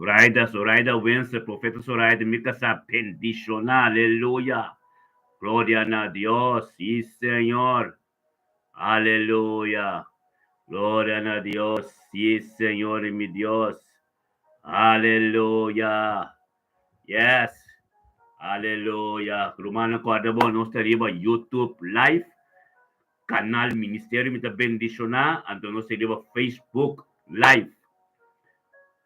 Zoraida, Zoraida Wenser, Profeta Zoraida, mi kasá bendishoná, aleluya. Gloria na Dios, sí Señor. Aleluya. Gloria na Dios, sí Señor y mi Dios. Aleluya. Yes. Aleluya. Rumannan, kòrda bo, nos ta riba YouTube Live, kanal Ministerio Mi Ta Bendishoná, anto nos ta riba Facebook Live.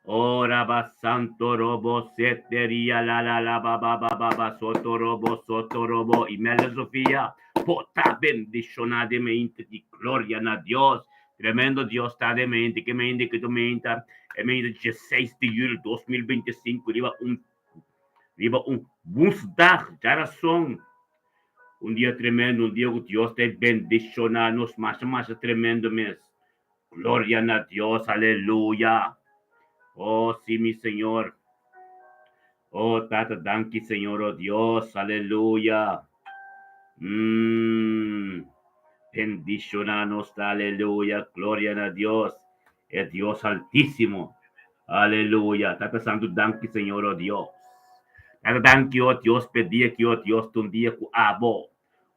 Ora ba santo robo seteria la la la ba ba ba ba ba soto robo soto robo Imelda Sofia bo ta bendishoná den mente di gloria na Dios. Tremendo Dios ta den mente ke mente ke tu menta e mente 16 di juli 2025 riba un riba un woensdag djarason un dia tremendo un dia ku Dios ta bendishoná nos masha masha tremendo mes. Gloria na Dios, aleluya. Oh, sí, mi Señor. Oh, Tata, danki, Señor, oh Dios, aleluya. Bendiciona nos, aleluya. Gloria na Dios, e Dios Altísimo. Aleluya. Tata Santo, danki, Señor, oh Dios. Tata, danki, oh Dios, p'e dia ki, oh Dios, ta un dia ku abo.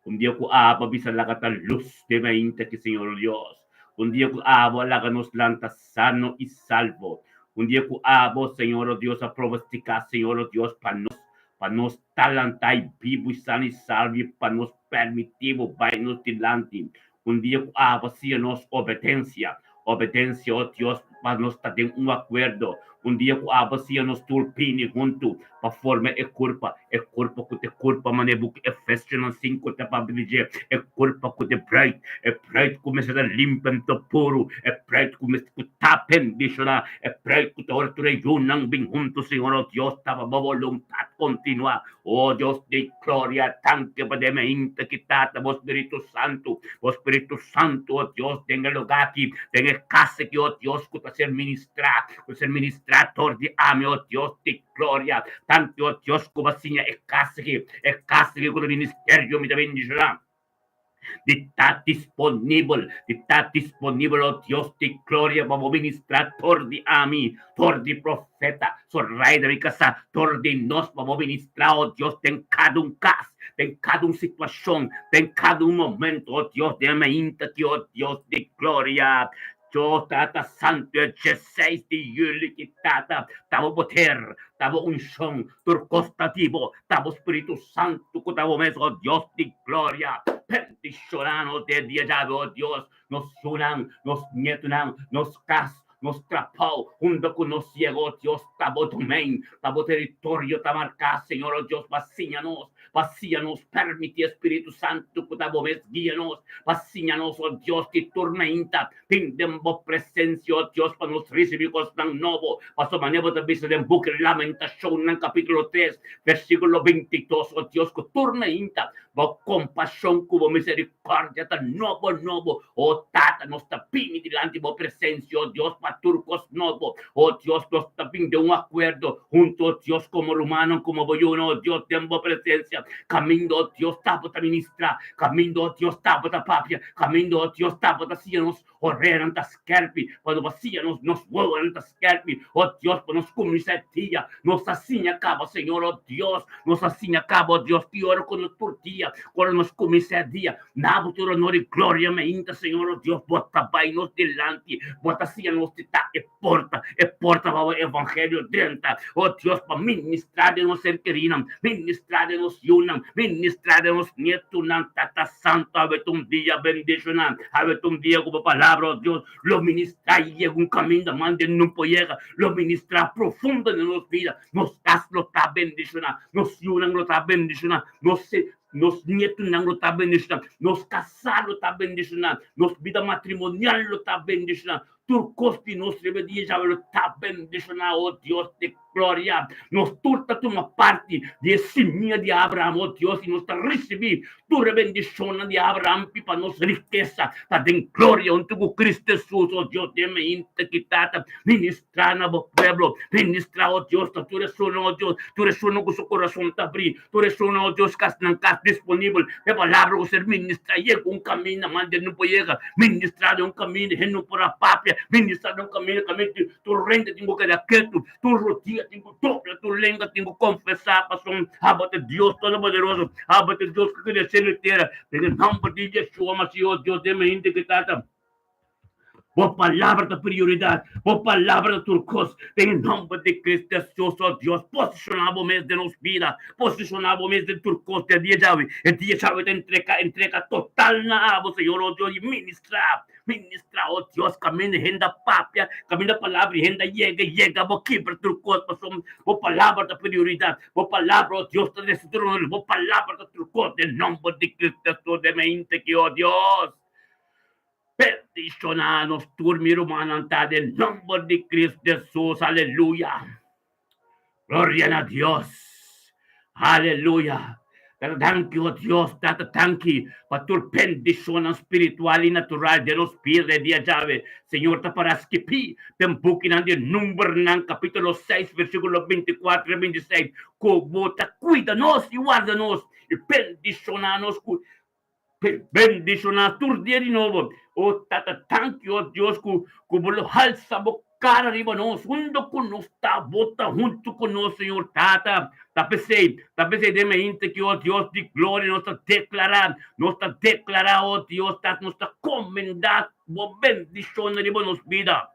Un dia ku abo a bisa laga ta lus den mainta ki Señor Dios. Un dia ku abo a laga nos lanta sano i salvo. Un dia ku abo, Señor Dios, a pronosticá, Señor Dios, pa nos, pa nos ta lantá i bibu i sano i salvo i pa nos permití bo bai nos dilanti. Un dia ku abo a siña nos obedensia, obedensia, o Dios, pa nos ta den un akuerdo. Un dia ku abo a siña nos tur bini huntu pa forma e kurpa, e kurpa ku ta e kurpa manera buki Efesionan sinku ta papia di dje, e kurpa ku ta e bruid, e bruid ku mester ta limpi anto puru, e bruid ku mester ku ta bendishoná, e bruid ku ta ora tur e yunan bin huntu, Señor, o Dios, ta pa bo boluntat kontinuá. O Dios di gloria, danki pa den mainta ki Tata, bo Spiritu Santu, bo Spiritu Santu, o Dios, den e lugar aki, den e kas aki, o Dios, ku ta ser ministrá, ku ta ser ministrá dor di ami, o Dios di gloria. Danki, o Dios, ku bo a siña e kas aki, e kas aki ku ta ministerio mi ta bendishoná. Di ta disponibel, di ta disponibel, o Dios di gloria, pa bo ministrá dor di ami, dor di profeta Zoraida mi kasá, dor di nos pa bo ministrá, o Dios, den kada un kas, den kada un situashon, den kada un momento, o Dios, den e mainta aki, o Dios di gloria. Yo, Tata Santu, e dieseis di juli ki Tata ta bo poder, ta bo unshon, tur kos ta di bo, ta bo Spiritu Santu ku ta bo mes, o Dios di gloria. Bendishoná nos den dia djawe, o Dios, nos yunan, nos nietunan, nos kas, nos trabou, huntu ku nos yega, o Dios, ta bo domein, ta bo teritorio ta marká, Señor, o Dios, pa siña nos, Pa siña nos, permití e Spiritu Santu ku ta bo mes guia nos, pa siña nos, o Dios di tur mainta, bin den bo presensia, o Dios, pa nos risibí kosnan nobo. Pasobra manera bo ta bisa den buki Lamentashonnan kapítulo tres, versíkulo 22, o Dios, ku tur mainta bo kompashon ku bo miserikòrdia ta nobo nobo. O Tata, nos ta bini dilanti bo presensia, o Dios, pa tur kos nobo. O Dios, nos ta bin den un akuerdo huntu, o Dios, komo rumannan, komo bo yunan, o Dios, den bo presensia. Kaminda, o Dios, ta bo ta ministrá. Kaminda, o Dios, ta bo ta papia. Kaminda, o Dios, ta bo ta siña nos oreanan ta skèrpi, pa no bo siña nos, nos wowonan ta skèrpi. O Dios, pa nos kuminsá e dia, nos ta siña kaba, Señor, o Dios, nos ta siña kaba, o Dios, ki ora ku nos tur dia, ora nos kuminsá e dia, Na bo tur honor i gloria mainta, Señor, o Dios, bo ta bai nos dilanti, bo ta siña nos di ta e porta, e porta pa bo evangelio drenta, o Dios, pa ministrá den nos ser kerinan, ministrá den nos yunan, ministrá den nos nietunan, Tata Santo, awe ta un dia bendishoná, awe ta un dia ku bo palabra, o Dios, lo ministrá i yega un kaminda mande no por yega, lo ministrá profundo den nos bida, nos kas lo ta bendishoná, nos yunan lo ta bendishoná, nos Nos nietunan lo ta bendishoná, nos kasá lo ta bendishoná, nos bida matrimonial lo ta bendishoná, tur kos di nos riba e dia djawe lo ta bendishoná, o Dios di gloria. Nos tur ta tuma parti di e simia di Abraham, o Dios, i nos ta risibí tur e bendishonnan di Abraham pi pa nos rikesa ta den gloria huntu ku Cristo Hesus, o Dios di e mainta ki Tata ministrá na bo pueblo, ministrá, o Dios, na tur esunnan, o Dios, tur esunnan ku su kurason ta abrí. Tur esun o Dios kas nan kas disponibel p'e palabra ku ser ministrá yega un kaminda mande no por yega ministrá den un kaminda hende no por a papia. Ministrá den un kaminda kaminda tin tur rende tin ku keda ketu, tur rodia tin ku dobla, tur lenga tin ku konfesá pasobra abo ta Dios Todopoderoso, abo ta Dios ku krea selu i tera. Den e nòmber di Yeshua Masihi, o Dios den mi hende ki tata. Bo palabra ta prioridat, bo palabra ta tur kos. Den e nòmber di Cristo Hesus, o Dios, posishoná bo mes den nos bida, posishoná bo mes den tur kos den dia djawe. E dia djawe ta entrega, entrega total na abo, Señor, o Dios, i ministrá, ministrá, o Dios, kaminda hende a papia, kaminda palabra di hende a yega, yega bo kibra tur kos, pasobra bo palabra ta prioridat, bo palabra, o Dios, ta resisti bo palabra ta tur kos, den nòmber di Cristo Hesus, den mente ki, o Dios. Bendishoná nos tur mi rumannan ta den nomber di Cristo Jesus aleluya gloria na Dios aleluya tata danki o Dios tata danki pa tur bendishonnan spiritual i natural den nos bida e dia djawe Señor ta para skipí den bukinan di Numbernan kapitulo seis versikulo 24 i 26 ku bo ta kuida nos i warda nos i bendishoná nos ku Bendishoná tur dia di nobo. O Tata, tanki, o Dios, ku ku bo lo halsa bo kara riba nos. Huntu ku nos ta, bo ta huntu ku nos, Señor Tata. Ta p'esei, ta p'esei den mainta ki, o Dios di gloria, nos ta deklará, nos ta deklará, o Dios Tata, nos ta komendá bo bendishonnan riba nos bida.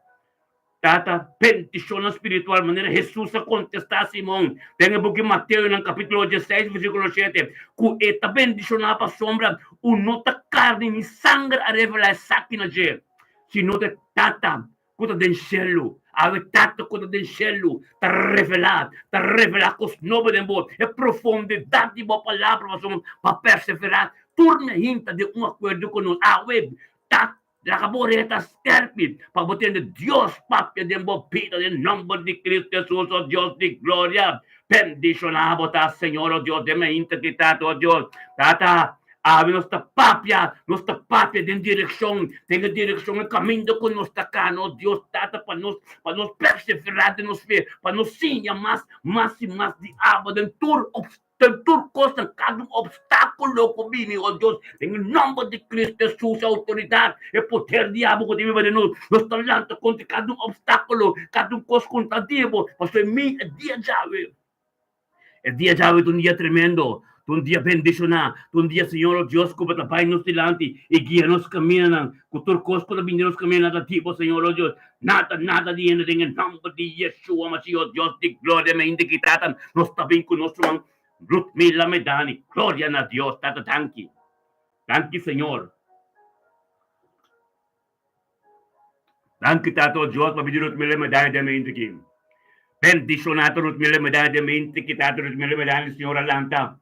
Tata, bendishonnan spiritual, manera Hesus a kontestá Simon den e buki Mateo nan kapítulo dieseis versíkulo shete, ku e ta bendishoná pasobra un no ta karni ni sanger a revelá esaki na dje, sino ta e Tata ku ta den shelu. Awe Tata ku ta den shelu ta revelá, ta revelá kos nobo den bo, e profundidat di bo palabra pasobra pa perseverá tur na hinta den un akuerdo ku nos. Awe Tata Laga bo reta skerpi pa bo tende Dios papia den bo bida den nomber di Cristo Jesus, o Dios di gloria. Bendiciona bo ta, Señor, o Dios den mi integridad, o Dios. Tata, awe nos ta papia, nos ta papia den direccion, den e direccion e caminda cu nos ta cana, o Dios, Tata, pa nos, pa nos persevera den nos fe, pa nos siña mas, mas y mas di abo den tur obstaculo. Den tur kosnan, kada un obstákulo ku bini, o Dios, den e nòmber di Kristu Hesus, e outoridat, e poder di abo ku ta biba den nos, nos ta lanta kontra kada un obstákulo, kada un kos ku no ta di bo, pasobra mi e dia djawe, e dia djawe ta un dia tremendo, ta un dia bendishoná, ta un dia, Señor, o Dios, ku bo ta bai nos dilanti i guia nos kaminanan, ku tur kos ku ta bini den nos kaminda ta di bo, Señor, o Dios. Nada, nada di hende den e nomber di Yeshua Mashiach, o Dios di gloria, mi hende ki tata, nos ta bin ku nos ruman Ludmila Medani. Gloria na Dios, Tata, danki. Danki, Señor. Danki, Tata, o Dios, pa bini Ludmila Medani den mi hende ki. Bendishona ta Ludmila Medani den mi hende ki, Tata Ludmila Medani, Señor a lanta.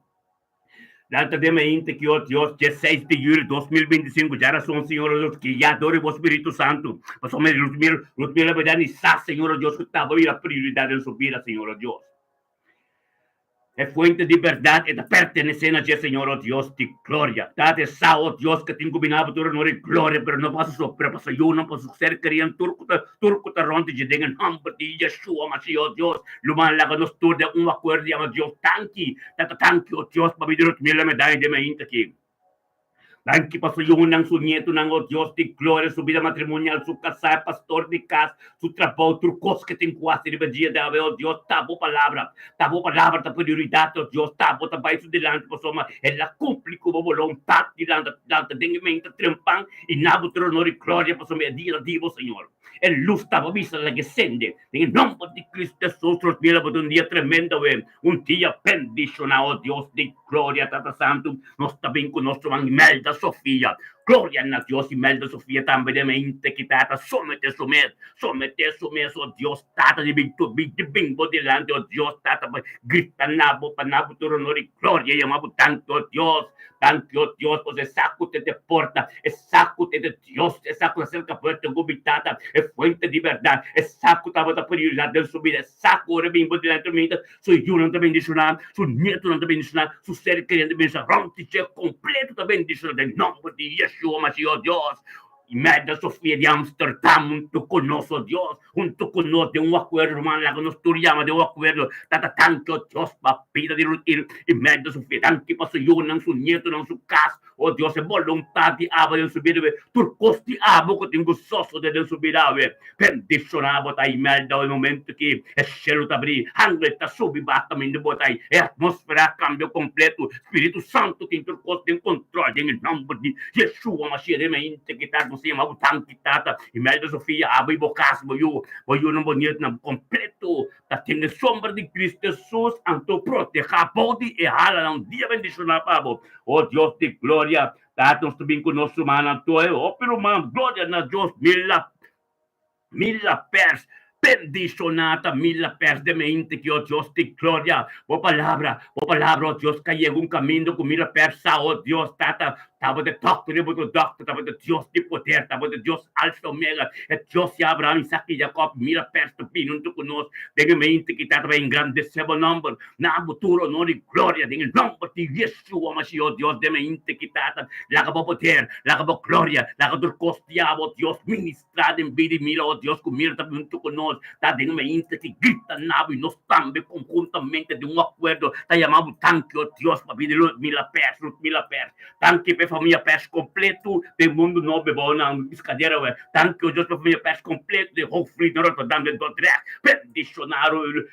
Lanta den mainta ki o Dios, dje seis di juli 2025, djarason, Señor o Dios, guia dor di bo Spiritu Santu, pasobra mi Rutmil, Rutmil a bida ni sa, Señor o Dios, ku ta bo bira prioridat den su bida, Señor o Dios. E fuente di bèrdat e ta pertenesé na dje, Señor o Dios di gloria. Tata e sa, o Dios, ku tin ku bini abo tur honor i gloria, pero no pa su so, pero pa su yunan, pa su ser kerínan, tur ku ta, tur ku ta rònt di dje, den e nòmber di Yeshua Mashiach, o Dios, lo laga nos tur den un akuerdo yama Dios danki. Tata danki o Dios pa bida Rutmila Medani den mainta aki. Danki pa su yunan, su nietunan, o Dios di gloria, su bida matrimonial, su kasá, e pastor di kas, su trabou, tur kos ke tin ku hasi riba dia di awe, o Dios, ta bo palabra, ta bo palabra ta prioridat, o Dios, ta bo ta bai su dilanti pasobra el a kumpli ku bo boluntat di lanta lanta den e mainta trempan i na bo tur honor i gloria pasobra e dia ta di bo, Señor. E lus ta bo bisa laga e sende. Den e nomber di Cristo Jesus, nos mira bo ta un dia tremendo awe, un dia bendiciona, oh Dios di gloria, Tata Santu, nos ta bin cu nos ruman Imelda Sofia. Gloria na Dios, Imelda Sofia tambe den mente ki Tata somete su mes, somete su mes, oh Dios Tata di bin tu bin di bin bo dilanti, oh Dios Tata, pa grita na bo, pa na bo tur honor y gloria, yama bo tanki, oh Dios, tanki, oh Dios, pasobra e sa cu te te porta, e sa cu te te Dios, e sa ku ta serka fuerte ku mi Tata, e fuente di bèrdat, e sa ku tabata prioridat den su bida, e sa ku ora bin bo dilanti mi ta, su yunan ta bendishoná, su nietunan ta bendishoná, su ser kerinan ta bendishoná, rònt di dje kompleto ta bendishoná den nòmber di Yeshua Mashiach, Dios. Imelda Sofia di Amsterdam huntu ku nos, o Dios, huntu ku nos den un akuerdo, ruman, laga nos tur yama den un akuerdo, Tata, danki, o Dios, pa bida di Imelda Sofia, danki pa su yunan, su nietunan, su kas. O Dios, e boluntat di abo den su bida awe. Tur kos di abo ku tin ku sosode den su bida awe. Bendishoná bo ta Imelda e momento ki e shelu ta bri, hangel ta subi ba kaminda bo ta e atmósfera a kambia kompleto. Spiritu Santu tin tur kos den kontrol den e nòmber di Yeshua Mashiach den mente ki ta nos yama bo danki Tata. Imelda Sofia abo i bo kas, bo yu, bo yunan, bo nietunan kompleto ta tene sombra di Cristo Hesus anto protehá bou di e halanan un dia bendishoná pa bo. O Dios di gloria, Tata nos ta bin ku nos rumannan tur e hopi ruman, gloria na Dios, mila mila pers bendishoná ta mila pers den mente ki o Dios di gloria, bo palabra, bo palabra o Dios ka yega un kaminda ku mila pers sa o Dios Tata Tabata e dòkter riba otro dòkter, tabata e Dios di poder, tabata e Dios Alfa Omega, e Dios di Abraham, Isaac i Jacob. Mira pers ta bini huntu ku nos den e mente ki ta ta engrandesé bo nòmber. Na bo tur onor i gloria den e nòmber di Yeshua Mashiach, Dios den mente ki ta ta laga bo poder, laga bo gloria, laga tur kos di abo, Dios, ministrá den bida i mira, o Dios, ku mira ta bini huntu ku nos, ta den mente ki grita na bo i nos tambe konhuntamente den un akuerdo ta yama bo danki, o Dios, pa bida di Ludmila Pers, Ludmila Pers. Danki pa e famia Pers kompleto den mundu nobo bou nan piskadera we. Danki, o Dios, pa e famia Pers kompleto den Hoogvliet, den Rotterdam, den Dordrecht. Bendishoná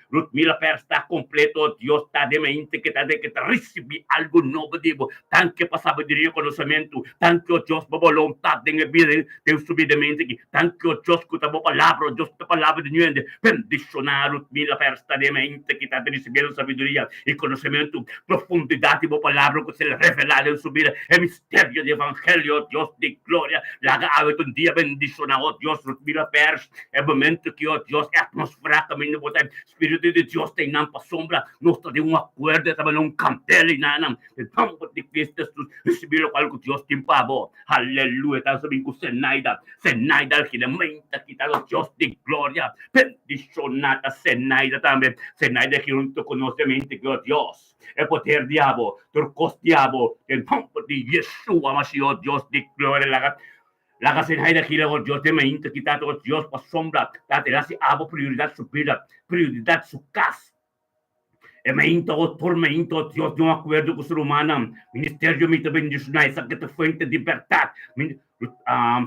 Ludmila Pers ta kompleto, o Dios, ta den mente ki ta den ki ta risibí algu nobo di bo. Danki pa sabiduria i konosementu. Danki, o Dios, pa bo boluntat den e bida den su bida mente aki. Danki, o Dios, ku ta bo palabra, o Dios, ku ta palabra di ñuende. Bendishoná Ludmila Pers ta den mente ki ta risibí sabiduria i konosementu. Profundidat di bo palabra ku ser revelá den su bida, e misterio di evangelio, Dios di gloria, laga awe ta un dia bendishoná, o Dios, nos bira pers e momento ki, o Dios, e atmosfera kaminda bo ta, Spiritu di Dios ta einan pasobra nos ta den un akuerdo, e ta bini un kandela einan, den nomber di Cristo Jesus, risibí lokual ku Dios tin pa bo. Aleluya! Ta sabí ku Zenaida, Zenaida algidamente kita lo Dios di gloria. Bendishoná ta Zenaida tambe. Zenaida ki hunto ku nos den mente ku Dios, e poder di abo, tur kos di abo, den nomber di Yeshua Mashiach, Dios di gloria. Laga, laga Zenaida kila ku Dios den mente kita tur Dios pasobra ta te hasi abo prioridat su bida, prioridat su kas. E mainta o tormenta o Dios di un akuerdo ku su rumannan. Ministerio mi ta bendishoná esaki ta fuente di bèrdat.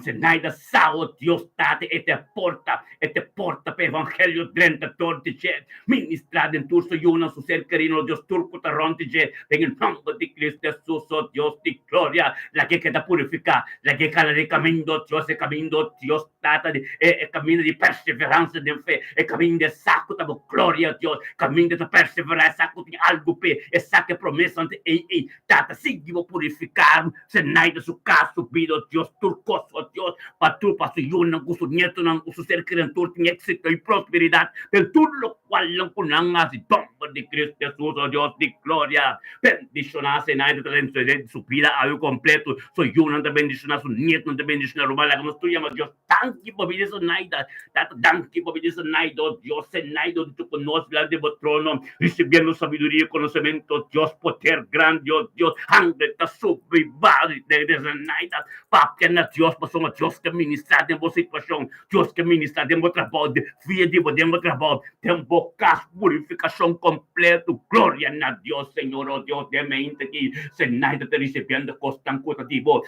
Zenaida sa o Dios Tata e ta e porta, e ta e porta pa evangelio drenta dor di dje. Ministrá den tur su yunan, su ser kerinan o Dios tur ku ta rònt di dje. Den e nòmber di Cristo Hesus o Dios di gloria, lag'é keda purifiká, lag'é kala den kaminda o Dios, e kaminda o Dios. Tata di e e kaminda di perseveransa den fe, e kaminda e sa ku ta bo gloria Dios, kaminda ta perseverá e sa ku tin algu p'e, e sa ku e promesanan ta ei ei. Tata, sigui bo purifiká Zenaida su kas, su bida, o Dios, tur kos, o Dios, pa tur pa su yunan ku su nietonan ku su ser kerinan tur tin éksito i prosperidat den tur lokualnan ku nan hasi. Nomber di Cristo Jesus, o Dios di gloria, bendishoná Zenaida ta den su bida awe kompleto. Su yunan ta bendishoná, su nietnan ta bendishoná. Ruman, laga nos tur yama Dios danki pa bida Zenaida. Tata, danki pa bida Zenaida. Oh Dios, Zenaida huntu ku nos dilanti di bo trono, risibiendo sabiduria i konosementu. Oh Dios, poder grandi, oh Dios, hangel ta subi ba di Zenaida. Papia na Dios pasobra Dios ke ministrá den bo situashon, Dios ke ministrá den bo trabou, via di bo den bo trabou, den bo kas, purifikashon kompleto. Gloria na Dios, Señor, oh Dios, den mente ki Zenaida ta risibiendo kosnan ku ta di bo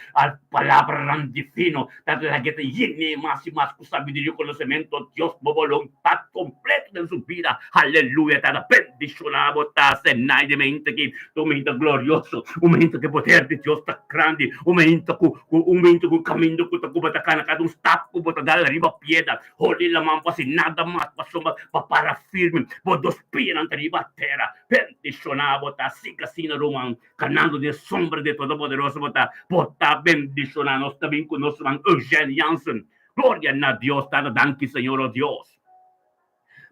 palabranan divino, ta lag'é ta yene mas i mas ku sabiduria i konosementu. Dios, bo boluntat kompleto den su bida. Aleluya, Tata, bendishoná bo ta, Zenaida, mente ki ta un mente glorioso, un mente ku e poder di Dios ta grandi, un mente ku un mente ku kaminda ku ta ku bo ta kana kada un stap ku bo ta dal riba piedra. Holi laman pa hasi nada mas pasobra pa para firme, bo dos pianan ta riba tera. Bendishoná bo ta, siga asina ruman, kanando den sombra di e Todopoderoso bo ta. Bo ta bendishoná. Nos ta bin ku nos ruman Eugène Jansen. Gloria na Dios Tata, danki Señor, o Dios.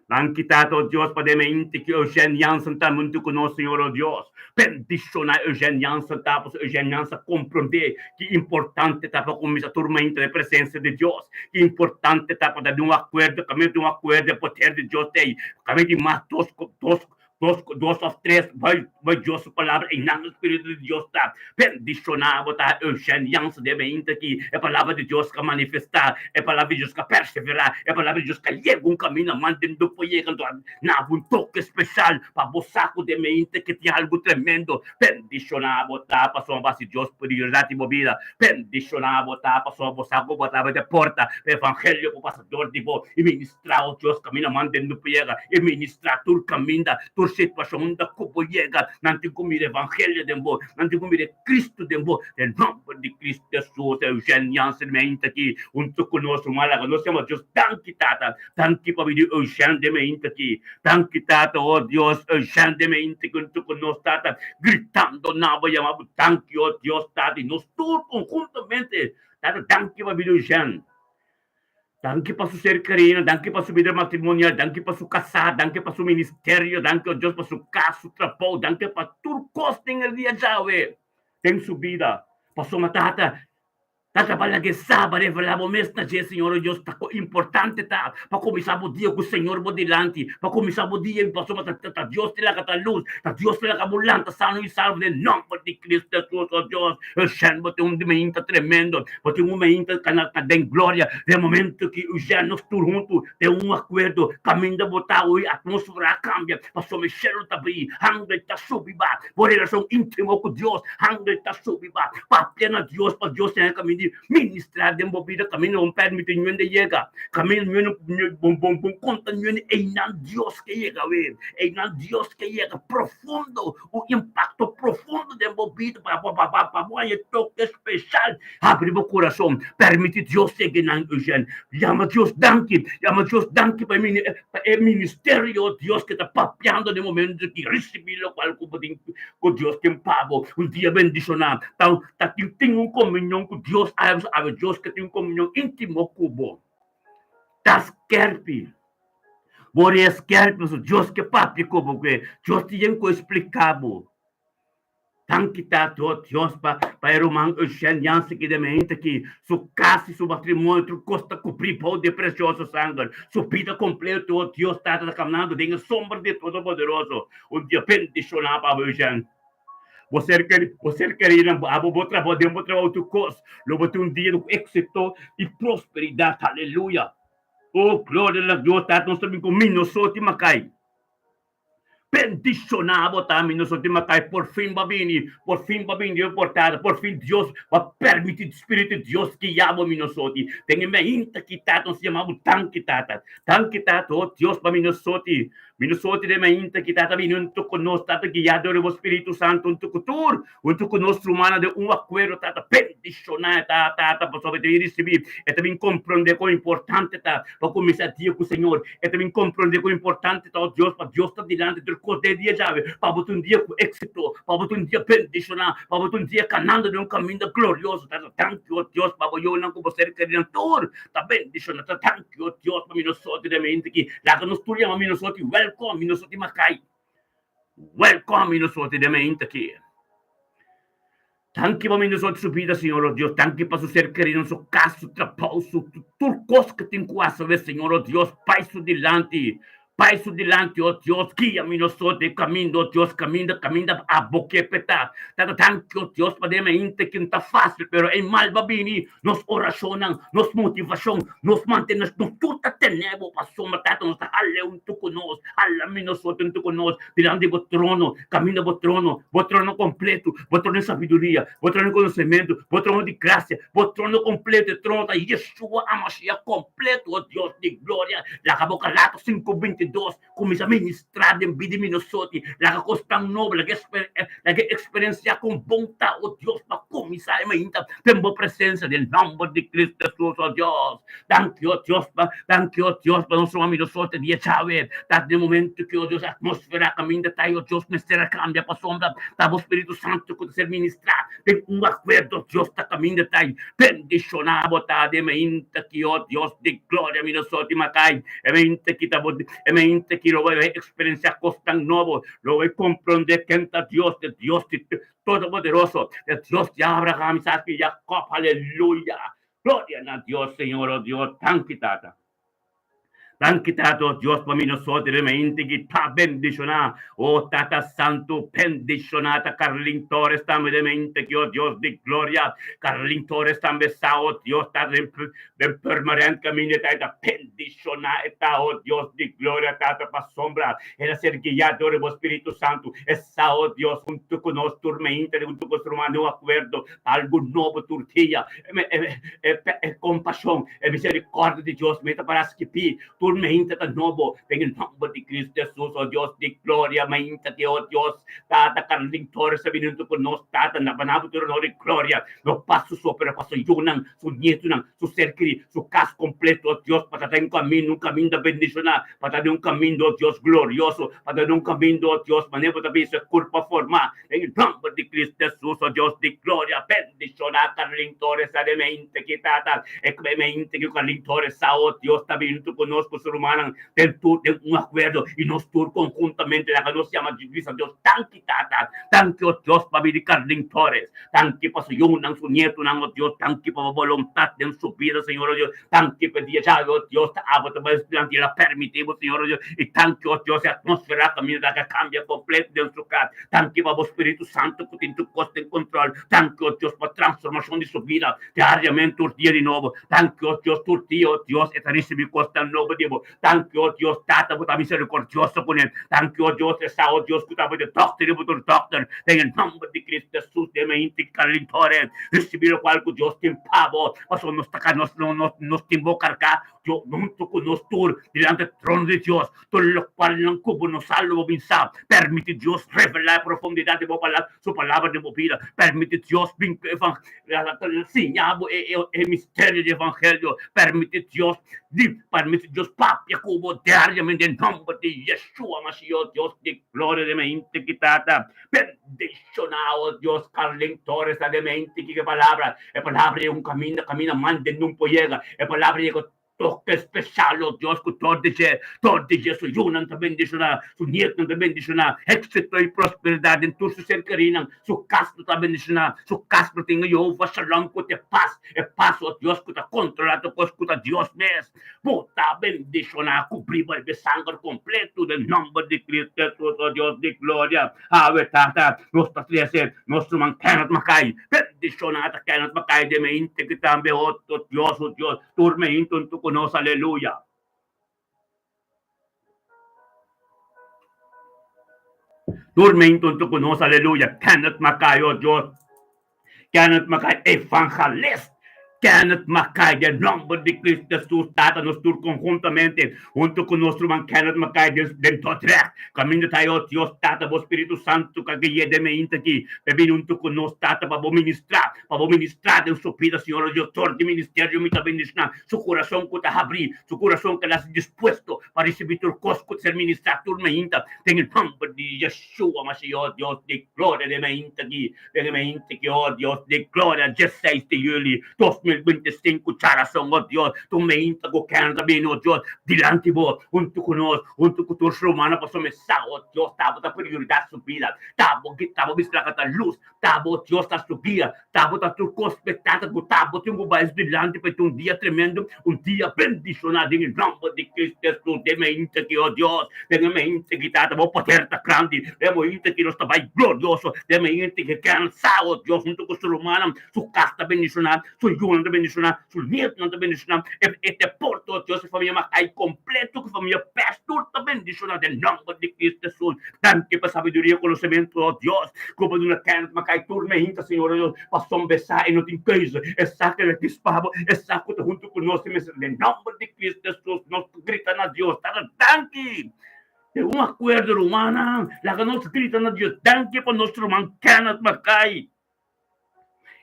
Danki Tata, o Dios, pa den mente ki Eugène Jansen ta huntu ku nos, Señor, o Dios. Bendishoná Eugène Jansen ta, pasobra Eugène Jansen a komprondé ki importante ta pa kuminsá tur mainta den presensia di Dios, ki importante ta pa ta den un akuerdo, kaminda tin un akuerdo e poder di Dios ta ei, kaminda tin mas dos dos. Dos, dos of tres, bai, bai Dios su palabra, einan e Spiritu di Dios ta. Bendishoná bo ta Eugène Jansen den mainta aki. E palabra di Dios ka manifestá, e palabra di Dios ka perseverá, e palabra di Dios ka yega un kaminda man den do por yega. Anto na bo un toke speshal pa bo sa ku den mainta aki tin algu tremendo. Bendishoná bo ta pasobra bo hasi Dios prioridat den bo bida. Bendishoná bo ta pasobra bo sa ku bo ta tabata e porta pa evangelio por pasa dor di bo i ministrá, o Dios, kaminda man den no por yega i ministrá tur kaminda, tur situashon unda ku bo yega, nan tin ku mira evangelio den bo, nan tin ku mira e Cristo den bo, den nomber di Cristo Jesus. Eugène Jansen meinta aki huntu ku nos, ruman, laga nos yama Dios danki, Tata, danki pa bini Eugène den meinta aki, danki, Tata, o Dios, Eugène den meinta aki huntu ku nos, Tata, gritando na bo yama bo danki, o Dios, Tata, i nos tur konhuntamente, Tata, danki pa bini Eugène. Danki pa su ser kerido, danki pa su bida matrimonial, danki pa su kasá, danki pa su ministerio, danki o Dios pa su kas, su trabou, danki pa tur kos den el dia djawe den su bida. Pasobra Tata, Tata pa laga e saba revelá bo mes na dje, Señor o Dios, ta kon importante ta pa kuminsá bo dia ku Señor bo dilanti, pa kuminsá bo dia pasobra ta ta Dios ta laga ta lus, ta Dios ta laga bo lanta sano i salvo den nòmber di Cristo Hesus o Dios. Eugène, bo tin un mainta tremendo. Bo tin un mainta kana ta den gloria. Den momento ki Eugène nos tur huntu den un akuerdo, kaminda bo ta oí atmósfera a kambia, pasobra e shelu ta brí, hangel ta subi ba. Bo relashon íntimo ku Dios, hangel ta subi ba. Papia na Dios pa Dios tenga kaminda di ministrá den bo bida, kaminda bo pèrmití niun yega, kaminda niun bo bo konta niun einan Dios ke yega awe, einan Dios ke yega profundo. Un impacto profundo den bo bida pa bo pa pa bo haña toke special. Habri bo corazon, permiti Dios yega nan Eugène. Yama Dios danki, yama Dios danki pa e pa e ministerio Dios ke ta papiando den momento aki. Ricibi locual ku bo tin ku Dios tin pa bo. Un dia bendiciona. Ta ta tin tin un comunion ku Dios awe Dios ke tin un comunion intimo ku bo. Ta skerpi. Bo ria skerpi pasobra Dios ke papia ku bo ku Dios tin yen ku explika bo. Danki Tata oh Dios pa pa e ruman Eugène Jansen ki den mente ki su kas i su matrimonio tur kos ta kubrí bou di e presioso sanger. Su bida kompleto oh Dios Tata ta kamnando den e sombra di e Todopoderoso. Un dia bendishoná pa bo Eugène. Bo ser keri bo ser kerinan bo abo bo trabou den bo trabou tur kos lo bo tin un dia ku éksito i prosperidat. Aleluya. Oh gloria na Dios Tata nos ta bin ku mi no soti makai bendiciona bo ta mi no soti makai por fin bo a bini por fin bo a bini den portada por fin Dios bo a permiti spiritu di Dios guia bo mi no soti den e mainta ki Tata nos yama bo danki Tata danki Tata oh Dios pa mi no soti mi no soti den e mainta ki Tata bini hunto ku nos Tata guia dor di bo spiritu santo hunto ku tur Huntu ku nos rumannan den un akuerdo ta ta bendishoná e ta tata pasobra e ta bin risibí, e ta bin komprondé kon importante ta pa kuminsá dia ku Señor, e ta bin komprondé kon importante ta, o Dios, pa Dios ta dilanti tur kos den e dia djawe, pa bo ta un dia ku éksito, pa bo ta un dia bendishoná, pa bo ta un dia kanando den un kaminda glorioso. Ta ta danki, o Dios, pa bo yunan ku bo ser kerinan tur ta bendishoná. Ta danki, o Dios, pa mi no soti den mente aki. Laga nos tur yama mi no soti wèlkòm, mi no soti makai. Welcome mi nos den mente aki. Danki pa mi nos su bida, Señor oh Dios. Danki pa su ser querido, su cas, su trabou, su tur cos que tin cu hacer, Señor oh Dios. Pai su dilanti, Pai su dilanti, oh Dios. Guia mi nos de camino, oh Dios, caminda, caminda a boke peta. Tata, danki, oh Dios, pa den mente que no ta fácil, pero ei mal va bini. Nos orashonnan, nos motivashon, nos mantenesh, nos tur ta tene bo pasobra Tata nos ta hala huntu ku nos, hala mi nos otro huntu ku nos dilanti di bo trono, kaminda bo trono, bo trono kompleto, bo trono di sabiduria, bo trono di konosementu, bo trono di grasia, bo trono kompleto, e trono ta Yeshua Hamashiach kompleto, o Dios di gloria, laga bo Galatas sinku 22 Kuminsá ministrá den bida di mi nosoti. Laga kosnan nobo, laga laga eksperensiá kon bon ta, o Dios, pa kuminsá e mainta den bo presensia, den nòmber di Kristu Hesus, o Dios. Danki, o Dios, pa danki, o Dios, pa nos ruman mi nosoti di e djawe. Ta den momentu ki, o Dios, atmósfera kaminda ta, o Dios, mester a kambia pasobra ta bo Spiritu Santu ku ta ser ministrá den un akuerdo, Dios, ta kaminda ta. Bendishoná bo ta den mainta ki, o Dios di gloria, mi nosoti makai. E mente ki ta bo, e mente ki lo bai eksperensiá kosnan nobo, lo bai komprondé ken ta Dios, e Dios di Todopoderoso, e Dios di Abraham, Isaac i Jacob. Aleluya! Gloria na Dios, Señor, o Dios, danki Tata. Danki Tata o Dios pa mi nos so di mente ki ta bendishoná. O Tata Santu, bendishoná ta Carlin Torres tambe den mente ki o Dios di gloria. Carlin Torres tambe sa o Dios ta den den Purmerend kaminda ta e ta bendishoná e ta o Dios di gloria Tata pasobra el a ser guiá dor di bo Spiritu Santu. E sa o Dios huntu ku nos tur mente huntu ku nos ruman den un akuerdo pa algu nobo tur dia. E kompashon, e miserikòrdia di Dios mester para skibí tur meinta ta nobo den e nòmber di Kristu Hesus, o Dios di gloria, meinta ki, o Dios, Tata Carlin Torres a bini huntu ku nos, Tata, na banabu tur honor i gloria, no pa su so, pero pa su yunan, su nietunan, su ser kerí, su kas kompleto, o Dios, pa ta den un kaminda, un kaminda bendishoná, pa ta den un kaminda, o Dios glorioso, pa ta den un kaminda, o Dios, manera bo ta bisa e kurpa formá. Den nomber di Cristo Jesus, o Dios di gloria, bendiciona Carlin Torres a de mente ki Tata, e mente ki Carlin Torres sa, o Dios, ta bini cu nos cu su rumannan den tur den un acuerdo y nos tur conjuntamente laga nos yama bisa Dios danki Tata, danki o Dios pa bini Carlin Torres, danki pa su yunan, su nietonan, o Dios, danki pa bo boluntad den su bida, Señor, o Dios, danki pa e dia djawe, o Dios, ta abo ta bai dilanti el a permiti bo, Señor, o Dios, y danki, o Dios, e atmosfera caminda ta a cambia completo den su cas. Danki pa bo Spiritu Santu ku tin tur kos den kontrol. Danki, o Dios, pa transformashon di su bida diariamente tur dia di nobo. Danki, o Dios, tur dia, o Dios, e ta risibí kosnan nobo di bo. Danki, o Dios, Tata, bo ta miserikordioso kuné. Danki, o Dios, e sa, o Dios, ku ta bo e dòkter i bo tur dòkter. Den e nòmber di Kristu Hesus, den e inti kalintore, risibí lokual ku Dios tin pa bo, pasobra nos ta ka nos nos tin bo kargá. Dios hunto cu nos tur dilanti e trono di Dios, tur locualnan cu bo no sa lo bo bin sa. Permiti Dios revela e profundidad di bo palabra, su palabra den bo bida. Permiti Dios bin cu siña bo e misterio di evangelio. Permiti Dios di permiti Dios papia cu bo diariamente den nomber di Yeshua Mashiach, Dios di gloria den mente ki Tata. Bendiciona, oh Dios, Carlin Torres ta den mente ki palabra. E palabra yega un kaminda, kaminda man den nun por yega. E palabra yega toke spesial, oh Dios, ku tur di dje, tur di dje su yunan ta bendishoná, su nietnan ta bendishoná, éksito i prosperidat den tur su serkerinan, su kas lo ta bendishoná, su kas lo tin Jehová Shalom ku ta e pas, e pas, oh Dios, ku ta kontrolá tur kos, ku ta Dios mes. Bo ta bendishoná, kubrí bo e sanger kompleto den nòmber di Kristu Hesus, oh Dios di gloria. Awe Tata, nos ta trese nos ruman Kenneth Mackay. Bendishoná ta Kenneth Mackay den mente ki tambe otro Dios, oh Dios, tur mente huntu ku nos. Aleluya. Tur mente huntu ku nos. Aleluya. Kenneth Mackay, oh Dios. Kenneth Mackay, evangelist. Kenneth Mackay, den nomber di Cristo Jesus, Tata, nos tur conjuntamente, hunto cu nos ruman Kenneth Mackay den, den Dordrecht, caminda ta e Dios, Tata, bo Spiritu Santo ca gui'e den meinta aki, pa bini hunto cu nos, Tata, pa bo ministra, pa bo ministra den su bida, Señor Dios, dor di ministerio mi ta bendiciona su curason cu ta habri, su curason cu el haci dispuesto pa ricibi tur cos cu ta ser ministra tur meinta, den e nomber di Yeshua Mashiach, Dios di gloria, den meinta aki. Den e mente ki, oh Dios di gloria, diesseis di juli 2025, djarason, oh Dios, tu meinta ku kende ta bini, oh Dios, dilanti bo, huntu ku nos, huntu ku tur su rumannan, pasobra mi sa, oh Dios, ta bo ta prioridat su bida, ta bo, ta bo bisla ka ta lus, ta bo, oh Dios, ta su guia, ta bo ta tur kos p'e Tata ku ta bo tin ku bai su dilanti pa e ta un dia tremendo, un dia bendishoná den e nòmber di Cristo Hesus, den e mente ki, oh Dios, den e mente ki, Tata, bo poder ta grandi, den e mente ki nos ta bai glorioso, den e mente ki ken sa, oh Dios, huntu ku su rumannan, su kas ta bendishoná, su yunan ta bendishoná, su nietunan ta bendishoná, e e te porta, oh Dios, e famia Makai kompleto ku famia Pes tur ta bendishoná den nòmber di Cristo Hesus. Danki pa sabiduria i konosementu, oh Dios, ku bo duna Kenneth Makai tur meinta, Señor, oh Dios, Pasobra e sa e no tin keuze, e sa ku el a kis pa bo, e sa ku ta huntu ku nos i mester den nòmber di Kristu Hesus nos ta grita na Dios, Tata danki! Den un akuerdo rumannan, laga nos grita na Dios danki pa nos ruman Kenneth Mackay,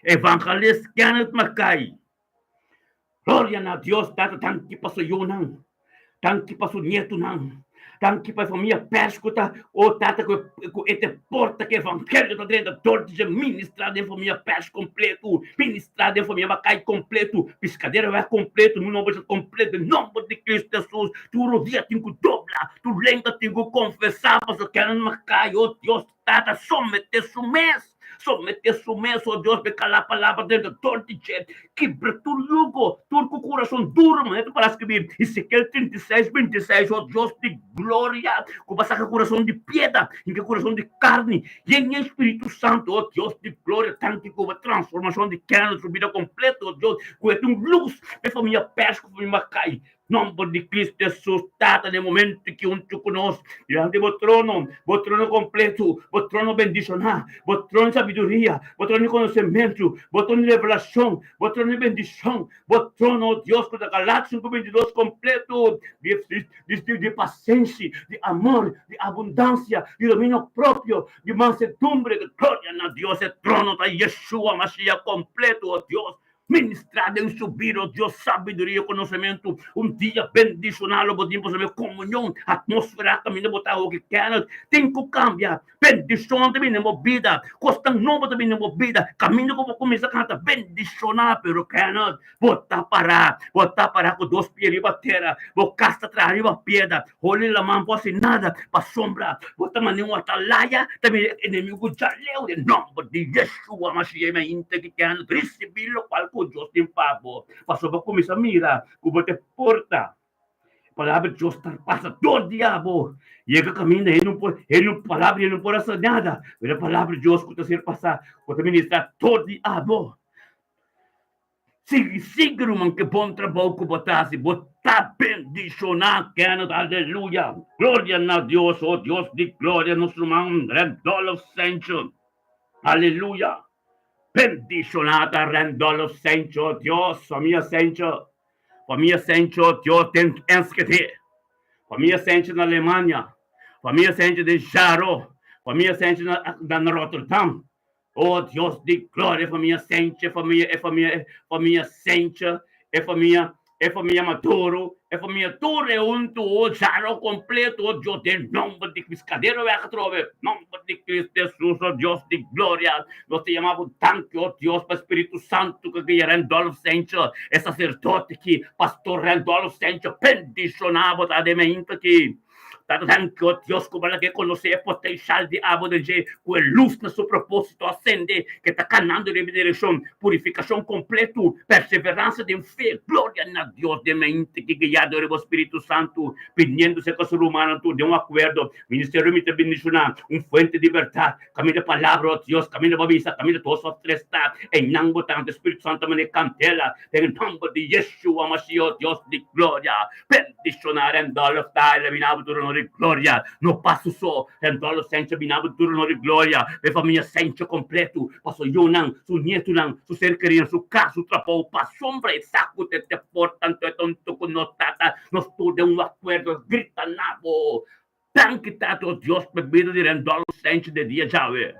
Evangelist Kenneth Mackay. Gloria na Dios, Tata danki pa su yunan. Danki pa su nietunan. Danki pa e famia Pers ku ta, o Tata, ku ku e te porta ku evangelio ta drenta dor di dje ministrá den famia Pers kompletu, ministrá den famia Makai kompletu, Piskadero Weg kompletu, mi nomber ta kompletu den nomber di Kristu Hesus. Tur rodia tin ku dobla, tur lenga tin ku konfesá pasobra Kenneth Makai, o Dios Tata, someté su mes. Someté su mes, o Dios, pa e kala palabra drenta dor di dje. Kibra tur yugo, tur ku kurason duru, manera ta para skibí Ezekiel 36, 26, O Dios di gloria, ku bo a saka kurason di piedra hinka kurason di karni, yen yen Spiritu Santu, o Dios di gloria, tanki ku bo transformashon di Kenneth su bida kompleto, o Dios, ku e ta un lus pa e famia Pers ku famia Makai. Nomber di Cristo Hesus, Tata, den momento ki huntu ku nos dilanti bo trono, bo trono kompleto, bo trono bendishoná, bo trono di sabiduria, bo trono di konosementu, bo trono di revelashon, bo trono di bendishon, bo trono, o Dios, ku ta Galatia 5:22 kompleto di di pasenshi, di amor, di abundansia, di dominio propio, di mansedumbre. Gloria na Dios, e trono ta Yeshua Mashiach kompleto, o Dios. Ministrá den su bida, oh Dios, sabiduria i konosementu. Un dia bendishoná lo bo tin pasobra e komunion, atmósfera kaminda bo ta hopi Kenneth, tin ku kambia. Bendishon ta bini den bo bida, kosnan nobo ta bini den bo bida, kaminda ku bo kuminsá kanta bendishoná. Pero Kenneth, bo ta pará, bo ta pará ku dos pia riba tera, bo kas ta traha riba piedra, holi laman por hasi nada pasobra bo ta manera un atalaya ta mira e enemigu djaleu. Den nòmber di Yeshua Mashiach mi a hinta ki kende risibí lokual ku Dios tin pa bo, pasobra bo kuminsá mira ku bo ta e porta. Palabra di Dios ta pasa dor di abo, yega kaminda hende no por, hende no palabra di hende no por hasi nada, pero e palabra di Dios ku ta ser pasá, ku ta ministrá dor di abo. Sigui, sigui ruman, ke bon trabou ku bo ta hasi. Bo ta bendishoná, Kenneth. Aleluya! Gloria na Dios! O Dios di gloria, nos ruman Randolph Sancho. Aleluya! Bendishoná ta Randolph Sancho, Dios, famia Sancho. Famia Sancho, Dios den Enschede. Famia Sancho na Alemania. Famia Sancho den Jaro. Famia Sancho na Rotterdam. Oh Dios di gloria, e famia Senche, e famia, e famia, e famia Senche, e famia, e famia Maduro, e famia tur e huntu, oh Jaro completo, oh Dios, den nomber di Cristo, cadero weg atrobe, nomber di Cristo Jesus, oh Dios di gloria, nos ta yama bo danki, oh Dios, pa Spiritu Santo cu guia Randolph Senche, e sacerdote aki, Pastor Randolph Senche, bendiciona bo ta den mainta aki. Tata danki, o Dios, ku bo a laga e konosé e potenshal di abo den dje, ku e lus na su propósito a sende, ke ta kanando den mi direkshon, purifikashon kompletu, perseveransia den fe, gloria na Dios den mente ki guiado riba Spiritu Santu, piniendo serka su rumannan tur den un akuerdo. Ministerio mi ta bendishoná, un fuente di bèrdat, kaminda palabra, o Dios, kaminda bo a bisa, kaminda dos òf tres ta, einan bo ta, anto Spiritu Santu ta manera kandela, den e nòmber di Yeshua Mashiach, o Dios di gloria. Bendishoná Randolph Tyler bina bo tur honor i gloria. No pa su so, Randolph Sancho bina bo tur honor i gloria. Pa e famia Sancho kompletu, pa su yunan, su nietunan, su ser kerinan, su kas, su trabou, pasobra e sa ku te te por tantu e tonto ku nos tata, nos tur den un akuerdo grita na bo. Danki Tata o Dios pa e bida di Randolph Sancho de dia djawe.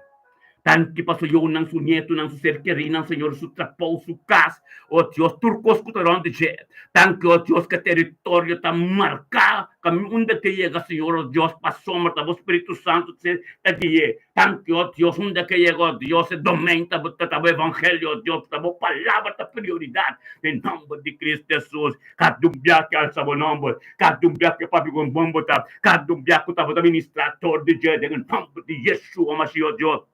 Danki pa su yunan, su nietunan, su ser kerinan, Señor, su trabou, su kas, o Dios, tur kos ku ta rònt di dje. Danki, o Dios, ku e teritorio ta marká kaminda unda ke yega, Señor, o Dios, pasobra ta bo Spiritu Santu ta gui'é. Danki, o Dios, unda ke yega, o Dios, e domein ta ta bo evangelio, o Dios, ta bo palabra ta prioridat. Den nòmber di Cristo Hesus, kada un biaha ke alsa bo nòmber, Kada un biaha ku e papia ku bon bo ta, kada un biaha ku tabata ministrá tor di dje den e nòmber di Yeshua Mashiach Dios.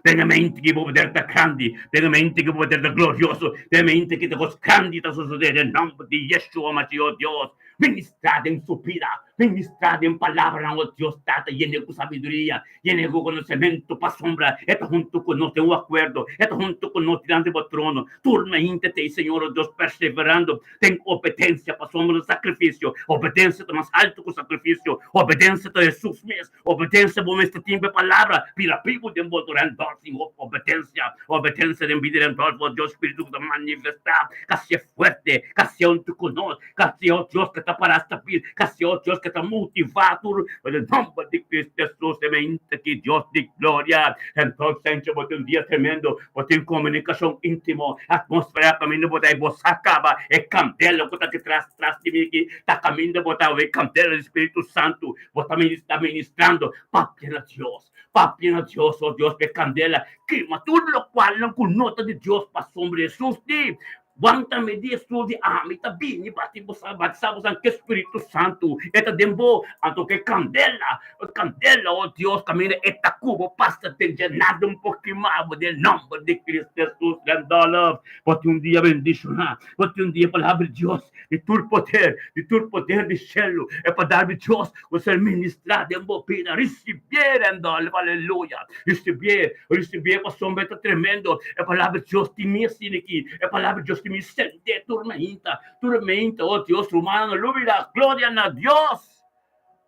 Den e mente ki bo poder ta grandi, den e mente ki bo poder ta glorioso, den e mente ki ta kos grandi ta sosodé den nòmber di Yeshua Mashiach Dios. Ministrá den su bida, ministrá den palabranan, o Dios Tata, yen'é ku sabiduria, Yen'é ku konosementu pasobra e ta huntu ku nos den un akuerdo, e ta huntu ku nos dilanti bo trono. Tur mainta t'ei, Señor, o Dios, perseverando den obedensia pasobra no sakrifisio. Obedensia ta mas altu ku sakrifisio. Obedensia ta Hesus mes. Obedensia bo mester tin pa e palabra bira bibu den bo durante sin obedensia. Obedensia den bida den bo, Dios Spiritu ku ta manifestá, kasié fuerte, kasié huntu ku nos. Kasi o Dios ke ta para stabil, kasi o Dios ke ta motivá tur den nomber di Cristo Jesus e mente ki Dios di gloria. Enton Sencho bo tin un dia tremendo, bo tin komunikashon íntimo, atmósfera kaminda bo ta i bo sa kaba e kandela ku ta aki tras tras di mi aki ta kaminda bo ta e kandela di Spiritu Santu bo ta ministrando papia na Dios, papia na Dios, o Dios pa e kandela kima tur lokualnan ku no ta di Dios pasobra Jesus di. Wanta mi di esun di ami ta bini bati bo sa batisa bo san ke Spiritu Santu e ta den bo anto ke kandela kandela o Dios kaminda e ta ku bo pasa den dje nada un por kima bo den nomber di Cristo Jesus Randolph bo tin un dia bendishona bo tin un dia palabra di Dios di tur poder di tur poder di shelu e palabra di Dios ku ser ministra den bo bida risibié Randolph aleluya risibié Risibié pasobra e ta tremendo. E palabra di Dios tin mi asina aki. E palabra di Dios tin mi sendé tur mainta, tur mainta. Oh Dios, rumannan, no lubida. Gloria na Dios!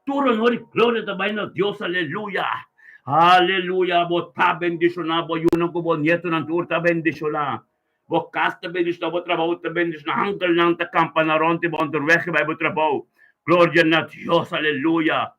Tur honor i gloria ta bai na Dios. Aleluya! Aleluya! Bo ta bendishoná, bo yunan ku bo nietonan tur ta bendishoná. Bo kas ta bendishoná, bo trabou ta bendishoná. Angelnan ta kampa na rònt di bo onderweg bai bo trabou. Gloria na Dios! Aleluya!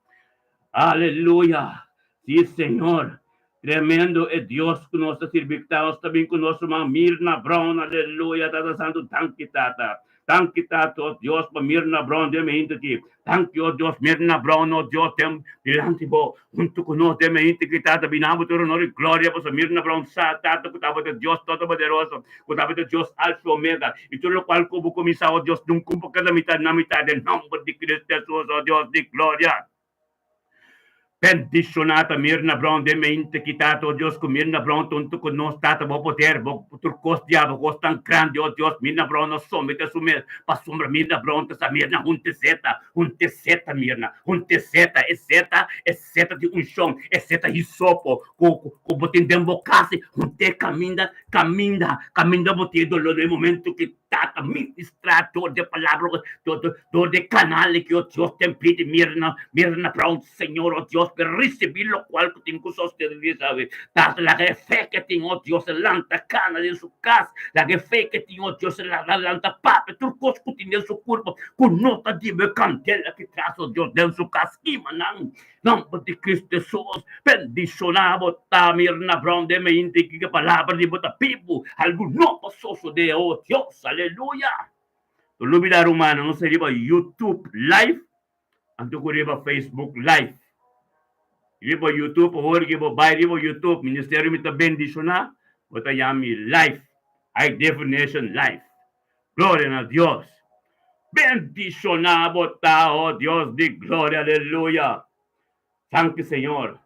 Aleluya! Sí, Señor. Tremendo e Dios ku nos ta sirbi ta. Nos ta bin ku nos ruman Mirna Brown. Aleluya! Tata Santu, danki Tata. Danki Tata, oh Dios, pa Mirna Brown den meinti aki. Danki, oh Dios, Mirna Brown, oh Dios, den dilanti bo, huntu ku nos den meinti aki, Tata. Bina bo tur honor i gloria pasobra Mirna Brown sa, Tata, ku tabata e Dios Todopoderoso, ku tabata e Dios Alfa i Omega, i tur lokual ku bo kuminsá, oh Dios, nunka bo keda mitá na mitá, den nomber di Cristo Jesus, oh Dios di gloria. Bendishoná ta Mirna Brown den mente ki Tata, o Dios, ku Mirna Brown ta huntu ku nos, Tata, bo poder, bo tur kos diabel, kos tan grandi, o Dios, Mirna Brown no somete su mes pasobra Mirna Brown ta sa Mirna hunte seta, hunte seta Mirna, hunte seta, e seta, e seta di unshon, e seta hisopo ku ku bo tin den bo kas, hunte kaminda, kaminda, kaminda bo tin e doló den e momento ki. Tata ministra dor de palabra dor de canal ki o Dios ten pidi Mirna Mirna Brown Señor o Dios pe ricibi locual cu tin cu sostene sabe Tata laga e fe ke tin o Dios lanta cana den su cas laga e fe ke tin o Dios lanta papia tur cos cu tin den su curpa cu no ta dibo e candela ki tras o Dios den su cas kima nan Nomber di Cristo Jesus, bendiciona bo ta Mirna Brown den mente ki palabra di bo ta bibu, algu no pa sosode, oh Dios, aleluya. No lubida rumannan, nos ta riba YouTube live anto ku riba Facebook live. Riba YouTube awor ki bo bai riba YouTube Ministerio Mi Ta Bendiciona, bo ta yami live, High Definition live. Gloria na Dios. Bendiciona bo ta, oh Dios di gloria, aleluya. Danki Señor.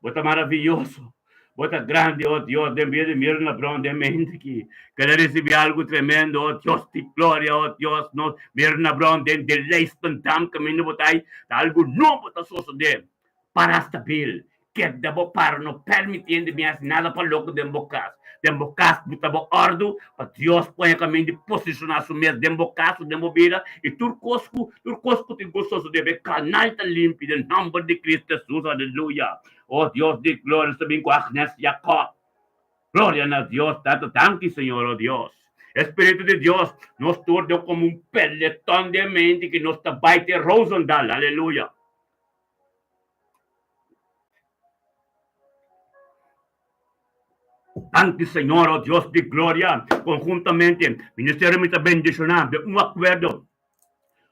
Bo ta maraviyoso. Bo ta grandi, oh Dios, den bida di Mirna Brown den mente aki. Keda ricibi algo tremendo, oh Dios di gloria, oh Dios, nos Mirna Brown den de Leistendam caminda bo ta ay, ta algo nobo ta sosode. Para stabil. Keda bo para, no permiti hende bin hasi nada pa loko den bo kas. Den bo kas bo ta bo òrdu pa Dios pon e kamin di posishoná su mes den bo kas o den bo bida i tur kos ku tur kos ku tin ku sosodé pa e kanal ta limpi den nòmber di Cristo Hesus. Aleluya! O Dios di gloria, nos ta bin ku Agnes Jacob. Gloria na Dios Tata, danki Señor, o Dios. Espiritu di Dios, nos tur den komo un peleton den mente ki nos ta bai te Rosendal. Aleluya! Danki Señor, oh Dios di gloria, conjuntamente ministerio mi ta bendiciona den un acuerdo.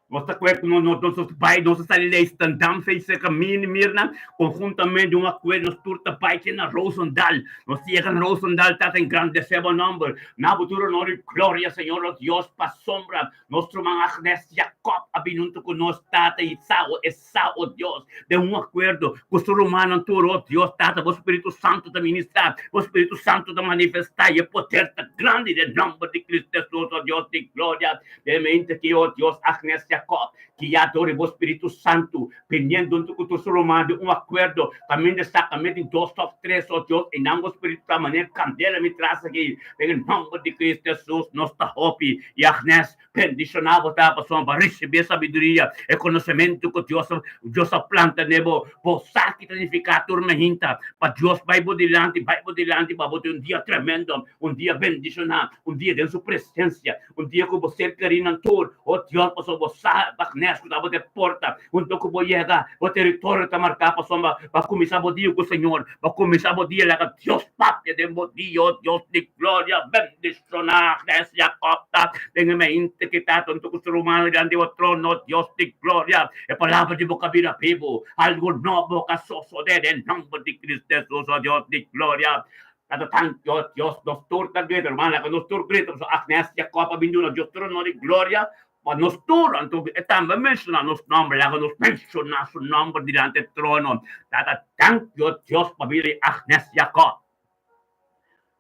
Nos ta kue ku nos nos bai nos ta sali Leidschendam feeseka mini mirna conjuntamente un acuerdo nos tur ta bai te na Rosendal. Nos yega na Rosendal tata engrandece bo nomber. Na bo tur honor y gloria Señor oh Dios pasobra Nos ruman Agnes Jacob a bini huntu ku nos tata Isao, Esau, o Dios, den un akuerdo ku su rumannan tur, o Dios Tata, bo Spiritu Santu ta ministrá, bo Spiritu Santu ta manifestá, i e poder ta grandi den nòmber di Cristo Hesus, o Dios di gloria. Den mente aki, o Dios, Agnes Jacob, guiá dor di bo Spiritu Santu, biniendo huntu ku tur su rumannan den un akuerdo, kaminda esakamente dos òf tres, o Dios, einan bo Spiritu ta manera kandela mi tras aki. Den e nòmber di Cristo Hesus nos ta hopi i Agnes bendishoná bo ta pasobra bo a risibí e sabiduria, e konosementu ku Dios Dios a planta den bo. Bo sa ki ta nifiká tur mehinta pa Dios bai bo dilanti, bai bo dilanti pa bo tin un dia tremendo, un dia bendishoná, un dia den su presensia, un dia ku bo ser kerínan tur. O Dios, pasobra bo sa, Agnes, ku ta bo den porta, huntu ku bo yega, bo teritorio ta marká pasobra bo a kuminsá bo dia ku Señor. Bo kuminsá bo dia laga Dios papia den bo dia, o Dios di gloria, bendishoná Agnes Jacob ta den e mente ki ta tantu ku su rumannan dilanti bo trono, Dios di gloria, e palabra di bo ka bira bibu, algu nobo ka sosodé den nòmber di Cristo Hesus, o Dios di gloria. Tata tanki, oh Dios, nos tur ta grita, ruman, laga nos tur grita, pasobra Agnes Jacob a bin duna Dios tur honor i gloria pa nos tur. Anto e tambe a menshoná nos nòmber, laga nos menshoná su nòmber dilanti e trono. Tata tanki, oh Dios, pa bida di Agnes Jacob.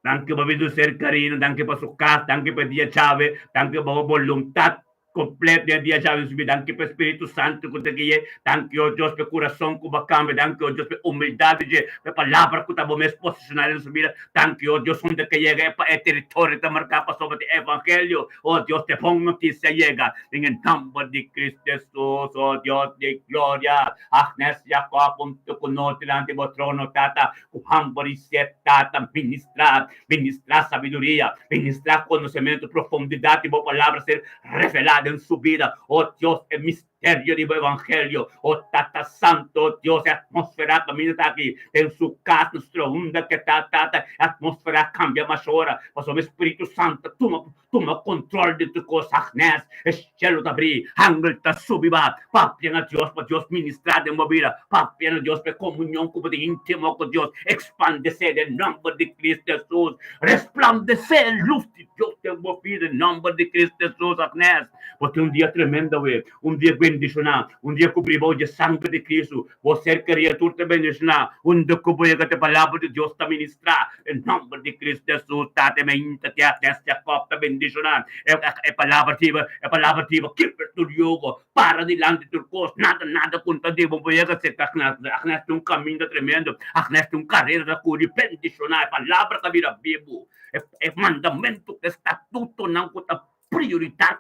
Danki pa bida di ser Karina, danki pa su kas, danki pa e dia djawe, danki pa bo boluntat kompleto den e dia djawe den su bida, danki pa e Spiritu Santu ku ta gui'é, danki o Dios pa e kurason ku bo a kambia, danki o Dios pa e humildat di dje, pa e palabra ku ta bo mes posishoná den su bida, danki o Dios unda ke yega e pa e teritorio ta marká pasobra di evangelio, o Dios te bon notisia yega den e nòmber di Cristo Hesus, o Dios di gloria. Agnes Jacob huntu ku nos dilanti bo trono, Tata. Ku hamber i set, Tata, ministrá, ministrá sabiduria, ministrá konosementu, profundidat di bo palabra ser revelá den su bida. O Dios, e misterio di bo evangelio. O Tata Santo, o Dios, e atmósfera kaminda ta aki den su kas, na su trabou, unda ke ta, Tata, e atmósfera kambia mas ora, pasobra e Spiritu Santo ta tuma Tuma control di tur cos, Agnes. E cielo ta bri, angel ta subi ba. Papia na Dios pa Dios ministra den bo bida. Papia na Dios pa e comunion cu bo tin intimo cu Dios expandece den nomber di Cristo Jesus. Resplandece e luz di Dios den bo bida den nomber di Cristo Jesus, Agnes. Bo tin un dia tremendo awe, un dia bendiciona, un dia cubri bao dje sangre di Cristo. Bo ser kerido tur ta bendishoná unda ku bo yega te palabra di Dios ta ministrá den nòmber di Cristo Hesus. Tata mi ainda te Agnes Jacob ta bendishoná e palabra tiba e palabra tiba kibra tur yugo para dilanti tur kos nada nada ku ta di bo bo yega serka Agnes Agnes tin un kaminda tremendo Agnes tin un karera ta kuri bendishoná e palabra ta bira bibu e mandamentu e statutonan ku ta prioridat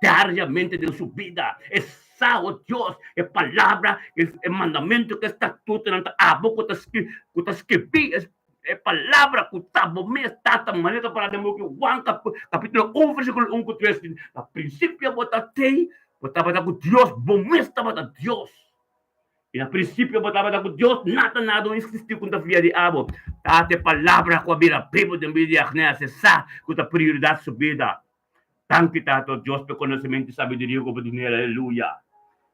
diariamente den su bida. E sa, o Dios, e palabra, e mandamentu ku e statutonan ta abo ku ta ku ta skibí e palabra ku ta bo mes Tata manera ta pará den buki Juan kapítulo un versíkulo un ku tres na prinsipio bo ta tei bo tabata ku Dios bo mes tabata Dios. I na prinsipio bo tabata ku Dios, nada nada no eksistí ku no ta fia di abo. Tata e palabra ku a bira bibu den bida di Agnes, e sa ku ta prioridat su bida. Danki Tata o Dios pa e konosementu i sabiduria ku bo duna el. Aleluya!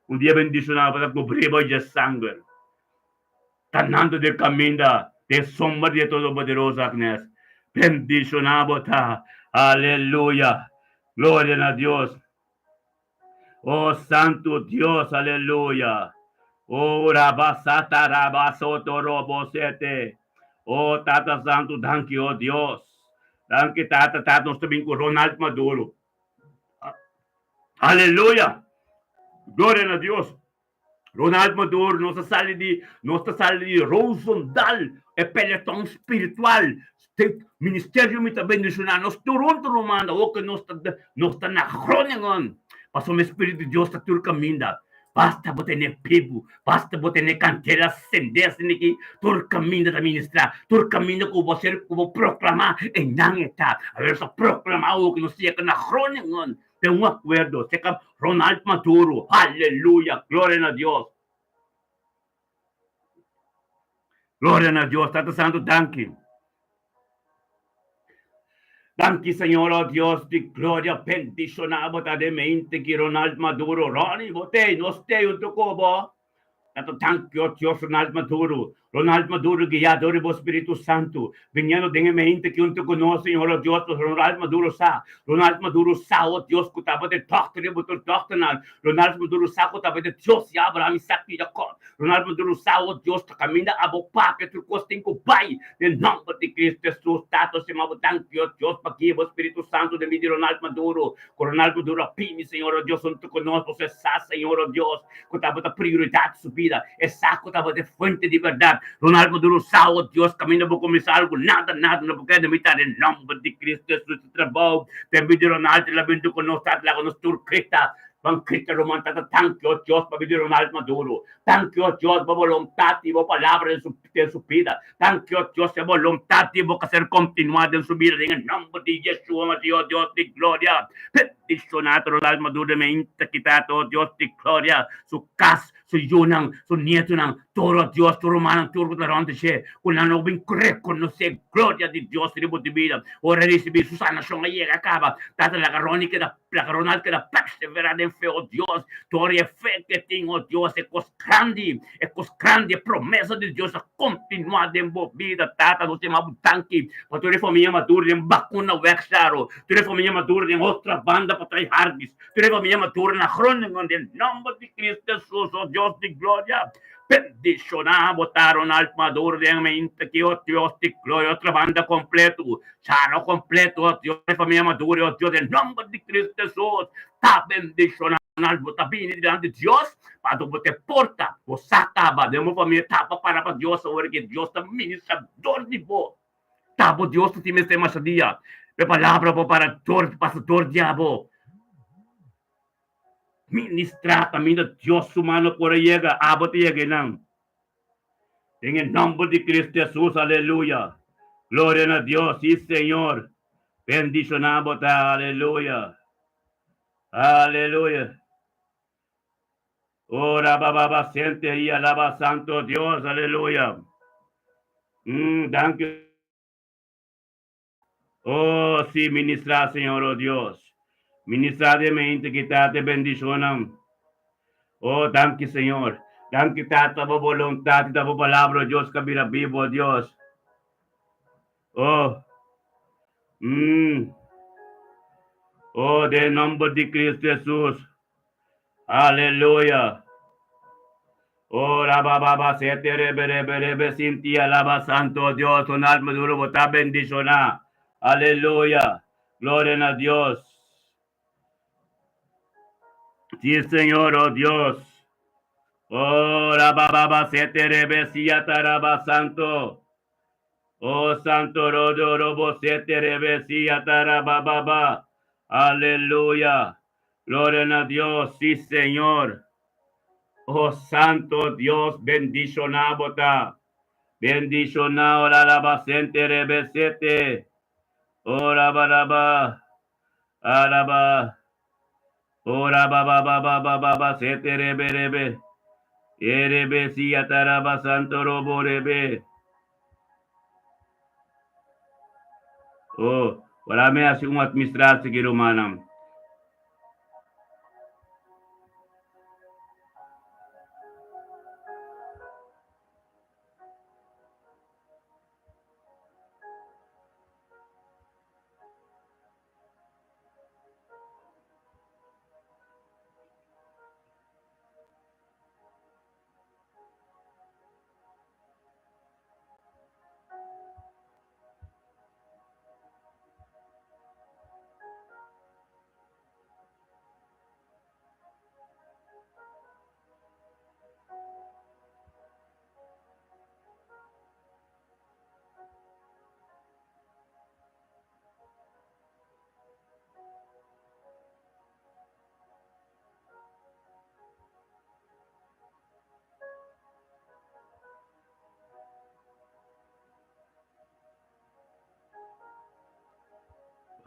Un dia bendishoná bo ta kubrí bo dje sanger. Kanando den kaminda den sombra di e Todopoderoso, Agnes. Bendishoná bo ta. Aleluya! Gloria na Dios! Oh Santo Dios, aleluya. Oh Rabasata Rabasoto Robosete. Oh Tata Santo, danki oh Dios. Danki Tata, Tata nos ta bin ku Ronald Maduro. Aleluya. Gloria na Dios. Ronald Maduro, nos a sali di, nos ta sali di Rosendal, e peleton spiritual. Ministerio mi ta bendiciona nos tur hunto ruman, awor cu nos ta, nos ta na Groningen. Pasobra e Spiritu di Dios ta tur caminda. Basta bo tene bibu, basta bo tene candela sende asina aki, tur caminda ta ministra, tur caminda cu bo ser, cu bo proclama, einan e ta. Awor nos ta proclama awor cu nos yega na Groningen. Den un akuerdo serka Ronald Maduro. Aleluya! Gloria na Dios! Gloria na Dios! Tata Santu, danki. Danki, Señor, oh Dios di gloria, bendishoná bo ta den mente ki Ronald Maduro. Ronnie, bo tei, nos tei huntu ku bo. Tata danki, oh Dios, Ronald Maduro. Ronald Maduro guiá dor di bo Spiritu Santu, biniendo den e mente ki huntu ku nos, Señor, oh Dios, pasobra Ronald Maduro sa, Ronald Maduro sa, oh Dios, ku tabata e dòkter di bo tur dòkternan. Ronald Maduro sa ku tabata e Dios di Abraham, Isaac i Jacob. Ronald Maduro sa, oh Dios, ta kaminda abo papia tur kos tin ku bai den nòmber di Cristo Jesus. Tata, stima bo danki, oh Dios, pa guia bo Spiritu Santu den bida di Ronald Maduro. Ku Ronald Maduro a pidi, Señor, oh Dios, huntu ku nos, pasobra e sa, Señor, oh Dios, ku tabata prioridat su bida, e sa ku tabata e fuente di bèrdat. Ronald Maduro sa, o Dios, kaminda bo kuminsá algu, nada, nada no por keda mitá den nòmber di Cristo Hesus. E trabou den bida di Ronald el a bintu ku nos tata laga nos tur krita. Ban krita ruman tata danki, o Dios, pa bida di Ronald Maduro. Danki, o Dios, pa boluntat di bo palabra den su den su bida. Danki, o Dios, e boluntat di bo ka ser kontinuá den su bida den e nòmber di Yeshua Masih, o Dios di gloria. Bendishoná Ronald Maduro den meinta ki tata, o Dios di gloria, su kas. Su yunan, su nietunan, tur, oh Dios, tur rumannan, tur ku ta rònt di dje, ku nan lo bin rekonosé gloria di Dios riba bo bida. Ora e risibí su sanashon a yega kaba, Tata, laga Ronnie keda, laga Ronald keda perseverá den fe, oh Dios, tur e fe ku e tin, oh Dios, e kos grandi, e kos grandi, e promesa di Dios a kontinuá den bo bida. Tata, nos yama bo danki pa tur e famia maduro den Bakuna Wèg Sharo, tur e famia maduro den otra banda pa trae Hardis, Tur e famia matura na Groningen den nomber di Cristo Jesus, o Dios di gloria, bendiciona bo ta Ronald Maduro den mente ki, o Dios di gloria, otra banda completo, Charo completo, o Dios, e famia Maduro, o Dios, den nomber di Cristo Jesus, ta bendiciona Ronald, bo ta bini dilanti Dios, pasobra bo ta e porta, bo sa caba den bo famia tapa para pa Dios awor ki Dios ta ministrador di bo. Ta bo Dios ta tin mester masha dia. Pe palabra bo para dor pasa dor di abo. Ministra kaminda Dios su mano por a yega, abo ta yega einan. Den e nomber di Cristo Jesus, aleluya. Gloria na Dios, si Señor. Bendiciona bo ta, aleluya. Aleluya. Ora bababa sente y alaba santo Dios, aleluya. Danki. Oh, sí, ministra, Señor, oh Dios. Ministra den mente ki Tata e bendicionnan. Oh, danki, Señor. Danki, Tata, bo voluntad y ta bo palabra, oh Dios, ka bira bibo, oh Dios. Oh. Oh, den nomber di Cristo Jesus. Aleluya. Oh, raba baba sete rebe rebe rebe sinti alaba santo Dios. Un alma duro bo ta bendiciona. Aleluya. Gloria na Dios. Sí, Señor, oh Dios. Oh, raba baba sete rebe siata raba santo. Oh Santo Rodo Robo Sete Rebe Siata Raba Baba. Aleluya. Gloria na Dios, sí Señor. Oh Santo Dios, bendiciona bo ta. Bendiciona ora raba sente rebe sete. Ora baraba. Araba. Ora baba baba baba baba sete rebe rebe. Erebe siata raba santo robo rebe. Oh, ora mi hasi un administratie ki rumannan.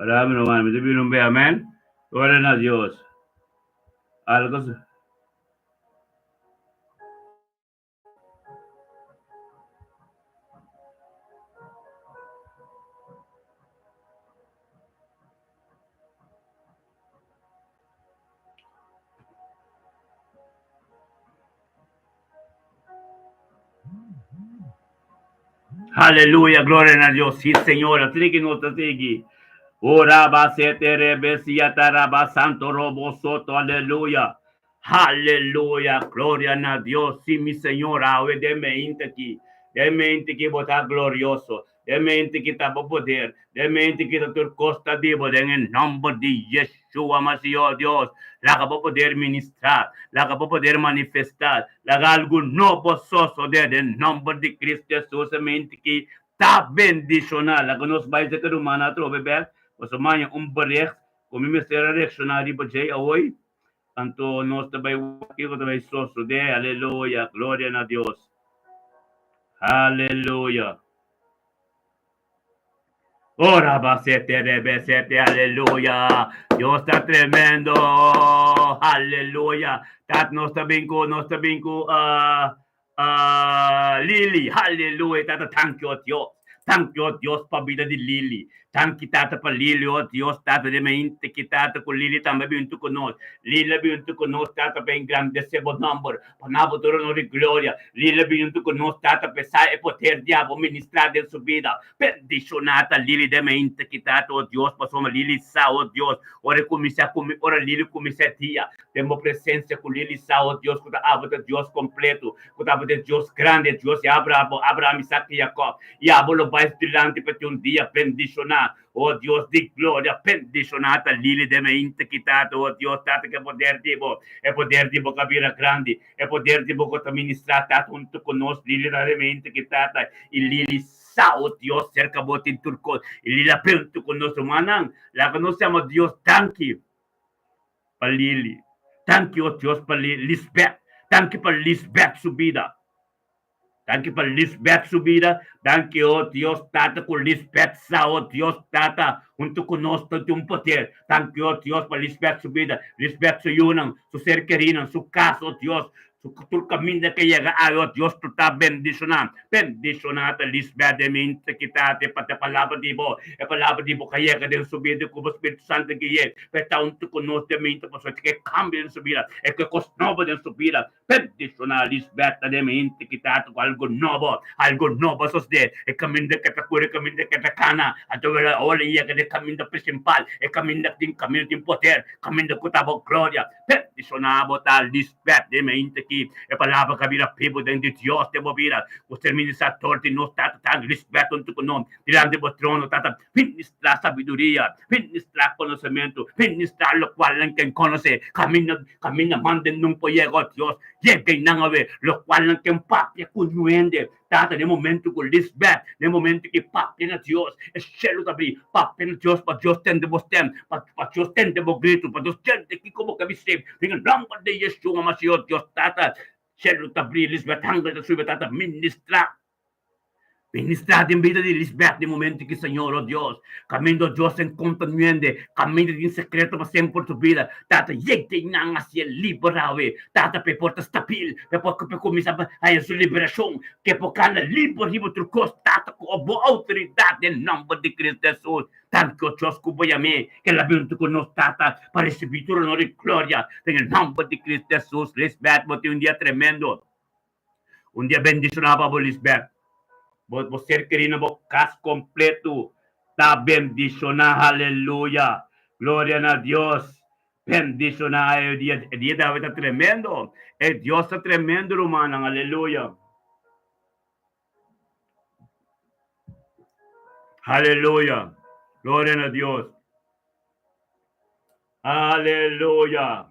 Hola, mi hermano, mi te pido un amén. Gloria a Dios. Algo. Aleluya, gloria na Dios. Sí, Señor, así que nos sigue. Ora ba sete rebe siata raba santo robo soto, aleluya. Aleluya, gloria na Dios. Sí, mi Señor, awe den mente aki. Den mente ki bo ta glorioso. Den mente ki ta bo poder. Den mente ki ta tur kos ta di bo. Den e nomber di Yeshua Mashiach, Dios. Laga bo poder ministra. Laga bo poder manifesta. Laga algu nobo sosode den nomber di Cristo Jesus. E mente ki ta bendiciona. Laga nos bai seka ruman atrobe bek. Pasobra maña un bericht ku mi mester a reacciona riba djei awoy. Anto nos ta bai wak kiko ta bai sosodé. Aleluya! Gloria na Dios! Aleluya! Ora basete rebesete, aleluya. Dios ta tremendo. Aleluya. Tat nos ta bin ku, nos ta bin ku uh, uh, Lily. Aleluya. Tata, thank you, Dios. Thank you, Dios, pa bida di Lily. Thank you, Tata, pa Lily, oh Dios, Tata, de mente ki Tata ku Lily tambe bin huntu ku nos. Lily bin huntu ku nos, Tata, pa engrandece bo nomber, pa na bo tur honor y gloria. Lily bin huntu ku nos, Tata, pa sa e poder di abo ministra den su bida. Bendiciona ta Lily den mente ki Tata, oh Dios, pasobra Lily sa, oh Dios, ora e cuminsa cu mi, ora Lily cuminsa dia den bo presencia cu Lily sa, oh Dios, cu ta abo ta Dios completo, cu ta abo ta e Dios grandi, e Dios di Abraham, Abraham, Isaac y Jacob. Y abo lo bai dilanti pa ti un dia bendiciona, oh Dios di gloria, bendiciona ta Lily den mente ki Tata, oh Dios, Tata, cu e poder di bo, e poder di bo cu a bira grandi, e poder di bo cu ta ministra, Tata, hunto cu nos, Lily ta den mente ki Tata, y Lily sa, oh Dios, cerca bo tin tur cos, y Lily a hunto cu nos rumannan, laga nos yama Dios danki pa Lily, danki, oh Dios, pa Lisbeth, danki pa Lisbeth su bida. Danki pa Lisbeth su bida. Danki, oh Dios Tata, ku Lisbeth sa, oh Dios Tata, huntu ku nos ta tin un poder. Danki, oh Dios, pa Lisbeth su bida, Lisbeth su yunan, su ser kerinan, su kas, oh Dios, su tur kaminda ke yega awe, oh Dios, tu ta bendishoná. Bendishoná ta Lisbeth den mi intekitati pa ta palabra di bo, e palabra di bo ka yega den su bida ku bo Spiritu Santu gui'é pa e ta huntu ku nos den mi inter pasobra e ke kambio den su bida, e ke kos nobo den su bida. Bendiciona Lisbeth ta den mente ki ta ku algo nobo, algo nobo a sosode. E caminda ke ta curi, e caminda ke ta cana, anto wela ora e yega den caminda principal, e caminda ku tin caminda tin poder, caminda ku ta bo gloria. Bendiciona bo ta Lisbeth den mente ki e palabra ka bira bibu den di Dios den bo bida. Ku ser ministrador di nos Tata tan Lisbeth huntu ku nos dilanti bo trono Tata. Ministra sabiduria, ministra konosementu, ministra lokual nan ken konosé. Kaminda, kaminda manda nan por yega, oh Dios, yega i nan awe lokual nan ken papia ku nuende. Tata, den momentu ku Lisbeth, den momentu ki papia na Dios, e shelu ta bri. Papia na Dios pa Dios tende bo stem, pa, pa Dios tende bo gritu, pa Dios tende kiko bo ke bis'é. Den e nòmber di Yeshua Mashiach, oh Dios, Tata, shelu ta bri, Lisbeth hangel ta subi, Tata, ministra. Ministrá den bida di Lisbeth den momento ki Señor, oh Dios, kaminda oh Dios en konta nuende, kaminda tin sekreto pa semper su bida, Tata yega i nan hasié liber awe, Tata pa e por ta stabil, pa e por pa e kuminsá pa haña su liberashon, ku e por kana liber riba tur kos, Tata, ku bo outoridat den nòmber di Cristo Hesus. Danki oh Dios ku bo yam'é, ke labinto ku nos, Tata, pa risibí tur honor i gloria den e nòmber di Cristo Hesus. Lisbeth, bo tin un dia tremendo. Un dia bendishoná pa bo Lisbeth. Bo bo ser kerí na bo kas kompletu ta bendishoná. Haleluya! Gloria na Dios. Bendishoná e dia e dia di awe ta tremendo. E Dios ta tremendo rumannan. Aleluya. Haleluya. Gloria na Dios. Aleluya.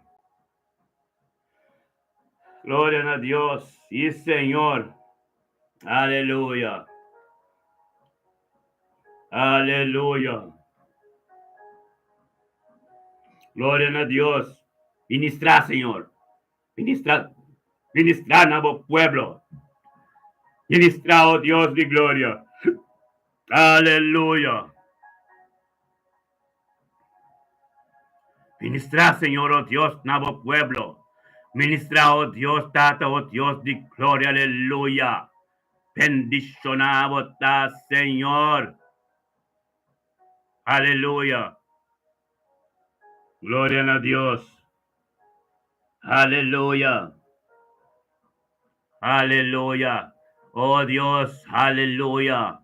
Gloria na Dios. Sí, Señor. Aleluya. Aleluya. Gloria na Dios. Ministra, Señor. Ministra, ministra na bo pueblo. Ministra, oh Dios di gloria. Aleluya. Ministra, Señor, oh Dios, na bo pueblo. Ministra, oh Dios, Tata, oh Dios di gloria, aleluya. Bendiciona bo ta, Señor. Aleluya. Gloria na Dios. Aleluya. Aleluya. Oh Dios, aleluya.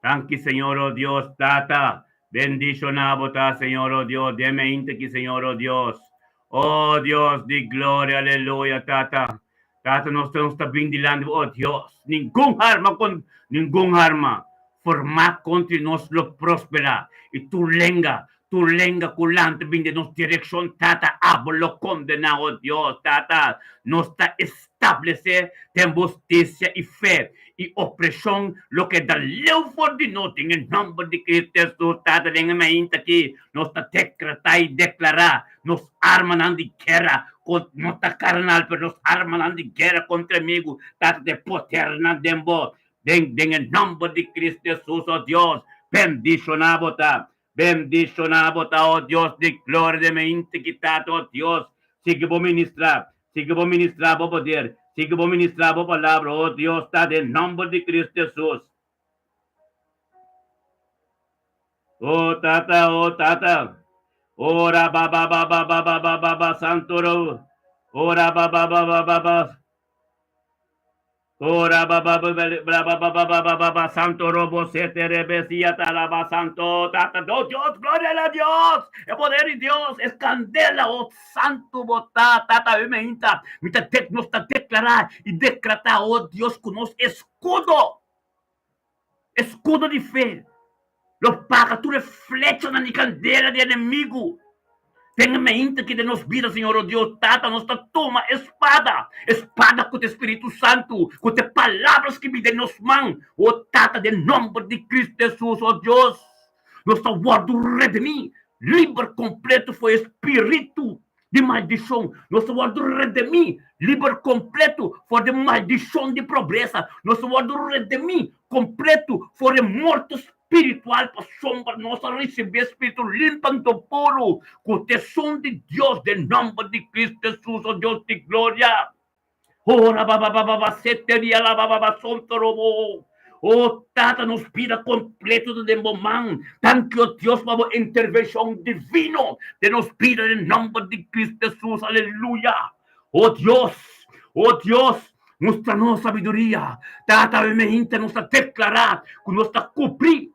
Danki Señor, oh Dios, Tata. Bendiciona bo ta, Señor, oh Dios. Deme inte ki, Señor, oh Dios. Oh Dios di gloria, aleluya, Tata. Tata, nos ta, nos ta bin dilanti bo, oh Dios. Ningun arma con, ningun arma formá contra nos lo prosperá. I tur lenga, tur lenga ku lanta bin den nos direkshon, Tata, abo lo kondená, oh Dios, Tata. Nos ta establesé den bo hustisia i fe, i opreshon lo keda leu for di nos den e nòmber di Cristo Hesus. Tata, den e mainta aki nos ta dekretá i deklará nos armanan di guera no ta karnal, pero nos armanan di guera kontra enemigu, Tata, ta e podernan den bo, Den den e nòmber di Cristo Hesus, oh Dios. Bendishoná bo ta, bendishoná bo ta, o Dios di gloria den mi intikitat, o Dios, sigui bo ministrá, sigui bo ministrá bo poder, sigui bo ministrá bo palabra, o Dios, ta den nòmber di Cristo Hesus. O Tata, o Tata, ora ba ba ba ba ba ba ba ba ba santo ro, ora ba ba ba ba ba ba. Ora ba ba ba ba ba ba ba ba ba ba ba santo robo sete rebe siata la ba santo tata do Dios gloria a Dios e poder di Dios es candela o santo bota tata me inta mi ta dek nos ta declara y decrata o Dios ku nos escudo escudo di fe Lo paga tur e flechanan di kandela di enemigu. Den e meinta ki den nos bida, Señor, o Dios Tata, nos ta tuma e spada, e spada ku ta e Spiritu Santu, ku ta e palabra skibí den nos man, o Tata, den nomber di Cristo Hesus, o Dios, nos ta wòrdu redimí, liber kompleto for e spiritu di maldishon. Nos ta wòrdu redimí, liber kompleto for di maldishon di pobresa. Nos ta wòrdu redimí kompleto for e morto spiritual pasobra nos a risibí e Spiritu limpi anto puru ku ta esun di Dios den nòmber di Cristo Hesus, o Dios di gloria. Ora ba ba ba ba ba sete dia la ba ba ba sonto robo. O Tata nos bida kompleto ta den bo man. Danki o Dios pa bo intervenshon divino den nos bida den nòmber di Cristo Hesus. Aleluya. O Dios, o Dios, mustra nos sabiduria. Tata awe meinta nos ta deklará ku nos ta kubrí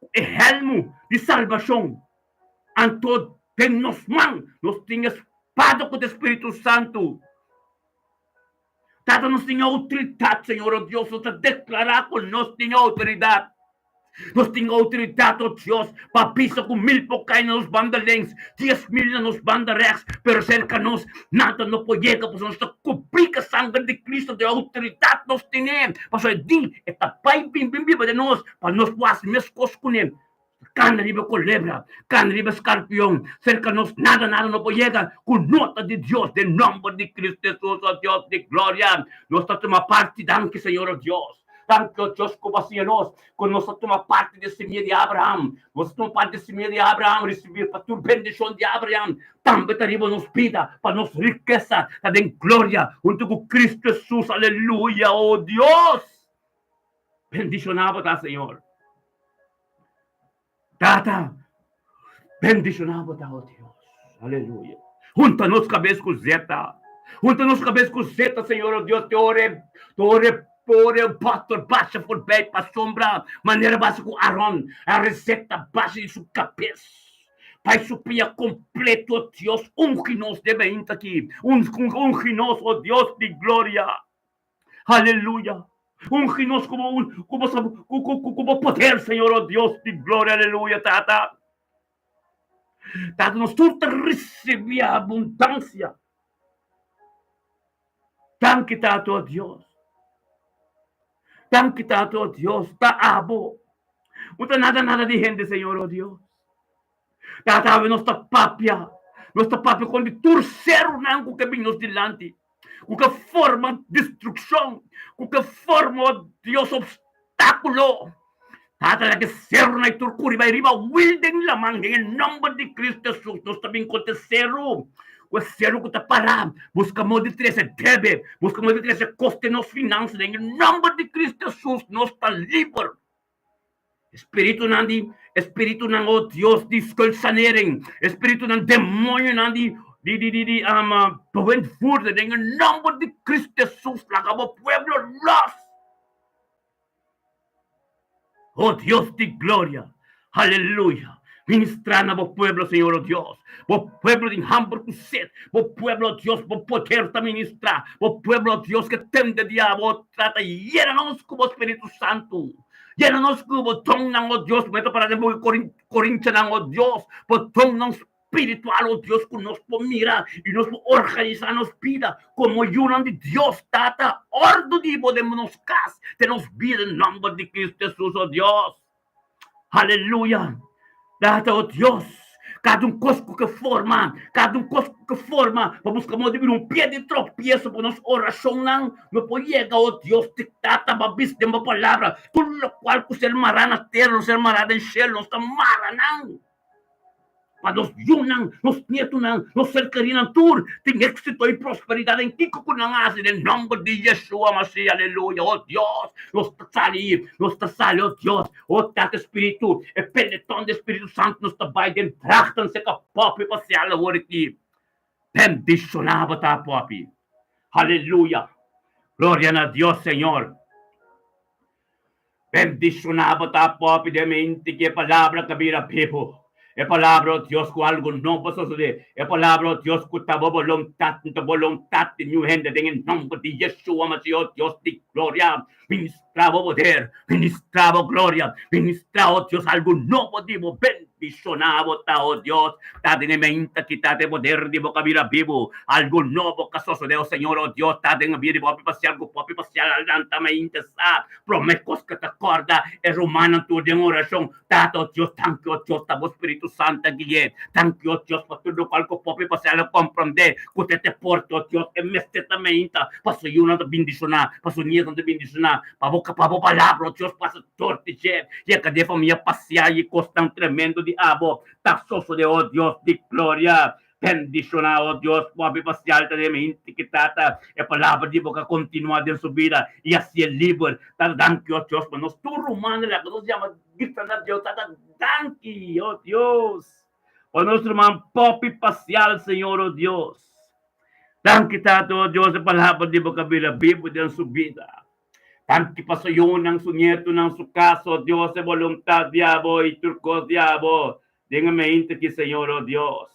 ku e hèlmu di salbashon. Anto den nos man nos tin e spada ku ta e Spiritu Santu. Tata nos tin outoridat, Señor, o Dios, nos ta deklará ku nos tin outoridat. Nos tin outoridat, o Dios, pa bisa ku mil por kai na nos banda links, 10,000 na nos banda rechts, pero serka nos nada no por yega, pasobra nos ta kubrí ku e sanger di Cristo, den outoridat nos tene, pasobra e di e ta bai bin bin biba den nos, pa nos por hasi meskos kuné. Kana riba kolebra, kana riba skarpion, serka nos nada nada no por yega, ku no ta di Dios, den nomber di Cristo Hesus, o Dios di gloria, nos ta tuma parti, danki Señor, o Dios, danki o Dios ku bo a siña nos, ku nos ta tuma parti di e simia di Abraham, nos ta tuma parti di e simia di Abraham, risibi pa tur bendishon di Abraham, tambe ta riba nos bida, pa nos rikesa ta den gloria, huntu ku Cristo Hesus, aleluya, o Dios, bendishona bo ta Señor. Tata, bendishoná bo ta, o Dios. Aleluya. Hunta nos kabes ku zeta. Hunta nos kabes ku zeta, Señor, o Dios, te ora, te ora, ora e bòter basha forbij pasobra manera basa ku Aron, a reseta basha di su kabes. Pai su pia kompleto, o Dios, ungi nos den mainta aki. Ungi nos, o Dios di gloria. Aleluya. Ungi nos ku bo, ku bo, ku, ku, ku bo poder, Señor, oh Dios di gloria, aleluya, Tata. Tata, nos tur ta recibi abundancia. Danki, Tata, oh Dios. Danki, Tata, oh Dios, ta abo. No ta nada, nada di hende, Señor, oh Dios. Tata, awe nos ta papia. Nos ta papia kon di tur serunan ku ke bin nos dilanti. Ku ke forma destrukshon, ku ke forma, oh Dios, obstákulo. Tata, laga e serunan i tur kuri bai riba wil den laman, den e nòmber di Kristu Hesus. Nos ta bin kontra e seru, ku e seru ku ta pará buska moda di trese debe, buska moda di trese kos den nos finansa, den e nòmber di Kristu Hesus nos ta liber. Espiritunan di, espiritunan, oh Dios, di skuldsanering, espiritunan, demonionan di, di, di, di, di, um, bewindvoerder, den e nomber di Cristo Jesus, laga bo pueblo los. Oh Dios di gloria, aleluya. Ministra na bo pueblo, Señor, oh Dios. Bo pueblo tin hamber ku sed. Bo pueblo, oh Dios, bo poder ta ministra. Bo pueblo, oh Dios, ke tende di abo trata. Yena nos ku bo Spiritu Santu. Yena nos ku bo donnan, oh Dios. Bo ta para den boki Korintianan, oh Dios. Bo donnan spiritual, oh Dios, ku nos por mira i nos por organisá nos bida komo yunan di Dios, Tata. Ordu di bo den nos kas, den nos bida, den nòmber di Kristu Hesus, oh Dios. Aleluya! Tata, oh Dios, Kada un kos ku ke forma, kada un kos ku ke forma pa buska moda di bira un pia di tropieso pa nos orashonnan no por yega, o Dios di Tata, bo a bisa den bo palabra, tur lokual ku ser mará na tera lo ser mará den shelu, nos ta mara nan. Pa nos yunan, nos nietunan, nos serkerinan tur tin éksito i prosperidat den kiko ku nan hasi den nòmber di Yeshua Mashiach. Aleluya! O Dios, nos ta sali, nos ta sali, o Dios, o Tata Spiritu, e peletòn di Spiritu Santu nos ta bai den drachten seka pòpi pa sial awor aki. Bendishoná bo ta, pòpi. Aleluya! Gloria na Dios, Señor. Bendishoná bo ta popi den mente ki e palabra ta bira bibu. E palabra, o Dios, ku algu nobo a sosodé. E palabra, o Dios, ku ta bo boluntat, ta boluntat di niun hende den e nòmber di Yeshua Masih, o Dios di gloria. Ministrá bo poder, ministrá bo gloria, ministrá, o Dios, algu nobo di bo. Bendishoná bo ta, o Dios, ta den e mente ki ta e poder di bo ka bira bibu. Algu nobo ka sosodé, o Señor, o Dios, ta den e bida di bo hopi pasial ku popi pasial a lanta mente sa. Promé kos ku ta kòrda e rumannan tur den orashon, Tata, o Dios, danki, o Dios, ta bo Spiritu Santu a gui'é. Danki, o Dios, pa tur lokual ku popi pasal a komprondé ku ta te porta, o Dios, e mester ta meinta pa su yunan ta bindishoná, pa su nietunan ta bindishoná, pa bo pa bo palabra, o Dios, pasa dor di dje. Yega di e famia pasiá i kosnan tremendo di abo ta sosodé, o Dios di gloria. Bendiciona, oh Dios, pobre pacial ta den mente ki Tata e palabra di bo ka continua den su bida y hacié liber. Tata, danki, oh Dios, pa nos tur rumannan laga nos yama grita na Dios, Tata, danki, oh Dios, pa nos ruman pobre pacial, Señor, oh Dios. Danki, Tata, oh Dios, e palabra di bo ka bira bibu den su bida. Danki pa su yunan, su nietunan, su cas, oh Dios, e boluntad di abo y tur cos di abo. Den e mente ki Señor, oh Dios.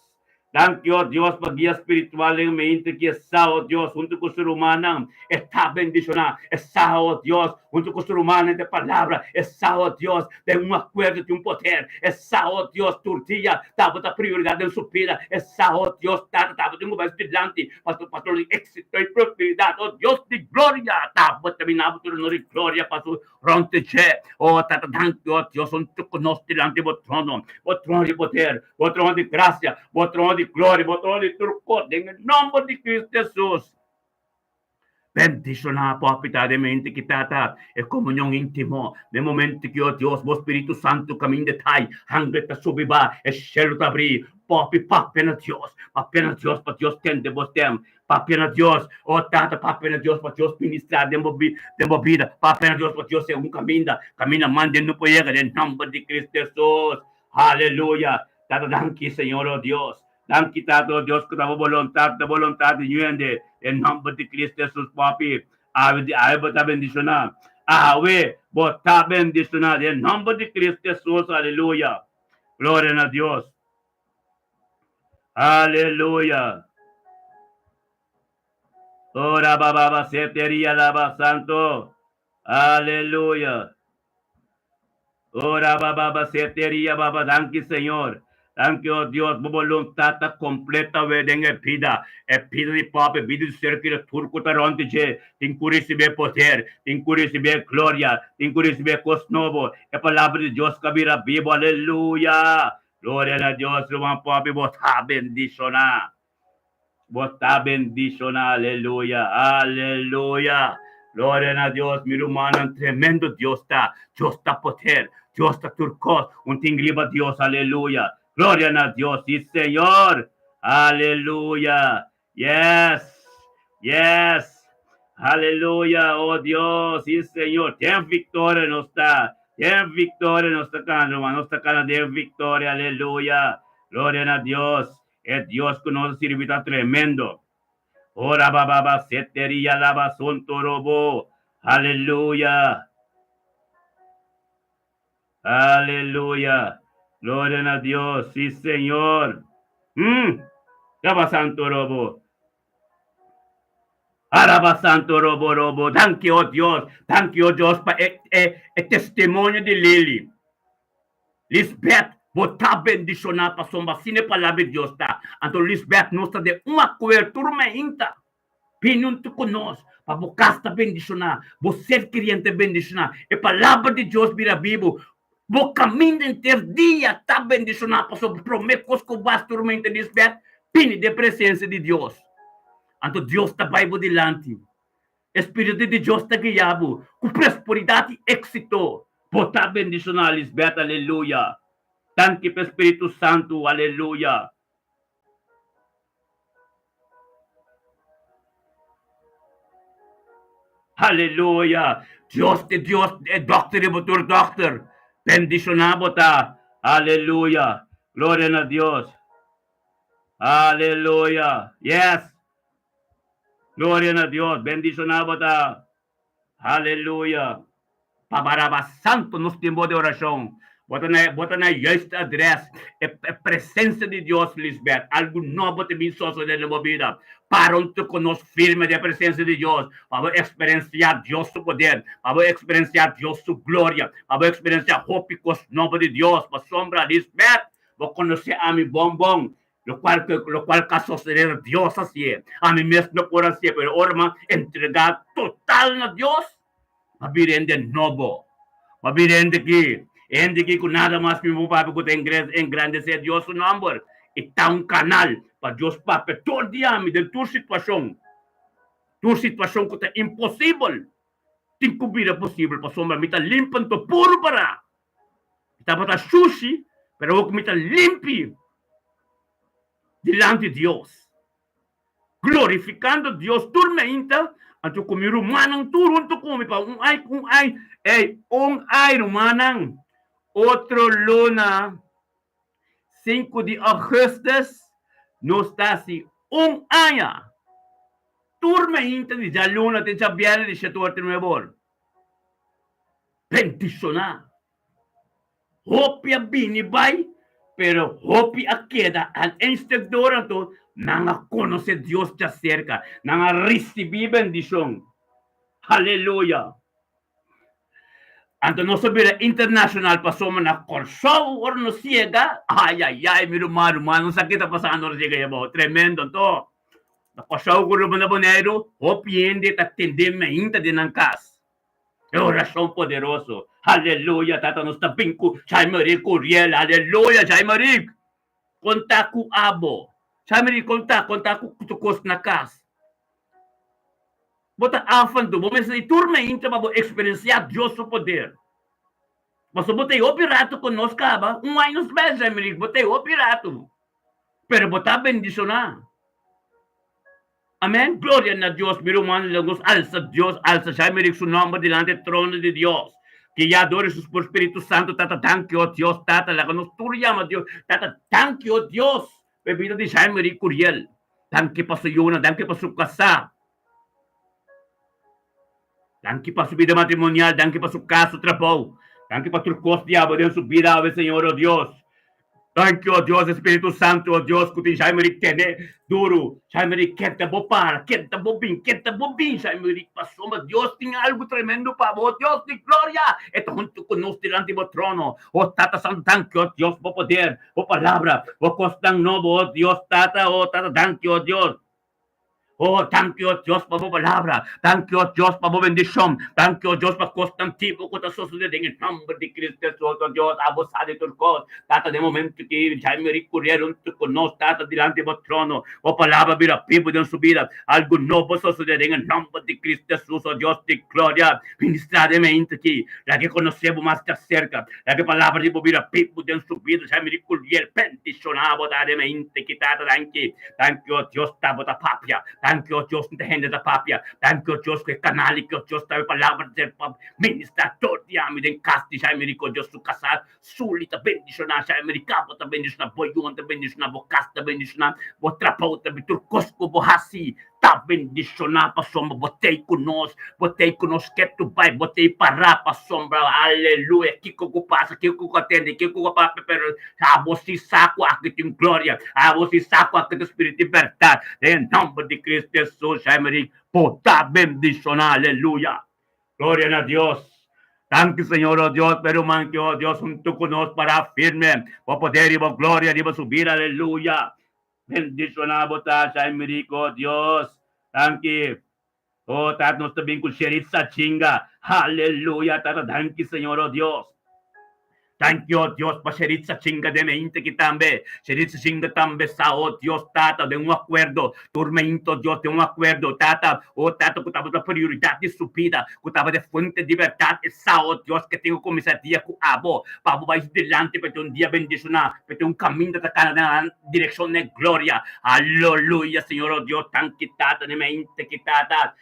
Danki, oh Dios, pa guia spiritual den e mente ki e sa, oh Dios, huntu ku su rumannan, e ta bendishoná. E sa, oh Dios, huntu ku su rumannan den palabra. E sa, oh Dios, den un akuerdo tin un poder. E sa, oh Dios, tur dia tabata prioridat den su bida. E sa, oh Dios, Tata, tabatin ku bai su dilanti pa su pastor di éksito i prosperidat. Oh Dios di gloria, tabata bini abo tur honor i gloria pa su Rond di dje, o Tata, danki, o Dios, huntu ku nos dilanti bo trono, bo trono di poder, bo trono di grasia, bo trono di gloria, bo trono di tur kos, den e nomber di Cristo Jesus. Bendishoná Papi ta den mente ki Tata e komunion íntimo, den momento ki, o Dios, bo Spiritu Santu kaminda tai, hangre ta subi ba, e shelu ta abri, Papi, papia na Dios, papia na Dios pa Dios tende bo stem, Papia na Dios, o Tata, papia na Dios pa Dios ministrá den bo den bo bida. Papia na Dios pa Dios sea un kaminda, kaminda mande no por yega den nòmber di Cristo Hesus. Aleluya! Tata, danki Señor, o Dios. Danki Tata, o Dios, ku ta bo boluntat, ta boluntat di ñuende den nòmber di Cristo Hesus, Papi. Awe di awe bo ta bendishoná. Awe bo ta bendishoná den nòmber di Cristo Hesus. Aleluya! Gloria na Dios. Aleluya. Ora baba seteria laba santo. Aleluya. Ora baba seteria baba danki Señor. Danki oh Dios, bo voluntad ta completa we den e bida. E bida di papa, e bida di ser kere tur ku ta rond di dje. Tin ku risibi e poder, tin ku risibi e gloria, tin ku risibi e kos nobo. E palabra di Dios ka bira bibo. Aleluya. Gloria na Dios ruman popi bo ta bendiciona bo ta bendiciona aleluya aleluya gloria na Dios mi rumannan tremendo Dios ta Dios ta poder Dios ta tur cos un tin riba Dios aleluya gloria na Dios si Señor aleluya yes yes aleluya oh Dios si Señor den victoria nos ta Den victoria nos ta cana ruman, nos ta cana den victoria, aleluya. Gloria na Dios, e Dios cu nos ta sirbi ta tremendo. Ora bababa seteria laba sontorobo, aleluya. Aleluya. Gloria na Dios, si Señor. Mm. Laba santorobo. Araba Santo Robo Robo. Danki, oh Dios. Danki, oh Dios, pa e, e, e testimonio di Lily. Lisbeth, bo ta bendishoná pasobra asina e palabra di Dios ta. Anto Lisbeth, nos ta den un akuerdo tur mainta. Bini huntu ku nos pa bo kas ta bendishoná, bo ser keriente bendishoná. E palabra di Dios bira bibu. Bo kaminda henter dia ta bendishoná pasobra promé kos ku bo hasi turmenta di spèt, bini den presensia di Dios. Anto Dios ta bai bo dilanti. E spiritu di Dios ta guia bo ku prosperidat i éksito. Bo ta bendishoná, Lisbeth, aleluya! Danki pa e Spiritu Santu, aleluya! Aleluya! Dios ta Dios, e dòkter di bo tur dòkter. Bendishoná bo ta. Aleluya! Gloria na Dios. Aleluya! Yes! Gloria na Dios. Bendishoná bo ta. Aleluya! Pa Baraba Santo nos tin bo di orashon. Bo ta na bo ta na juiste adres. E e presensia di Dios, Lisbeth. Algu nobo ta bin sosode den bo bida. Para un toko nos firme den e presensia di Dios pa bo eksperensiá Dios su poder, pa bo eksperensiá Dios su gloria, pa bo eksperensiá hopi kos nobo di Dios. Pasobra, Lisbeth, bo konosé ami bon bon. Lokual ku lokual ka sosodé na Dios hasié. Ami mes no por hasié, pero ora mi a entregá total na Dios, mi a bira hende nobo. Mi a bira hende ki, hende ki ku nada mas mi por papia ku ta engrandesé Dios su nòmber i ta un kanal pa Dios papia tur di ami den tur situashon, tur situashon ku ta imposibel tin ku bira posibel pasobra mi ta limpi anto puru pará. Mi tabata shushi, pero awor ku mi ta limpi dilanti Dios, glorifikando Dios tur meinta, anto ku mi rumannan tur huntu ku mi pa un ai un ai, ey, un ai rumannan, otro luna sinku di augustus nos ta hasi un aña tur meinta di djaluna te djabièrnè di shete ora te nuebe ora. Bendishoná. Hopi a bini bai, pero hopi a keda al einstuk dor anto nan a konosé Dios djaserka, nan a risibí bendishon. Aleluya! Anto nos a bira internashonal pasobra na Kòrsou ora nos yega, ayayay mi ruman, ruman no sa ke ta pasando ora nos yega ayabou, tremendo anto. Na Kòrsou ku riba na Boneiru hopi hende ta tende mainta den nan kas. E orashon poderoso. Aleluya Tata nos ta bin ku Jaimerick Curiel. Aleluya Jaimerick. Konta ku abo. Jaimerick konta konta ku tur kos na kas. Bo ta afantu bo mester di tur mainta pa bo eksperensiá Dios su poder. Pasobra bo ta e hopi ratu ku nos kaba. Un aña nos bes Jaimerick bo ta e hopi ratu. Pero bo ta bendishoná. Amen. Gloria na Dios, mi ruman, lo nos alsa Dios, alsa Jaime Rick su nomber dilanti e trono di Dios. Ki ya dor Hesus por Spiritu Santo, Tata, danki, oh Dios, Tata, laga nos tur yama Dios, Tata, danki, oh Dios, pa e bida di Jaime Rick Curiel. Danki pa su yunan, danki pa su kasá. Danki pa su bida matrimonial, danki pa su kas, su trabou. Danki pa tur kos di abo den su bida awe, Señor, oh Dios. Danki, oh Dios, Espiritu Santu, oh Dios, ku tin Jaime Rick tene duru. Jaime Rick, keda bo para, keda bo bin, keda bo bin, Jaime Rick, pasobra Dios tin algu tremendo pa bo. Oh Dios di gloria, e ta huntu ku nos dilanti bo trono. Oh Tata Santu, danki, oh Dios, bo poder, bo palabra, bo kosnan nobo, oh Dios, Tata, oh Tata, danki, oh Dios. Oh, danki, oh Dios, pa bo palabra. Danki, oh Dios, pa bo bendishon. Danki, oh Dios, pa kosnan tipo ku ta sosodé den e nòmber di Cristo Hesus, oh Dios, abo sa di tur kos. Tata, den momento ki Jaime Rick Curiel huntu ku nos, Tata, dilanti bo trono, bo palabra bira bibu den su bida. Algu nobo sosodé den e nòmber di Cristo Hesus, oh Dios di gloria. Ministrá den momento ki, laga e konosé bo mas djaserka. Laga e palabra di bo bira bibu den su bida. Jaime Rick Curiel, bendishoná bo, Tata, den momento ki, Tata, danki. Danki o Dios ta bo ta papia. Danki o Dios nta hende ta papia. Danki o Dios ku e kanal i ki o Dios ta e palabra di ser pa ministra tur di ami den kas di Jaime Rico. Dios su kasá Suli ta bendishoná Jaime Rica bo ta bendishoná bo yunan ta bendishoná bo kas ta bendishoná bo trabou ta tur kos ku bo hasi ta bendishoná pasobra bo tei ku nos bo tei ku nos ketu bai bo tei pará pasobra aleluya kiko ku pasa kiko ku atende kiko ku papia pero Abo si sa ku aki tin gloria. Abo si sa ku aki tin spiritu di bèrdat. Den e nòmber di Cristo Hesus, Jaime bo ta bendishoná. Aleluya! Gloria na Dios! Danki Señor, oh Dios, pa e ruman ki, oh Dios, huntu ku nos pará firme. Bo poder i bo gloria riba su bida. Aleluya! Bendishoná bo ta, Jaime oh Dios. Danki. Oh Tata, nos ta bin ku Sheritza Chinga. Aleluya, Tata, danki Señor, oh Dios. Danki, o Dios, pa Sheritza chinga den e inte ki tambe. Sheritza chinga tambe sa, o Dios, Tata, den un akuerdo. Tur meinto, Dios, den un akuerdo, Tata, o Tata, ku tabata prioridat di su bida, ku tabata e fuente di bèrdat, e sa, o Dios, ke tin ku kuminsá dia ku Abo, pa Abo bai su dilanti pa e tin un dia bendishoná, pa e tin un kaminda ta kana den direkshon n'e gloria. Aleluya, Señor, o Dios, danki, Tata, den e inte ki, Tata.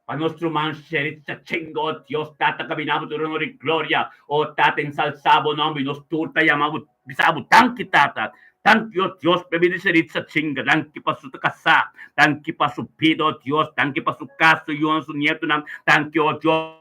Pa nos ruman Sherit Chachengo, o Dios Tata, camina bo trono di gloria. O Tata, ensalsa bo nomber y nos tur ta yama bo, bisa bo danki Tata. Danki, o Dios, p'e bida di Sherit Chachenga. Danki pa su casá. Danki pa su bida, o Dios. Danki pa su cas, su yunan, su nietonan. Danki, o Dios.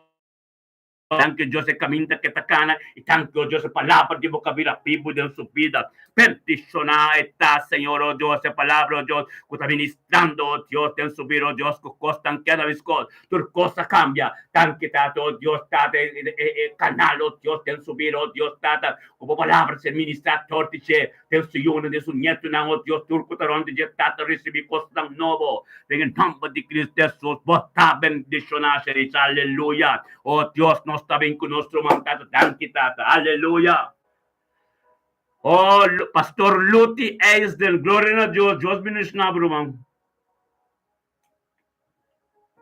Danki Dios e caminda ke ta cana y danki o Dios e palabra di bo ka bira bibu den su bida. Bendiciona e ta Señor o Dios e palabra o Dios cu ta ministrando o Dios den su bida o Dios cu cosnan keda miscos tur cos a cambia. Danki Tata o Dios Tata e canal o Dios den su bida o Dios Tata cu bo palabra ser ministra tor di dje den su yunan den su nietonan o Dios tur cu ta rond di dje Tata ricibi cosnan nobo den e nomber di Cristo Jesus bo ta bendiciona Sherish aleluya. Oh Dios, nos ta bin ku nos ruman Tata. Danki Tata. Aleluya. Oh, Pastor Luti Eisden, gloria na Dios. Dios bendiciona bo ruman.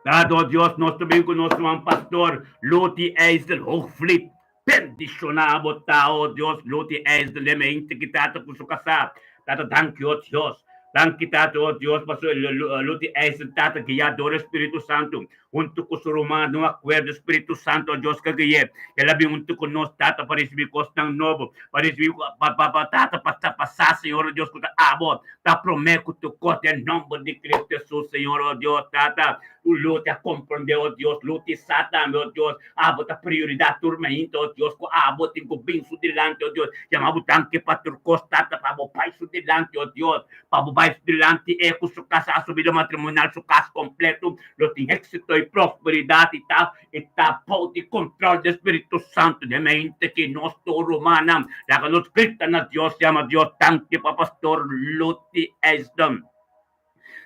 Tata, oh Dios, nos ta bin ku nos ruman Pastor Luti Eisden, Hoogvliet. Bendiciona bo ta, oh Dios, Luti Eisden, den mente ki Tata ku su kasá. Tata, danki, oh Dios. Danki, Tata, oh Dios, pasobra Luti Eisden, Tata, guiá dor e Spiritu Santu. Huntu ku su ruman den un akuerdo, Spiritu Santu a Dios ka gui'é. El a bin huntu ku nos, Tata, pa risibí kosnan nobo, pa risibí, pa, pa, pa, Tata, pa ta pasá, Señor, o Dios, ku ta abo ta promé ku tur kos, den nòmber di Cristo Hesus, Señor, o Dios, Tata. Lo te a komprondé, o Dios, lo te sa tambe, o Dios, abo ta prioridat tur mainta, o Dios, ku abo tin ku bin su dilanti, o Dios. Yama bo danki pa tur kos, Tata, pa bo bai su dilanti, o Dios, pa bo bai su dilanti, e ku su kasá, su bida matrimonial, su kas kompleto. Lo tin éxito i prosperidat i ta i ta bou di control di Spiritu Santu. Den mente ki nos tur rumannan laga nos grita na Dios, yama Dios danki pa Pastor Luti Eisden.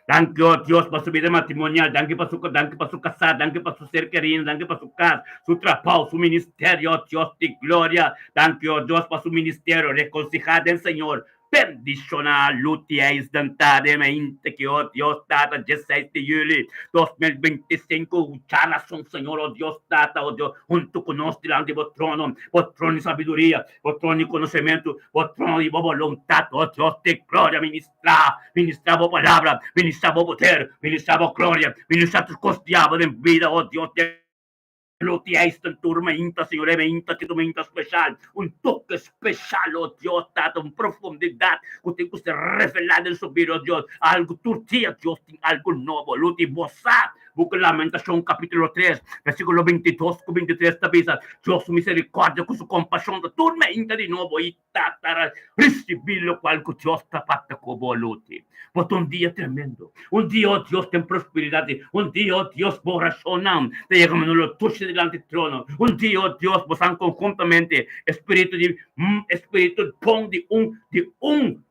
Danki o Dios pa su bida matrimonial, danki pa su danki pa su kasá, danki pa su ser kerido, danki pa su kas, su trabou, su ministerio, o Dios di gloria. Danki o Dios pa su ministerio, rekonsihá den Señor. Bendiciona Luti Eisden ta den mente ki o Dios Tata dieseis di juli 2025 djarason Señor o Dios Tata o Dios hunto ku nos dilanti bo trono bo trono di sabiduria bo trono di konosementu bo trono di bo boluntat o Dios di gloria ministra ministra bo palabra ministra bo poder ministra bo gloria ministra tur kos diabel den bida o Dios di Lo ti eisten tur mainta, Señor, e mainta ki tu mainta special, un toke special, oh Dios, Tata, un profundidad cu tin cu ser revelá den su bida, oh Dios, algo tur dia, Dios, tin algo nobo, lo ti bo sa. Buki Lamentacion capitulo tres, versiculo 22 cu 23 ta bisa, Dios su misericordia cu su compasion ta tur mainta di nobo, i Tata ricibi locual cu Dios ta papia cu bo Luti. Bo ta un dia tremendo. Un dia, oh Dios, den prosperidad. Un dia, oh Dios, bo oracionnan ta yega mano lo tushi dilanti trono. Un dia, oh Dios, bo san conjuntamente e spiritu di e spiritu bon di un di un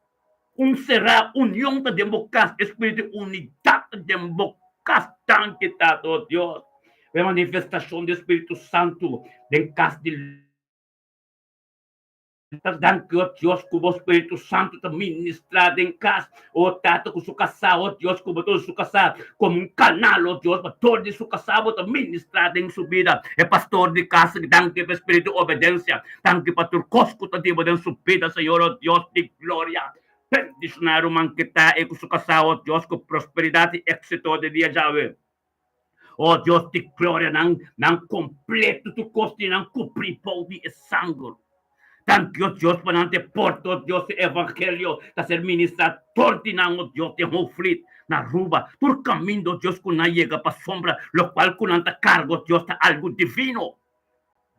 un sera union ta den bo cas. E spiritu di unidad ta den bo cas. Danki, Tata, oh Dios, pa e manifestacion di e Spiritu Santo den cas di. Ta danki, o Dios, ku bo Spiritu Santu ta ministrá den kas, o Tata, ku su kasá, o Dios, ku bo ta usa su kasá komo un kanal, o Dios, pa dor di su kasá bo ta ministrá den su bida. E pastor di kas, danki pa e spiritu di obedensia, danki pa tur kos ku ta di bo den su bida, Señor, o Dios di gloria. Bendishoná e ruman ki ta e ku su kasá, o Dios, ku prosperidat i éksito di dia djawe. O Dios di gloria, nan nan kompleto tur kos di nan kubrí bou di e sanger. Danki, o Dios, pa nan te porta, o Dios, e evangelio ta ser ministrá dor di nan, o Dios, den Hoogvliet, na Aruba, tur kaminda, o Dios, ku nan yega pasobra lokual ku nan ta karga, o Dios, ta algu divino.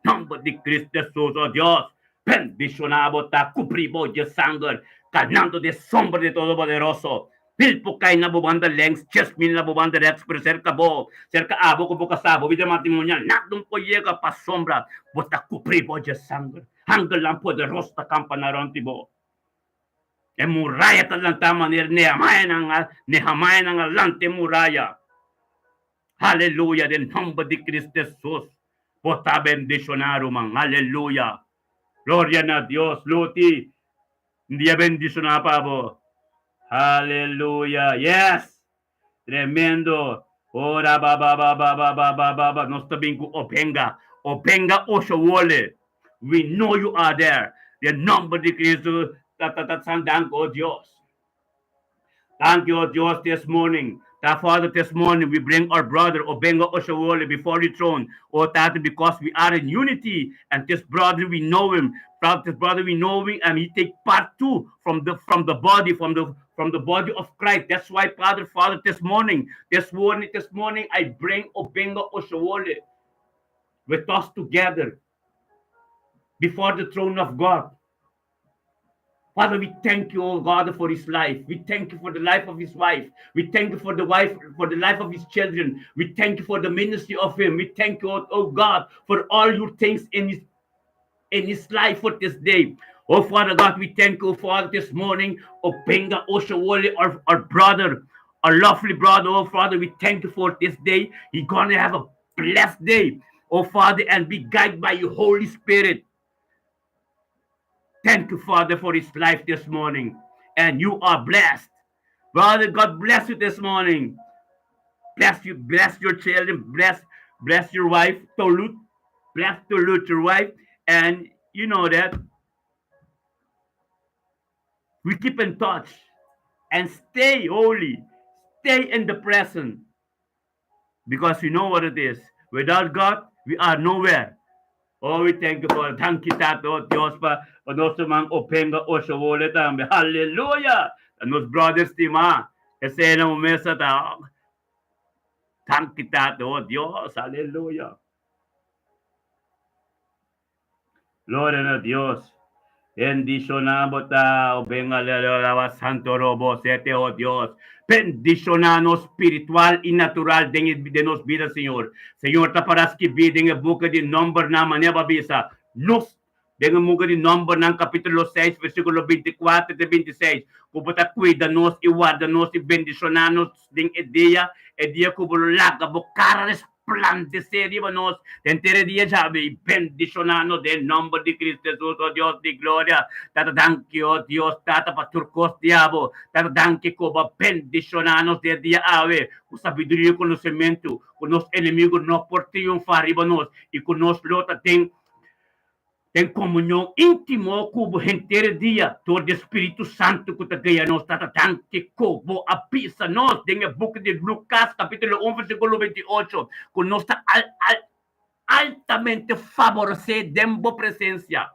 Nomber di Cristo Jesus, o Dios, bendiciona bo ta cubri bo dje sanger, canando den sombra di Todopoderoso. Mil por cay na bo banda lenks, 10,000 na bo banda rechts, pero cerca bo, cerca abo cu bo casa, bo bida matrimonial, nada no por yega pasobra bo ta cubri bo dje sanger. Angelnan poderoso ta campa na rond di bo. E muraya ta lanta manera Nehemiahnan a Nehemiahnan a lanta e muraya. Aleluya den nomber di Cristo Jesus bo ta bendiciona ruman aleluya. Gloria na Dios, Luti. Un dia bendishoná pa bo. Aleluya. Yes! Tremendo. Ora ba ba ba ba ba ba ba ba ba. Nos ta bin ku Obenga. Obenga Oshowole. We know you are there. Den nomber di Cristo ta ta ta san dank, oh Dios. Thank you, oh Dios, this morning. That Father, this morning we bring our brother Obenga Oshowole before the throne. Oh Tata, because we are in unity and this brother we know him. This brother we know him and he take part too from the from the body, from the from the body of Christ. That's why, Father, Father, this morning, this morning, this morning, I bring Obenga Oshowole with us together before the throne of God. Father, we thank you, oh God, for his life. We thank you for the life of his wife. We thank you for the wife, for the life of his children. We thank you for the ministry of him. We thank you, oh God, for all your things in his in his life for this day. Oh Father God, we thank you, Father, this morning. Obenga Oshowole, our, our brother, our lovely brother, oh Father, we thank you for this day. He's gonna have a blessed day, oh Father, and be guided by your Holy Spirit. Thank you, Father, for his life this morning. And you are blessed. Brother, God bless you this morning. Bless you, bless your children, bless, bless your wife, Tolut. Bless Tolut, your wife. And you know that we keep in touch and stay holy, stay in the present because we know what it is. Without God, we are nowhere. Oh, we thank you for thank you, Tata, oh Dios, pa pa nos man Openga Oshowole tambe. Hallelujah! Nos brothers stima. Esei na mesa ta. Thank you, Tata, oh Dios. Hallelujah. Gloria na Dios. Bendishoná bo ta, o benga lava santo robo sete, oh Dios. Bendishoná nos spiritual i natural den den nos bida, Señor. Señor ta para skibí den e buki di Nòmbernan manera bo a bisa. Nos den e buki di Nòmbernan kapítulo 6 versíkulo 24 te 26 ku bo ta kuida nos i warda nos i bendishoná nos den e dia, e dia ku bo lo laga bo kara Resplandesé riba nos henter e dia djawe i bendishoná nos den nòmber di Cristo Hesus, o Dios di gloria. Tata danki, o Dios Tata, pa tur kos di abo. Tata danki ku bo a bendishoná nos den e dia awe ku sabiduria i konosementu, ku nos enemigu no por triunfá riba nos i ku nos lo ta den Den komunion íntimo ku bo henter e dia dor di e Spiritu Santu ku ta guia nos. Tata, danki ku bo a bisa nos den e buki di Lukas kapítulo un versíkulo 28 ku nos ta al al altamente faboresé den bo presensia,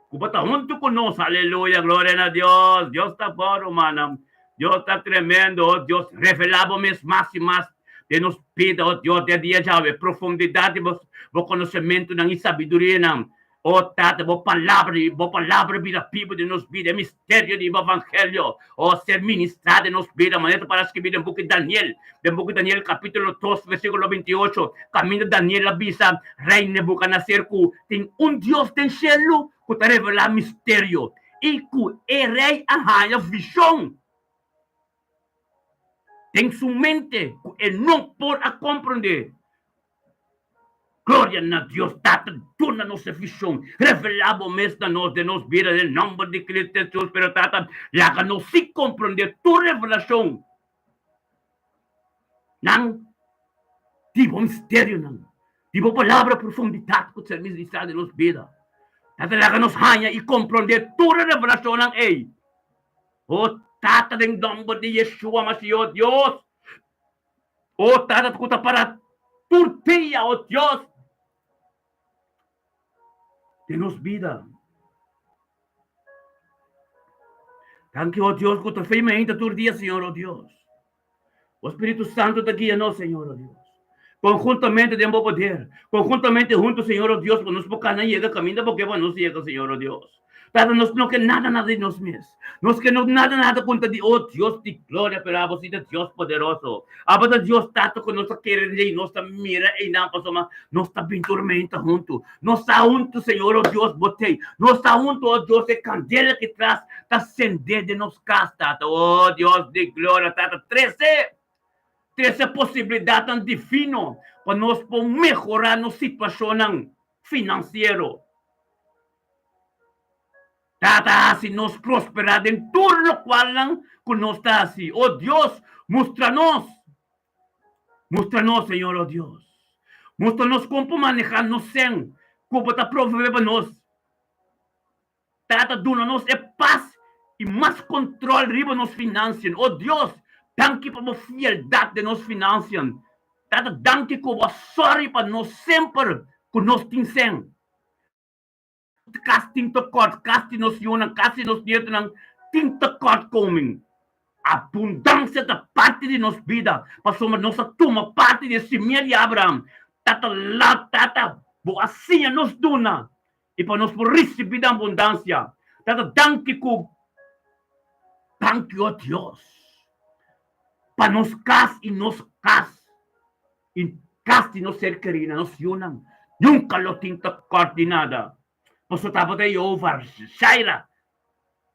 ku bo ta huntu ku nos. Aleluya, gloria na Dios. Dios ta bon, rumannan. Dios ta tremendo. Oh Dios, revelá bo mes mas i mas den nos bida, oh Dios, den dia djawe, profundidat di bo bo konosementunan i sabidurianan. Oh Tata, bo palabra i bo palabra bira bibu den nos bida, e misterio di bo evangelio, oh, ser ministrá den nos bida, manera ta para skibí den buki Daniel, den buki Daniel kapítulo dos versíkulo 28, kaminda Daniel a bisa rei Nebukadneser ku tin un Dios den shelu ku ta revelá misterio i ku e rei a haña vishon den su mente ku e no por a komprondé. Gloria na Dios Tata, duna nos e vishon, revelá bo mes na nos den nos bida den nòmber di Cristo Hesus. Pero Tata, laga nos sí komprondé tur revelashon nan di bo misterionan, di bo palabra profundidat ku ta ser ministrá den nos bida. Tata, laga nos haña i komprondé tur e revelashonnan ei. O Tata, den nòmber di Yeshua Mashiach, o Dios, o Tata ku ta para tur dia, o Dios, den nos bida. Danki, o Dios, ku ta firme ainda tur dia, Señor, o Dios. O Spiritu Santu ta guia nos, Señor, o Dios. Konhuntamente den bo poder, konhuntamente huntu, Señor, o Dios, pa nos por kana yega kaminda bo ke pa nos yega, Señor, o Dios. Tata, nos no ke nada nada di nos mes. Nos ke no nada nada konta di, o Dios di gloria, pero abo si ta Dios poderoso. Abo ta Dios Tata ku nos ta kere den dje i nos ta mira einan pasobra nos ta bin tur meinta huntu. Nos ta huntu, Señor, o Dios, bo t'ei. Nos ta huntu, o Dios, e kandela ki tras ta sendé den nos kas, Tata. O Dios di gloria, Tata, trese, trese posibilidatnan divino pa nos por mehorá nos situashonnan finansiero. Tata hasi nos prosperá den tur lokualnan ku nos ta hasi. O Dios, mustra nos! Mustra nos, Señor, o Dios. Mustra nos kon por manehá nos sèn ku bo ta proveé pa nos. Tata, duna nos e pas i mas kontrol riba nos finansian. O Dios, danki pa bo fieldat den nos finansian. Tata, danki ku bo a sòri pa nos semper ku nos tin sèn. Kas tin tekort, kas di nos yunan, kas di nos nietunan tin tekortkoming. Abundansia ta parti di nos bida, pasobra nos a tuma parti di e simia di Abraham. Tata la Tata, bo a siña nos duna i pa nos por risibí di abundansia. Tata, danki ku danki, o Dios, pa nos kas i nos kas. I kas di nos ser kerí na nos yunan nunka lo tin tekort di nada, pasobra tabata Jehová Jireh.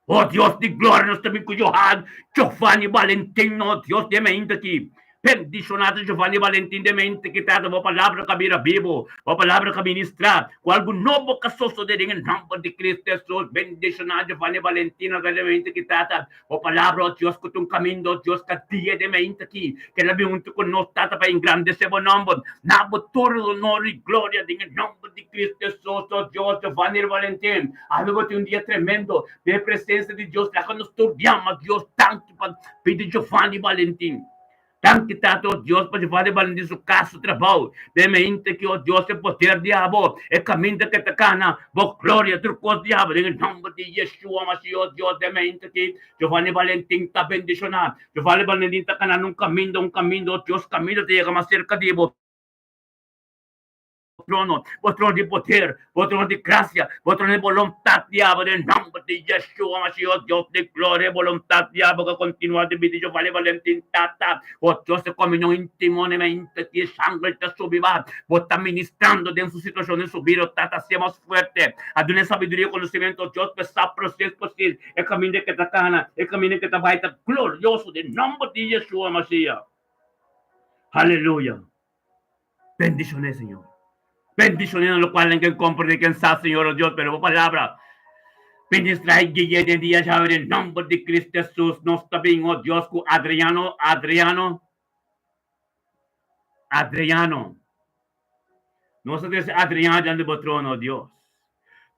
O Dios di gloria, nos ta bin ku Johan, Giovanni Valentin, o Dios di e mente aki. Bendishoná ta Giovanni Valentin di e mente ki trata bo palabra ka bira bibu, bo palabra ka ministrá, ku algu nobo ka sosodé den e nòmber di Cristo Hesus. Bendishoná Giovanni Valentin di e mente ki trata Bo palabra, o Dios, ku ta un kaminda, o Dios, ka dia den mainta aki, ke la bin huntu ku nos, Tata, pa engrandesé bo nòmber. Na bo tur honor i gloria den e nòmber di Cristo Hesus, o Dios. Giovanni Valentin, awe bo tin un dia tremendo den e presensia di Dios. Laga nos tur yama Dios danki pa bida Giovanni Valentin. Danki Tata, o Dios, pa Giovanni Valentin su kas, su trabou. Den mente ki, o Dios, e poder di abo, e kaminda ke ta kana, bo gloria, tur kos di abo, den e nomber di Yeshua Mashiach, o Dios, den mente ki Giovanni Valentin ta bendishoná. Giovanni Valentin ta kana na un kaminda, un kaminda, o Dios, kaminda ta yega mas serka di bo. Trono, bo trono di poder, bo trono di gracia, bo trono di boluntat di abo den nomber di Yeshua Mashiach, Dios di gloria, e boluntat di abo ka continua di bida Giovanni Valentin Tata, o Dios di comunion intimo ne mente ki e sangre ta subi ba, bo ta ministrando den su situacion den su bida, o Tata sea mas fuerte, a duna e sabiduria y conocimento, o Dios, pa e sa precies precies e caminda ke ta cana, e caminda ke ta bay ta glorioso den nomber di Yeshua Mashiach. Haleluya. Bendicioné, Señor. Bendicioné na locual nan ken comprende, ken sa, Señor, oh Dios, pero bo palabra ministra y guié den dia djawe den nomber di Cristo Jesús. Nos ta bin, oh Dios, cu Adriano, Adriano, Adriano. Nos ta trece Adriano dilanti bo trono, oh Dios.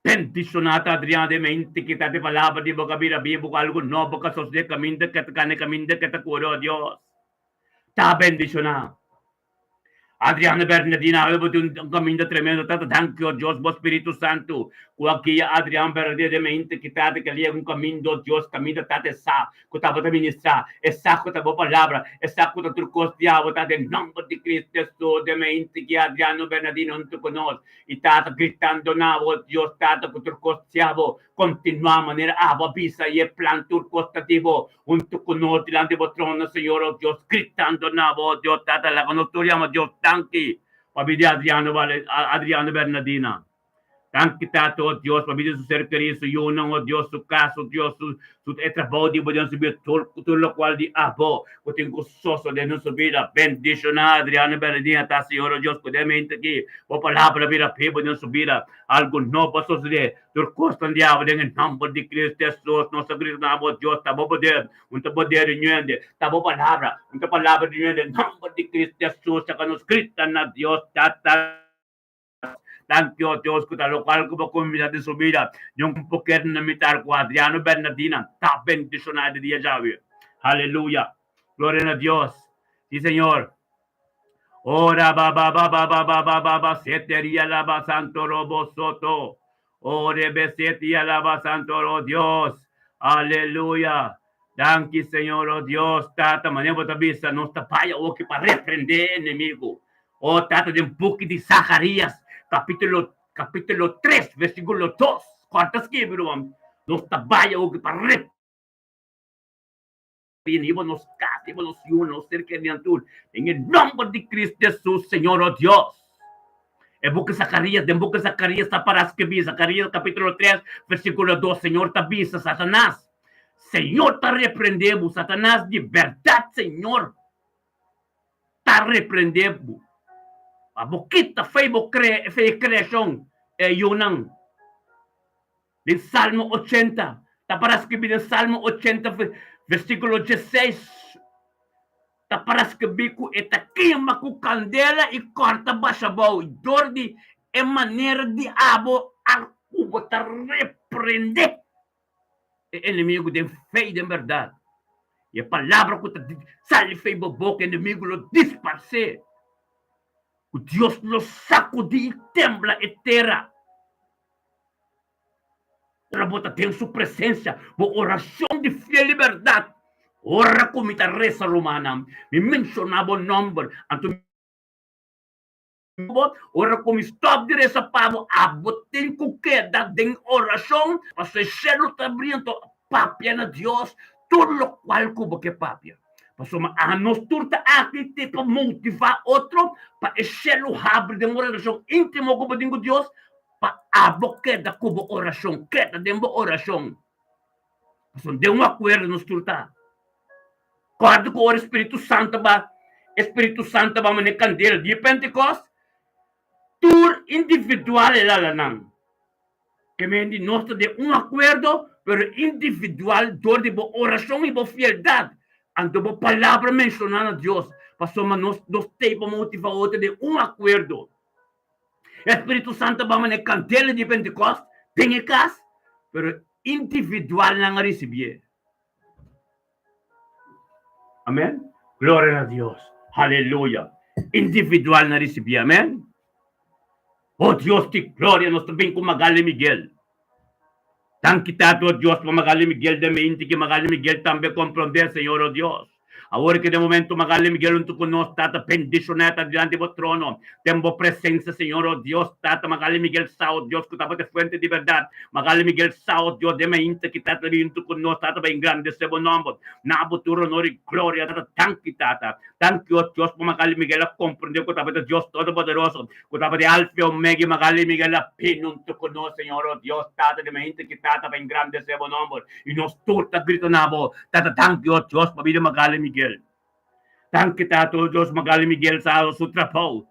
Bendicioná ta Adriano den mente kita te palabra di bo ka bira bibu cu algo nobo ka sosode caminda ke ta cana caminda ke ta cura, oh Dios. Ta bendicioná. Adriano Bernardino awe bo tin un caminda tremendo tata danki o Dios bo Spiritu Santu cu a guia Adriano Bernardino den mente ki tata ke lia un caminda o Dios caminda tata e sa cu ta bo ta ministra e sa cu ta bo palabra e sa cu ta tur cos di abo tata den nomber di Cristo Hesus den mente ki Adriano Bernardino hunto cu nos y tata gritando na bo Dios tata cu tur cos di abo Kontinuá manera abo a bisa i e plan tur kos ta di bo, huntu ku nos dilanti bo trono, Señor, o Dios, gritando na bo, o Dios Tata, laga nos tur yama Dios danki pa bida di Adriano Vale, Adriano Bernardina. Danki, Tata, o Dios, pa bida di su ser kerí, su yunan, o Dios, su kas, o Dios, su, su, e trabou di bo den su bida, tur, tur lokual di abo ku tin ku sosodé den su bida. Bendishoná Adriano Bernardina, ta, Señor, o Dios, ku den mente aki bo palabra bira bibu den su bida. Algu nobo a sosodé. Tur kos ta ndiaba den e nòmber di Cristo Hesus. Nos ta grita na bo, Dios, ta bo poder, un ta poder di ñuende, ta bo palabra, un ta palabra di ñuende. Nòmber di Cristo Hesus, ta nos grita na Dios Tata. Danki, o Dios, ku ta lokual ku bo kuminsá den su bida, di un poker na mitar ku Adriano Bernardina ta bendishoná di dia djawe. Aleluya! Gloria na Dios! Si, Señor. Ora ba ba ba ba ba ba ba ba ba seteria la ba santo robo soto. Ore be setia la ba santo ro Dios. Aleluya. Danki Señor, oh Dios, Tata, manera bo ta bisa, nos ta paya oki pa reprende enemigo. Oh Tata, den buki di Zacarías, capítulo capítulo 3, versículo 2, corta skibi ruman, nos ta baya oki pa reprende Riba nos kas, riba nos yunan, nos ser kerinan tur, den e nomber di Cristo Jesus, Señor, oh Dios. E buki Zacarías, den buki Zacarías ta para skibí, Zacarías capítulo 3, versículo 2, Señor ta bisa Satanás, Señor ta reprendé bo, Satanás, di berdad Señor ta reprendé bo, pa bo kita fe bo cre, fe e creacion, e yunan. Den Salmo ochenta, ta para skibí den Salmo ochenta versíkulo dieseis, ta para skibí ku e ta kima ku kandela i kòrta basha abou dor di e manera di abo a ku bo ta reprendé e enemigu den fe i den bèrdat. I e palabra ku ta sali fei bo boka, e enemigu lo disparsé. Ku Dios lo sakudí i tembla e tera. Ora bo ta den su presensia, bo orashon di fiel i bèrdat. Ora ku mi ta resa, rumannan, mi menshoná bo nòmber, anto mi bo, ora ku mi stòp di resa pa bo, abo tin ku keda den orashon, pasobra e shelu ta abrí, anto papia na Dios tur lokual ku bo ke papia. Pasobra anos tur ta aki te pa motivá otro pa e shelu habri den un relashon íntimo ku bo tin ku Dios, Pa abo keda ku bo orashon, keda den bo orashon. Pasobra den un akuerdo nos tur ta. Kòrda ku ora e Spiritu Santu ba, e Spiritu Santu ba manera kandela dia Pentekòst, tur individual el ala nan. Ke men di nos ta den un akuerdo, pero individual dor di bo orashon i bo fieldat. Anto bo palabra menshoná na Dios, pasobra nos nos t'ei pa motivá otro den un akuerdo. E Spiritu Santu a bamba na e kandela di Pentekost den e kas, pero individual nan a risibié. Amen. Gloria na Dios. Aleluya. Individual nan a risibié. Amen. Oh Dios di gloria, nos ta bin ku Magali Miguel. Danki Tata, oh Dios, pa Magali Miguel den mente, ki Magali Miguel tambe komprondé, Señor, oh Dios. Awor ki den momento Magali Miguel huntu ku nos, Tata, bendishoná ta dilanti bo trono, den bo presensia, Señor, oh Dios, Tata, Magali Miguel sa, oh Dios, ku ta bo ta e fuente di bèrdat. Magali Miguel sa, oh Dios, den mainta ki Tata bin huntu ku nos, Tata, pa engrandesé bo nòmber. Na bo tur honor i gloria, Tata. Danki, Tata. Danki, oh Dios, pa Magali Miguel a komprendé ku ta bo ta Dios Todopoderoso, ku ta bo ta e Alfa i Omega, i Magali Miguel a bin huntu ku nos, Señor, oh Dios, Tata, den mainta ki, Tata, pa engrandesé bo nòmber. I nos tur ta grita na bo, Tata, danki, o Dios, pa bida Magali Miguel. Danki, Tata, o Dios, Magali Miguel sa su trabou.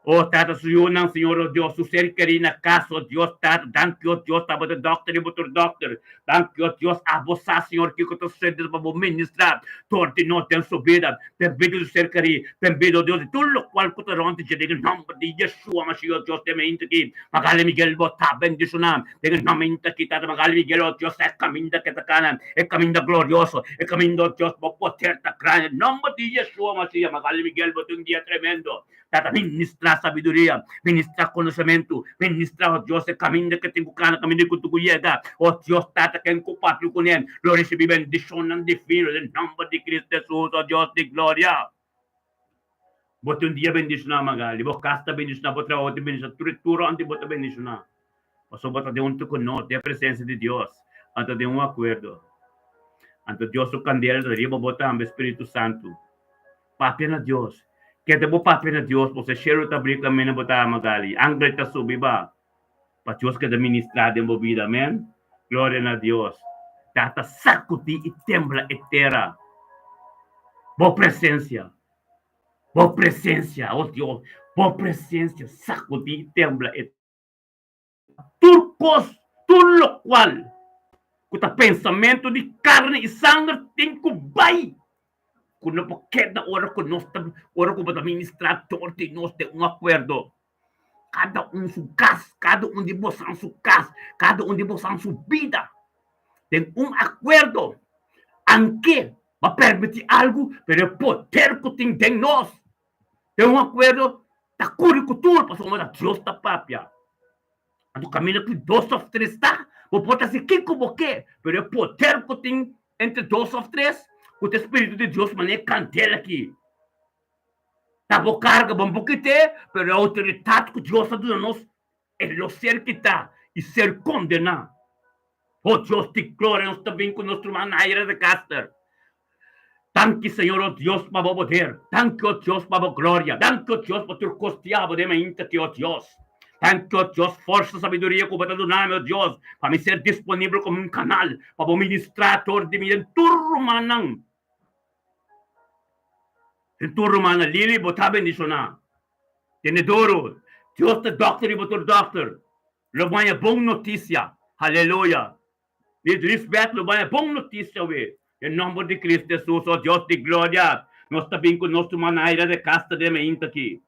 O Tata, su yunan, Señor, o Dios, su ser kerí na kas, o Dios, Tata, danki, o Dios, tabata dòkter i bo tur dòkter. Danki, o Dios, abo sa, Señor, kiko ta sucede pa bo ministrá dor di nos den su bida, den bida di su ser kerí, den bida, o Dios, di tur lokual ku ta rònt dje, den e nòmber di Yeshua Mashiach, o Dios, den mente aki, Magali Miguel, bo ta bendishoná. Den e nòmber ta kita ta Magali Miguel, oh Dios, e kaminda ke ta kana, e kaminda glorioso, e kaminda, oh Dios, bo poder ta grandi. Den nòmber di Yeshua Masias, Magali Miguel, bo tin un dia tremendo. Tata, ministrá sabiduria, ministrá konosementu, ministrá, oh Dios, e kaminda ke tin ku kana, kaminda ku tin ku yega. Oh Dios, Tata, ken ku papia kuné, lo risibí bendishonnan divino den nòmber di Cristo Hesus, oh Dios di gloria. Bo tin un dia bendishoná, Magali. Bo kas ta bendishoná, bo trabou ta bendishoná, tur e tur rònt di bo ta bendishoná. Pasobra bo ta den un tukunot, den e presensia di Dios, anto den un akuerdo. Anto Dios su kandela ta riba bo tambe, Spiritu Santu. Papia na Dios. Keda bo papia na Dios, pasobra e shelu ta abrí kaminda bo ta, Magali. Angel ta subi ba, pa Dios keda ministrá den bo bida. Amen. Gloria na Dios. Tata sakudí i tembla e tera. Bo presensia. Bo presensia, oh Dios, bo presensia sakudí i tembla e Tur kos, tur lokual ku ta pensamentu di karni i sanger tin ku bai, ku no por keda ora ku nos ta, ora ku bo ta ministrá dor di nos den un akuerdo. Kada un su kas, kada un di bosan su kas, kada un di bosan su bida den un akuerdo. Anke bo a permití algu, pero e poder ku tin den nos Den un akuerdo ta kuri ku tur pasobra Dios ta papia. Anto kaminda ku dos òf tres ta, bo por ta hasi kiko bo ke, pero e poder ku tin entre dos òf tres, ku ta e Spiritu di Dios manera e kandela aki, ta bo karga, bo no por kit'é, pero e outoridat ku Dios a duna nos, e lo ser kitá i ser kondená. O Dios di gloria, nos ta bin ku nos ruman Naira de Caster. Danki, Señor, o Dios, pa bo poder. Danki, o Dios, pa bo gloria. Danki, o Dios, pa tur kos di abo den mainta aki, o Dios. Danki, o Dios, forsa, sabiduria ku bo ta duna mi, o Dios, pa mi ser disponibel komo un kanal pa bo ministrá dor di mi den tur rumannan. Den tur rumannan. Lily, bo ta bendishoná. Tene duru. Dios ta dòkter i bo tur dòkter. Lo baña bon notisia. Aleluya! Mi Lisbeth lo bai bon notisia awe. Den nomber di Cristo Jesus, o Dios di gloria, nos ta bin cu nos tuma naira de cas ta den mainta aki.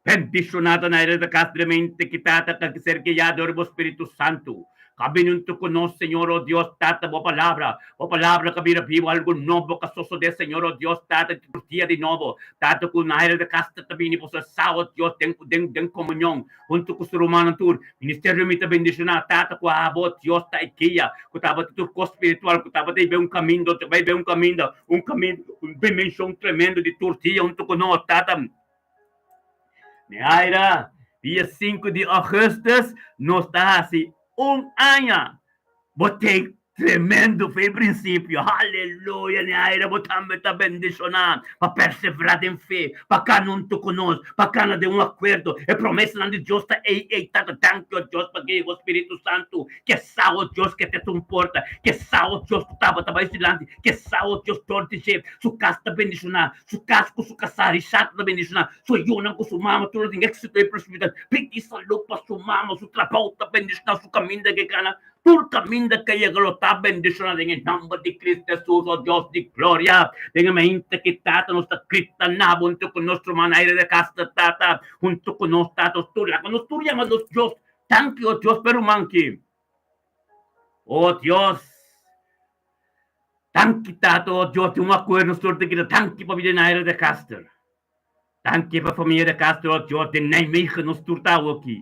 Bendiciona ta naira de cas den mainta aki, Tata, ta ser guia dor bo Spiritu Santu. Ka bini hunto cu nos, Señor, o Dios, Tata, bo palabra, bo palabra ka bira bibo, algo nobo ka sosode, Señor, o Dios, Tata, tur dia di nobo. Tata, cu naira de cas ta bini pasobra sa, o Dios, den, den, den comunion Huntu ku su rumannan tur, ministerio mi ta bendishoná Tata ku abo, Dios ta e guia ku tabata tur kos spiritual ku tabata i bai un kaminda, bai bai un kaminda, un kaminda, un dimenshon tremendo di tur dia huntu ku nos, Tata. Neaira, dia sinku di augustus nos ta hasi un aña. Bo take tremendo fe principio. Haleluya! Ni aire bo tambe ta bendiciona pa persevera den fe, pa cana hunto cu nos, pa cana den un acuerdo. E promesanan di Dios ta ey ey. Tata, danki, oh Dios, pa guia bo Spiritu Santu. Ke sa, oh Dios, ke te ta un porta. Ke sa, oh Dios, cu tabata bay su dilanti. Ke sa, oh Dios, dor di dje. Su cas ta bendiciona. Su cas cu su casá, Richard, ta bendiciona. Su yunan cu su mama tur lo tin exito y prosperidad. Pidi salud pa su mama, su trabao ta bendiciona, su caminda ke cana. Tur kaminda ke yega lo ta bendishoná den e nòmber di Cristo Hesus, o Dios di gloria. Den e mainta ki Tata nos ta grita na bo huntu ku nos ruman aire de kas ta Tata huntu ku nos Tata nos tur laga nos tur yama nos Dios. Danki o Dios pa e ruman ki. O Dios. Danki Tata o Dios di un akuerdo nos tur ta grita danki pa bida den aire de Caster. Danki pa famia de Castro, oh Dios, den Nijmegen nos tur ta awoki.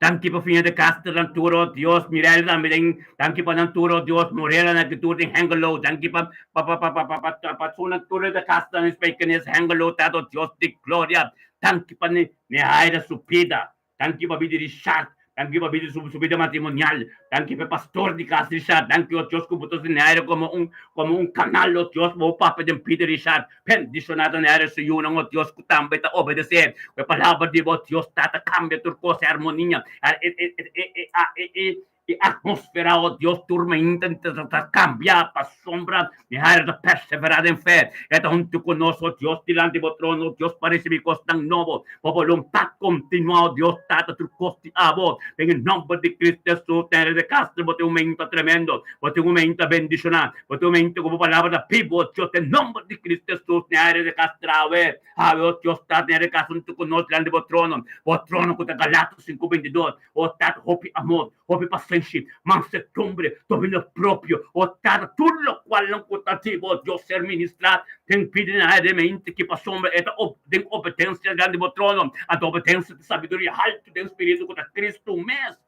Danki pa famia de Castro nan tur, oh Dios, Mirel tambe den, danki pa nan tur, oh Dios, Morela nan ki tur den Hengelo, danki pa pa pa pa pa pa pa pa tur nan tur de Castro nan Spijkenisse, Hengelo, Tata, oh Dios di gloria, danki pa ne Nehaira su bida. Danki pa bida di Richard, danki pa bida su bida matrimonial, danki pa e pastor di cas Richard, danki o Dios cu bo ta usa Neaira como un como un canal o Dios pa bo papia den bida Richard, bendiciona ta Neaira su yunan o Dios cu tambe ta obedece cu e palabra di bo Dios Tata cambia tur cos e armonia e e e e e e E atmosfera, o Dios, tur mainta ta kambia pasobra mi hera ta perseverá den fe. E ta huntu ku nos, o Dios, dilanti bo trono, o Dios, pa risibí kosnan nobo. Bo boluntat kontinuá, o Dios, Tata, tur kos di abo. Den e nòmber di Cristo Hesus, Henry de Castro, bo tin un meinta tremendo. Bo tin un meinta bendishoná. Bo tin un meinta ku bo palabra ta bibu, o Dios, den nòmber di Cristo Hesus, Henry de Castro, awe. Awe, o Dios, Tata, Henry de Castro, huntu ku nos dilanti bo trono. Bo trono ku ta Galatas 5:22. O Tata, hopi amor, hopi pasenshi, mansedumbre, dominio propio. O Tata, tur lokualnan ku ta di bo Dios ser ministrá den bida na e mente ki pasobra e ta den obedensia dilanti bo trono. Anto obedensia ta sabiduria haltu den spiritu ku ta Kristu mes.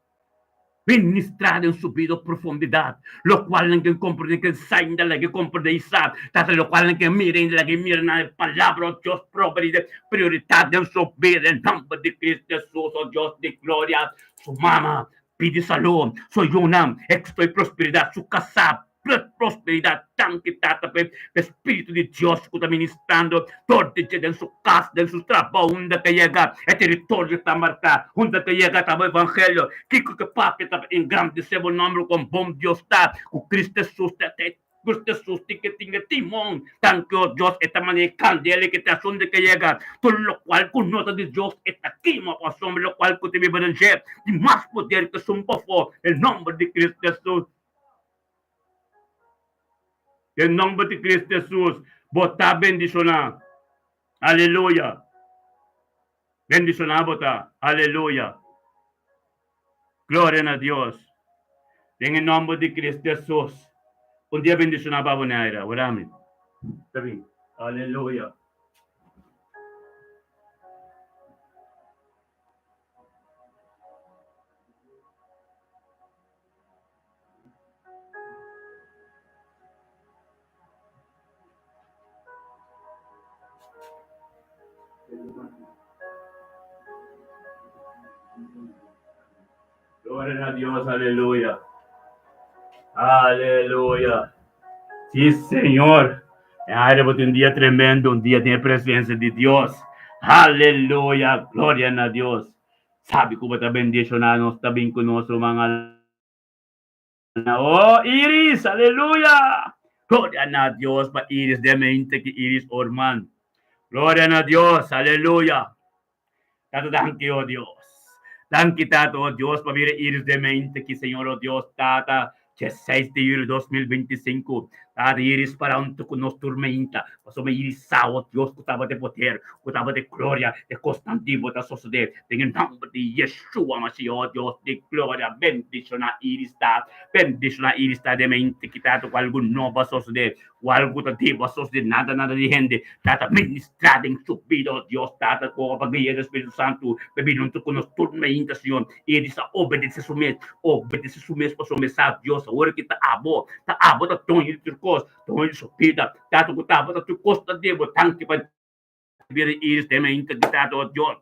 Ministrá den su bida profundidat. Lokualnan ke komprendé ke sa inda laga e komprendé i sa. Tata, lokualnan ke mira inda laga e mira na e Palabra, o Dios, proba di prioritat den su bida den nòmber di Cristo Hesus, o Dios di gloria. Su mama pidi salú, su yunan éxito i prosperidat, su kasá prosperidat. Danki, Tata, pa e Spiritu di Dios ku ta ministrando dor di dje den su kas, den su trabou, unda ke yega e teritorio ta marká, unda ke yega ta bo evangelio. Kiko ke papia ta pa engrandesé bo nòmber kon bon Dios ta, ku Cristo Hesus ta e Cristo Hesus tin ke tin e timon. Danki, o Dios, e ta manera e kandela ke ta unda ke yega. Tur lokual ku no ta di Dios e ta kima pasobra lokual ku ta biba den dje tin mas poder ke esun pafó. Den nòmber di Cristo Hesus. Den nomber di Cristo Jesus, bo ta bendiciona. Aleluya. Bendiciona bo ta. Aleluya. Gloria na Dios. Den e nomber di Cristo Jesus. Un dia bendiciona pa bo Naira. Wera mi. Ta bin. Aleluya. Gloria na Dios, aleluya. Aleluya. Sí, Señor. Ay, un dia tremendo, un dia den presencia di Dios. Aleluya. Gloria na Dios. Sabi ku bo ta bendishoná nos, ta bin ku nos, ruman Alana. Oh, Iris, aleluya! Gloria na Dios pa Iris den mente ki Iris Orman. Gloria na Dios, aleluya. Tata danki, oh Dios. Danki Tata, oh Dios, pa mira Iris den mente aki, Señor, oh Dios, Tata, 16 di juli 2025, Tata, Iris para huntu ku nos tur meinta, pasobra Iris sa, oh Dios, ku tabata e poder, ku tabata e gloria, e kosnan di bo ta sosodé, den e nòmber di Yeshua Mashiach, oh Dios di gloria, bendishoná Iris, Tata, bendishoná Iris, Tata, den mente aki, Tata, ku algu nobo a sosodé, Ku algu ta deba sosodé nada nada di hende Tata ministrá den su bida, oh Dios Tata ku ora pa guia di Spiritu Santu pa bini huntu ku nos tur mainta Señor i e di sa obedesé su mes obedesé su mes pasobra mi sa Dios awor ki ta abo ta abo ta doño di tur kos doño di su bida Tata ku ta abo ta tur kos ta debo danki pa Bira Iris den mente di Tata, oh Dios.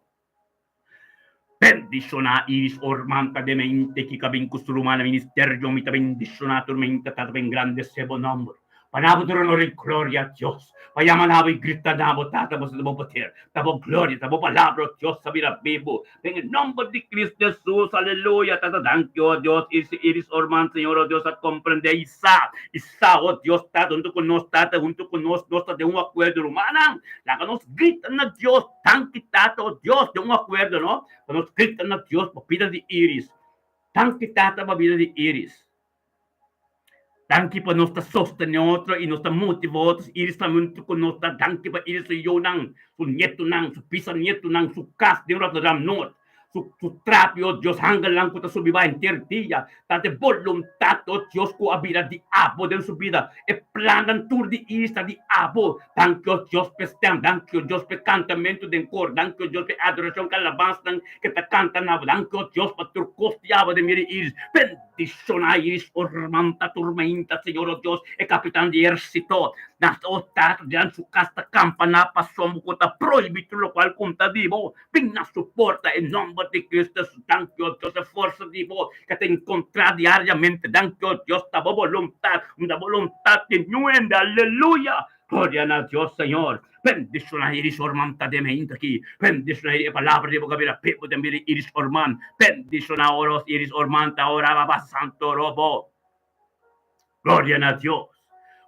Bendiciona Iris Orman ta den mente ki ka bin ku su ruman na ministerio. Mi ta bendiciona tur mente, Tata, pa engrandece bo nomber. Pa na bo tur honor i gloria, Dios. Pa yama na bo i grita na bo, Tata, boso ta bo poder, ta bo gloria, ta bo palabra, oh Dios, ta bira bibu. Den e nomber di Cristo Jesus, aleluya. Tata, danki, oh Dios, Iris, Iris Orman, Señor, oh Dios, a comprende i sa, i sa, oh Dios, Tata, huntu ku nos, Tata, huntu ku nos, nos ta den un akuerdo, rumannan. Laga nos grita na Dios, danki, Tata, oh Dios, den un akuerdo, no? Pa nos grita na Dios pa bida di Iris. Danki, Tata, pa bida di Iris. Danki pa nos ta sostené otro i nos ta motivá otro. Iris ta huntu ku nos ta danki pa Iris su yunan, su nietunan, su bisanietunan, su kas den Rotterdam Noord, su su trapio, Dios hangelnan ku ta subi bai henter dia. Ta de boluntat, oh Dios, ku a bira di abo den su bida. E plannan tur di Iris ta di abo. Danki, oh Dios, p'e stèm. Danki, oh Dios, p'e kantamentu den kor. Danki, oh Dios, p'e adorashon ku alabansnan ke ta kanta na abo. Danki, oh Dios, pa tur kos di abo den bida di Iris. Bendiciona Iris Ormanta Turmenta, Señor, oh Dios, e capitan di ehercito, na oh Tata, dilanti su cas ta campa na pasobra cu ta prohibi tur locual cu ta di bo, bin na su porta en nomber di Cristo Jesus. Danki, oh Dios, e forsa di bo ke ta encontra diariamente. Danki, oh Dios, ta bo boluntad, unda boluntad di niun hende. Aleluya! Gloria na Dios, Señor. Bendiciona Iris Orman ta den heinta aki. Bendiciona e palabra di bo ka bira pepo den bira Iris Orman. Bendiciona oros Iris Orman ta ora Baba Santo Robo. Gloria na Dios.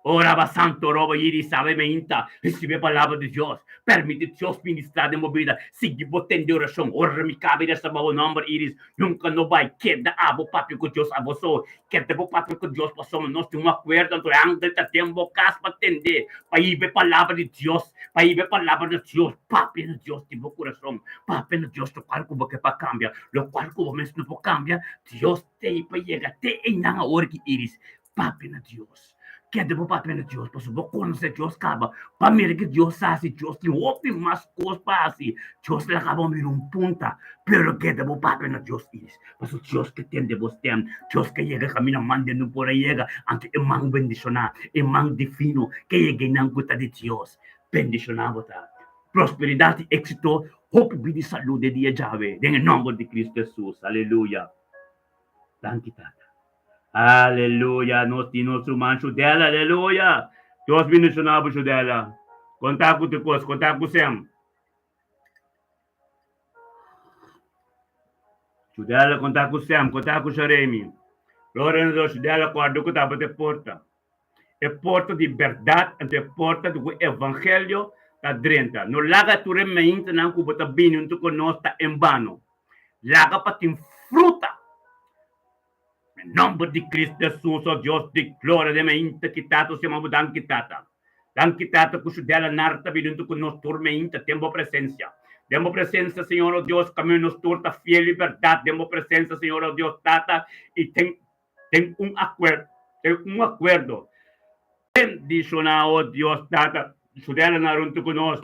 Ora Baba Santo Robo Iris sabe meinta recibe e palabra di Dios. Permiti Dios ministra den bo bida. Sigui bo tende oracion. Ora mi cabe resa ba bo nomber Iris. Nunca no bai keda abo papia cu Dios abo so. Keda bo papia cu Dios pasobra nos tin un akuerdo anto e angel ta den bo kas pa tende, pa hiba e palabra di Dios, pa hiba e palabra na Dios. Papia na Dios di bo kurason, papia na Dios lokual ku bo ke pa kambia, lokual ku bo mes no por kambia, Dios t'ei pa yega te einan awor ki Iris. Papia na Dios. Keda bo papia na Dios pasobra bo konosé Dios kaba pa mira ke Dios sa hasi. Dios tin hopi mas kos pa hasi. Dios laga bo mira un punta, pero keda bo papia na Dios is pasobra Dios ke tende bo stem. Dios ke yega kaminda mande no por a yega. Anto e man bendishoná, e man divino ke yega einan ku ta di Dios. Bendishoná bo ta. Prosperidat i éksito, hopi bida i salú den dia djawe, den e nòmber di Kristu Hesus. Aleluya. Danki Tata. Aleluya. Nos tin nos ruman Shudela. Aleluya. Dios bendiciona bo Shudela. Konta ku te kos, konta ku Sem. Shudela konta ku Sem, konta ku Sharemi. Gloria na Dios, Shudela korda ku tabata e porta. E porta di bèrdat anto e porta di ku evangelio ta drenta. No laga tur e meintanan ku bo ta bini huntu ku nos ta en bano. Laga pa tin fruta. Na nomber di Cristo Jesus, o Dios di gloria, den meinta ki Tata, Señor, bo danki Tata. Danki Tata ku su dela nar ta bini huntu ku nos tur meinta den bo presencia. Den bo presencia, Señor, o Dios, caminda nos tur ta fiel y berdad den bo presencia, Señor, o Dios, Tata, y ten den un acuerdo, den un acuerdo. Bendiciona, o Dios, Tata, su dela nar huntu ku nos.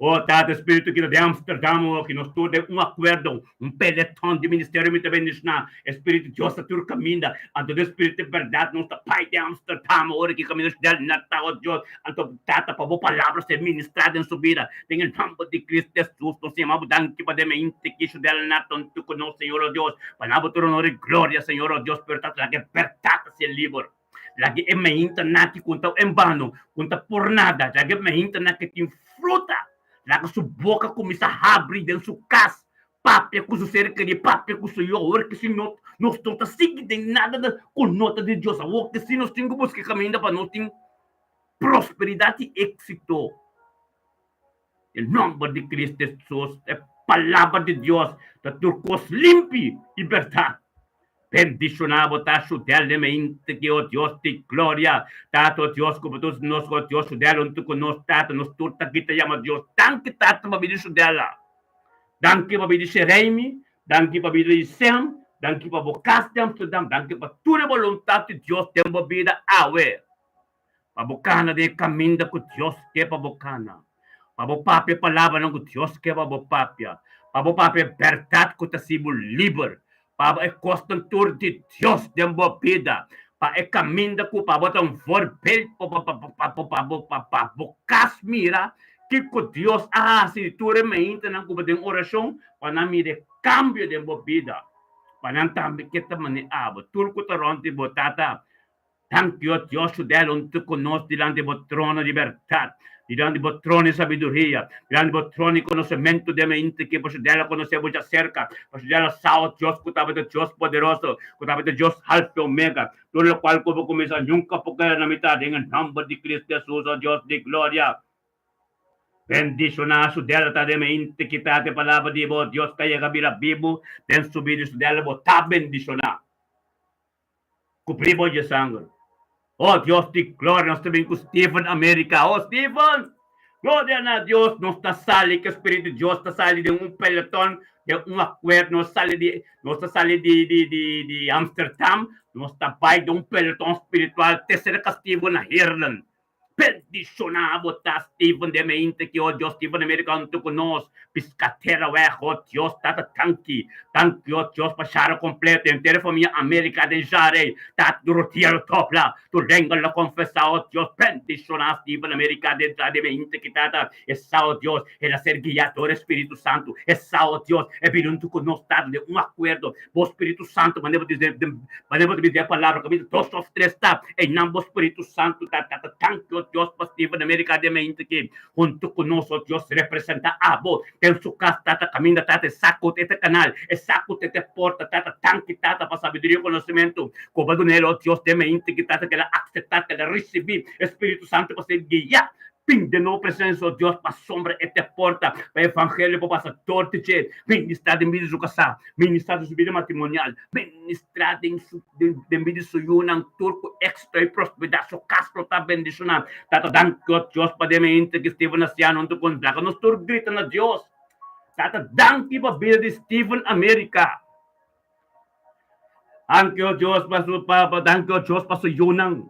O Tata Spiritu ki ta den Amsterdam o ki nos tur den un akuerdo, un peleton di ministerio mi ta bendishoná. E Spiritu Dios ta tur kaminda, anto den Spiritu di bèrdat nos ta bai den Amsterdam ora ki kaminda Shudel na ta o Dios, anto Tata pa bo palabra ser ministrá den su bida den e nòmber di Cristo Jesus nos yama bo danki pa den mente ki Shudel na ta huntu ku nos Señor o Dios pa na bo tur honor i gloria Señor o Dios pero Tata laga e bèrdat ta ser liber. Laga e meinta naki ku ta en bano, ku ta por nada. Laga e meinta naki tin fruta. Laga su boka kuminsá habri den su kas, papia ku su ser kerí, papia ku su yu. Awor ki si nos no ta sigui den nada ku no ta di Dios, awor ki si nos tin ku buska e kaminda pa nos tin prosperidat i éksito. Den nòmber di Cristo Hesus e. Palabra di Dios ta tur kos limpi i bèrdat. Bendishoná bo ta Shudel den mente ki, o Dios di gloria. Tata, o Dios, ku bo tur nos, o Dios, Shudel huntu ku nos, Tata, nos tur ta grita yama Dios. Danki, Tata, pa bida di Shudela. Danki pa bida di Shereimi. Danki pa bida di Sem. Danki pa bo kas di Amsterdam. Danki pa tur e boluntat di Dios den bo bida awe. Pa bo kana den e kaminda ku Dios ke pa bo kana. Pa bo papia e palabranan ku Dios ke pa bo papia. Pa bo papia e bèrdat ku ta hasi bo liber. Pa bo e kosnan tur di Dios den bo bida. Pa e kaminda ku pa bo ta un voorbeeld pa bo pa bo pa bo pa bo kas mira kiko Dios a hasi di tur e meintenan ku bo den orashon pa nan mira e kambio den bo bida. Pa nan tambe ke ta manera abo. Tur ku ta rònt di bo tata Danki, o Dios, cu del huntu cu nos dilanti bo trono di berdad, dilanti bo trono di sabiduria, dilanti bo trono di conocemento den mente ki bo del a conoce bo djacerca, bo del a sa, o Dios, cu tabata Dios poderoso, cu tabata Dios Alfa y Omega, tur locual cu bo cuminsa nunca por keda na mitad, den e nomber di Cristo Jesus, o Dios di gloria. Bendiciona su del ta den mente ki ta e palabra di bo, Dios ta yega bira bibu den su bida y su del bo ta bendiciona. Ku pribo dje sanger. Oh Dios di gloria nos ta bin ku Steven America oh Steven gloria na Dios nos ta sali ku spiritu di Dios ta sali den un peloton den un akuerdo nos sali di nos ta sali di di di di Amsterdam nos ta bai den un peloton spiritual te serka Steven na Heerlen Bendiciona bo ta Steven de mente ki oh Dios Steven America hunto cu nos piscatera weg oh Dios tata danki danki oh Dios pa share completo henter e famia America den share tata tu rotia lo dobla tu lenga lo confesa oh Dios bendiciona Steven America den de mente ki tata e sa oh Dios el a ser guia door e Spiritu Santo e sa oh Dios e bini hunto cu nos tata den un acuerdo Bo Spiritu Santu, manera bo ta manera bo ta bisa e palabra kaminda dos òf tres ta, einan bo Spiritu Santu ta ta ta Danki, o Dios, pa Steven America den mente ki huntu ku nos, o Dios, representa abo den su kas, Tata, kaminda, Tata, e sa ku ta e kanal, e sa ku ta e porta, Tata, danki, Tata, pa sabiduria i konosementu ku bo a duna el, o Dios, den mente ki, Tata, ku el a akseptá, ku el a risibí e Spiritu Santu pa ser guiá. Bin den nos presensia, o Dios, pasobra e ta e porta pa e evangelio por pasa dor di dje. Ministrá den bida di su kasá, ministrá den su bida matrimonial, ministrá den su den bida di su yunan, tur ku éksito i prosperidat, su kas lo ta bendishoná. Tata, danki, o Dios, pa den mente ki Steven Asiano huntu ku nos. Laga nos tur grita na Dios, Tata, danki pa bida di Steven America. Danki, o Dios, pa su pa danki, o Dios, pa su yunan.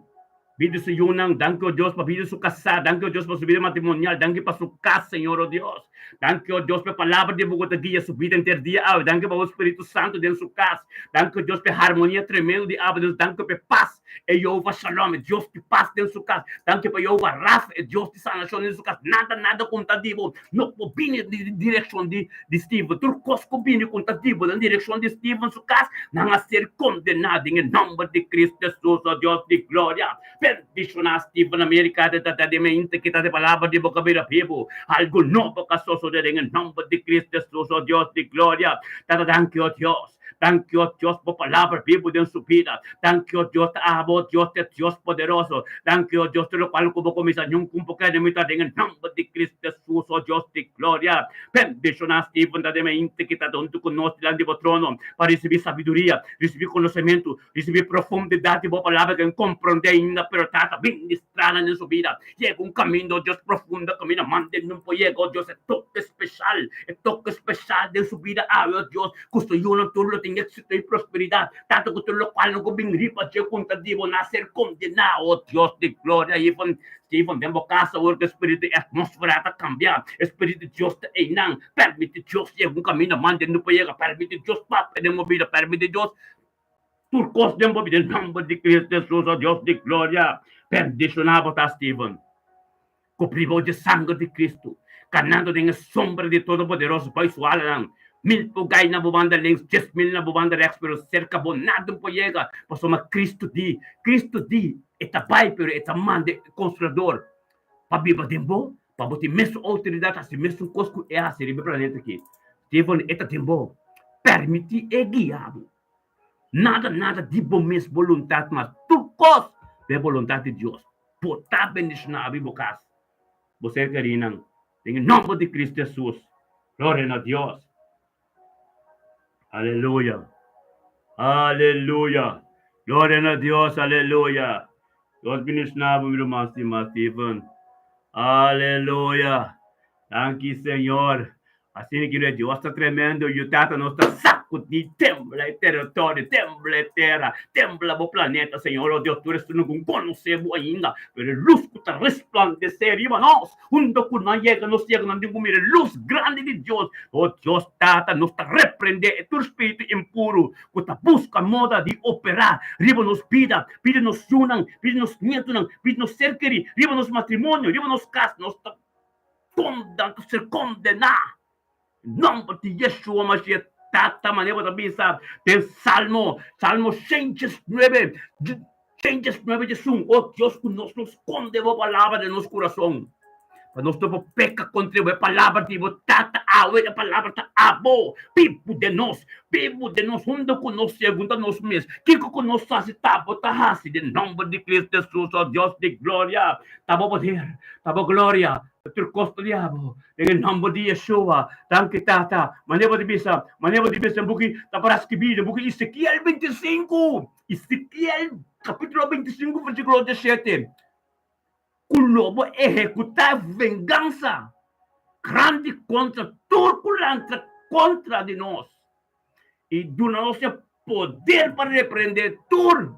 Bida su yunan, danki, o Dios, pa bida su kasá, danki, o Dios, pa su bida matrimonial, danki pa su kas, Señor, o Dios. Danki, o Dios, pa e palabra di bo ku ta guia su bida henter dia awe. Danki pa bo Spiritu Santu den su kas. Danki, o Dios, pa e harmonia tremendo di awe, Dios. Danki pa e pas, e Jehová Shalom, e Dios di pas den su kas. Danki pa Jehová Rafa, e Dios di sanashon den su kas. Nada, nada ku ta di bo no por bini di direkshon di di Steven. Tur kos ku bini ku ta di bo den direkshon di Steven su kas, nan a ser kondená den e nòmber di Kristu Hesus, o Dios di gloria. Bendishoná Steven Amerika de ta den mente kita e palabra di bo kabira bibu. Algu nobo ka sosodé den e nòmber di Kristu Hesus, o Dios di gloria. Tata danki, o Dios. Danki, o Dios, bo palabra bibu den su bida. Danki, o Dios, ta abo, Dios, ta e Dios poderoso. Danki, o Dios, tur lokual ku bo kuminsá niun ku un por keda mitá den e nòmber di Kristu Hesus, o Dios di gloria. Bendishoná Steven ta den mente ki ta huntu ku nos dilanti di bo trono pa risibí sabiduria, risibí konosementu, risibí profundidat di bo palabra ku e komprondé ainda, pero Tata, ministrá nan den su bida. Yega un kaminda, o Dios, profundo kaminda, manda nan por yega, o Dios, e toke speshal, e toke speshal den su bida awe, o Dios, ku su yunan tur lo tin éksito i prosperidat. Tata, ku tur lokual nan ku bin riba dje kontra di bo, nan a ser kondená, o Dios di gloria. Even Steven, den bo kas awor ku e spiritu di atmósfera ta kambia, e spiritu di Dios ta einan. Permiti Dios yega un kaminda manda no por yega. Permiti Dios papia den bo bida. Permiti Dios tur kos den bo bida. Den nòmber di Kristu Hesus, o Dios di gloria, bendishoná bo ta, Steven. Kubrí bo dje sanger di Kristu, kanando den e sombra di Todopoderoso bai su alanan. Mil por gai na bo banda links, 10,000 na bo banda rèks, pero serka bo nada por yega, pasobra Kristu di, Kristu di, e ta bai, pero e ta manda e Konsolador pa biba den bo, pa bo tin mesun outoridat hasi mesun kos ku e hasi riba e planeta aki. Steven, e ta den bo. Permití e guia bo. Nada, nada di bo mes boluntat, mas tur kos den e boluntat di Dios. Bo ta bendishoná abi bo kas, bo ser kerinan, den e nòmber di Kristu Hesus. Gloria na Dios. Aleluya. Aleluya. Gloria na Dios. Aleluya. Dios bendiciona bo, mi ruman stima Steven. Aleluya. Danki, Señor. Asina ki Dios ta tremendo. Yu Tata nos ta sacudí, tembla e territorio, tembla e tera, tembla bo planeta, Señor. Oh Dios, tur esnan ku konosé bo ainda, pero e lus ku ta resplandesé riba nos, Hunto ku nan yega, nos yega, nan tin ku mira e lus grandi di Dios. O Dios Tata, nos ta reprendé e tur spiritu impuru ku ta buska moda di operá riba nos bida, bida di nos yunan, bida di nos nietunan, bida di nos ser kerí, riba nos matrimonio, riba nos kas. Nos ta konda, ta ser kondená. En nòmber di Yeshua Mashiach, Tata, manera bo ta bisa den Salmo, Salmo 119, 119 diesun, O Dios, ku nos no skonde bo palabra den nos kurason, pa nos no por peka kontra bo. E palabra di bo, Tata, awe e palabra ta abo, bibu den nos, bibu den nos, huntu ku nos, segun ta nos mes. Kiko ku nos hasi, ta bo ta hasi, den nòmber di Kristu Hesus, o Dios di gloria, ta bo poder, ta bo gloria, ta tur kos ta di abo. Den e nòmber di Yeshua, danki Tata. Manera bo ta bisa, manera bo ta bisa den buki ta para skibí den buki Ezekiel 25, Ezekiel kapítulo 25 versíkulo 17, ku lo bo ehekutá vengansa grandi kontra tur ku lanta kontra di nos, i duna nos e poder pa reprendé tur,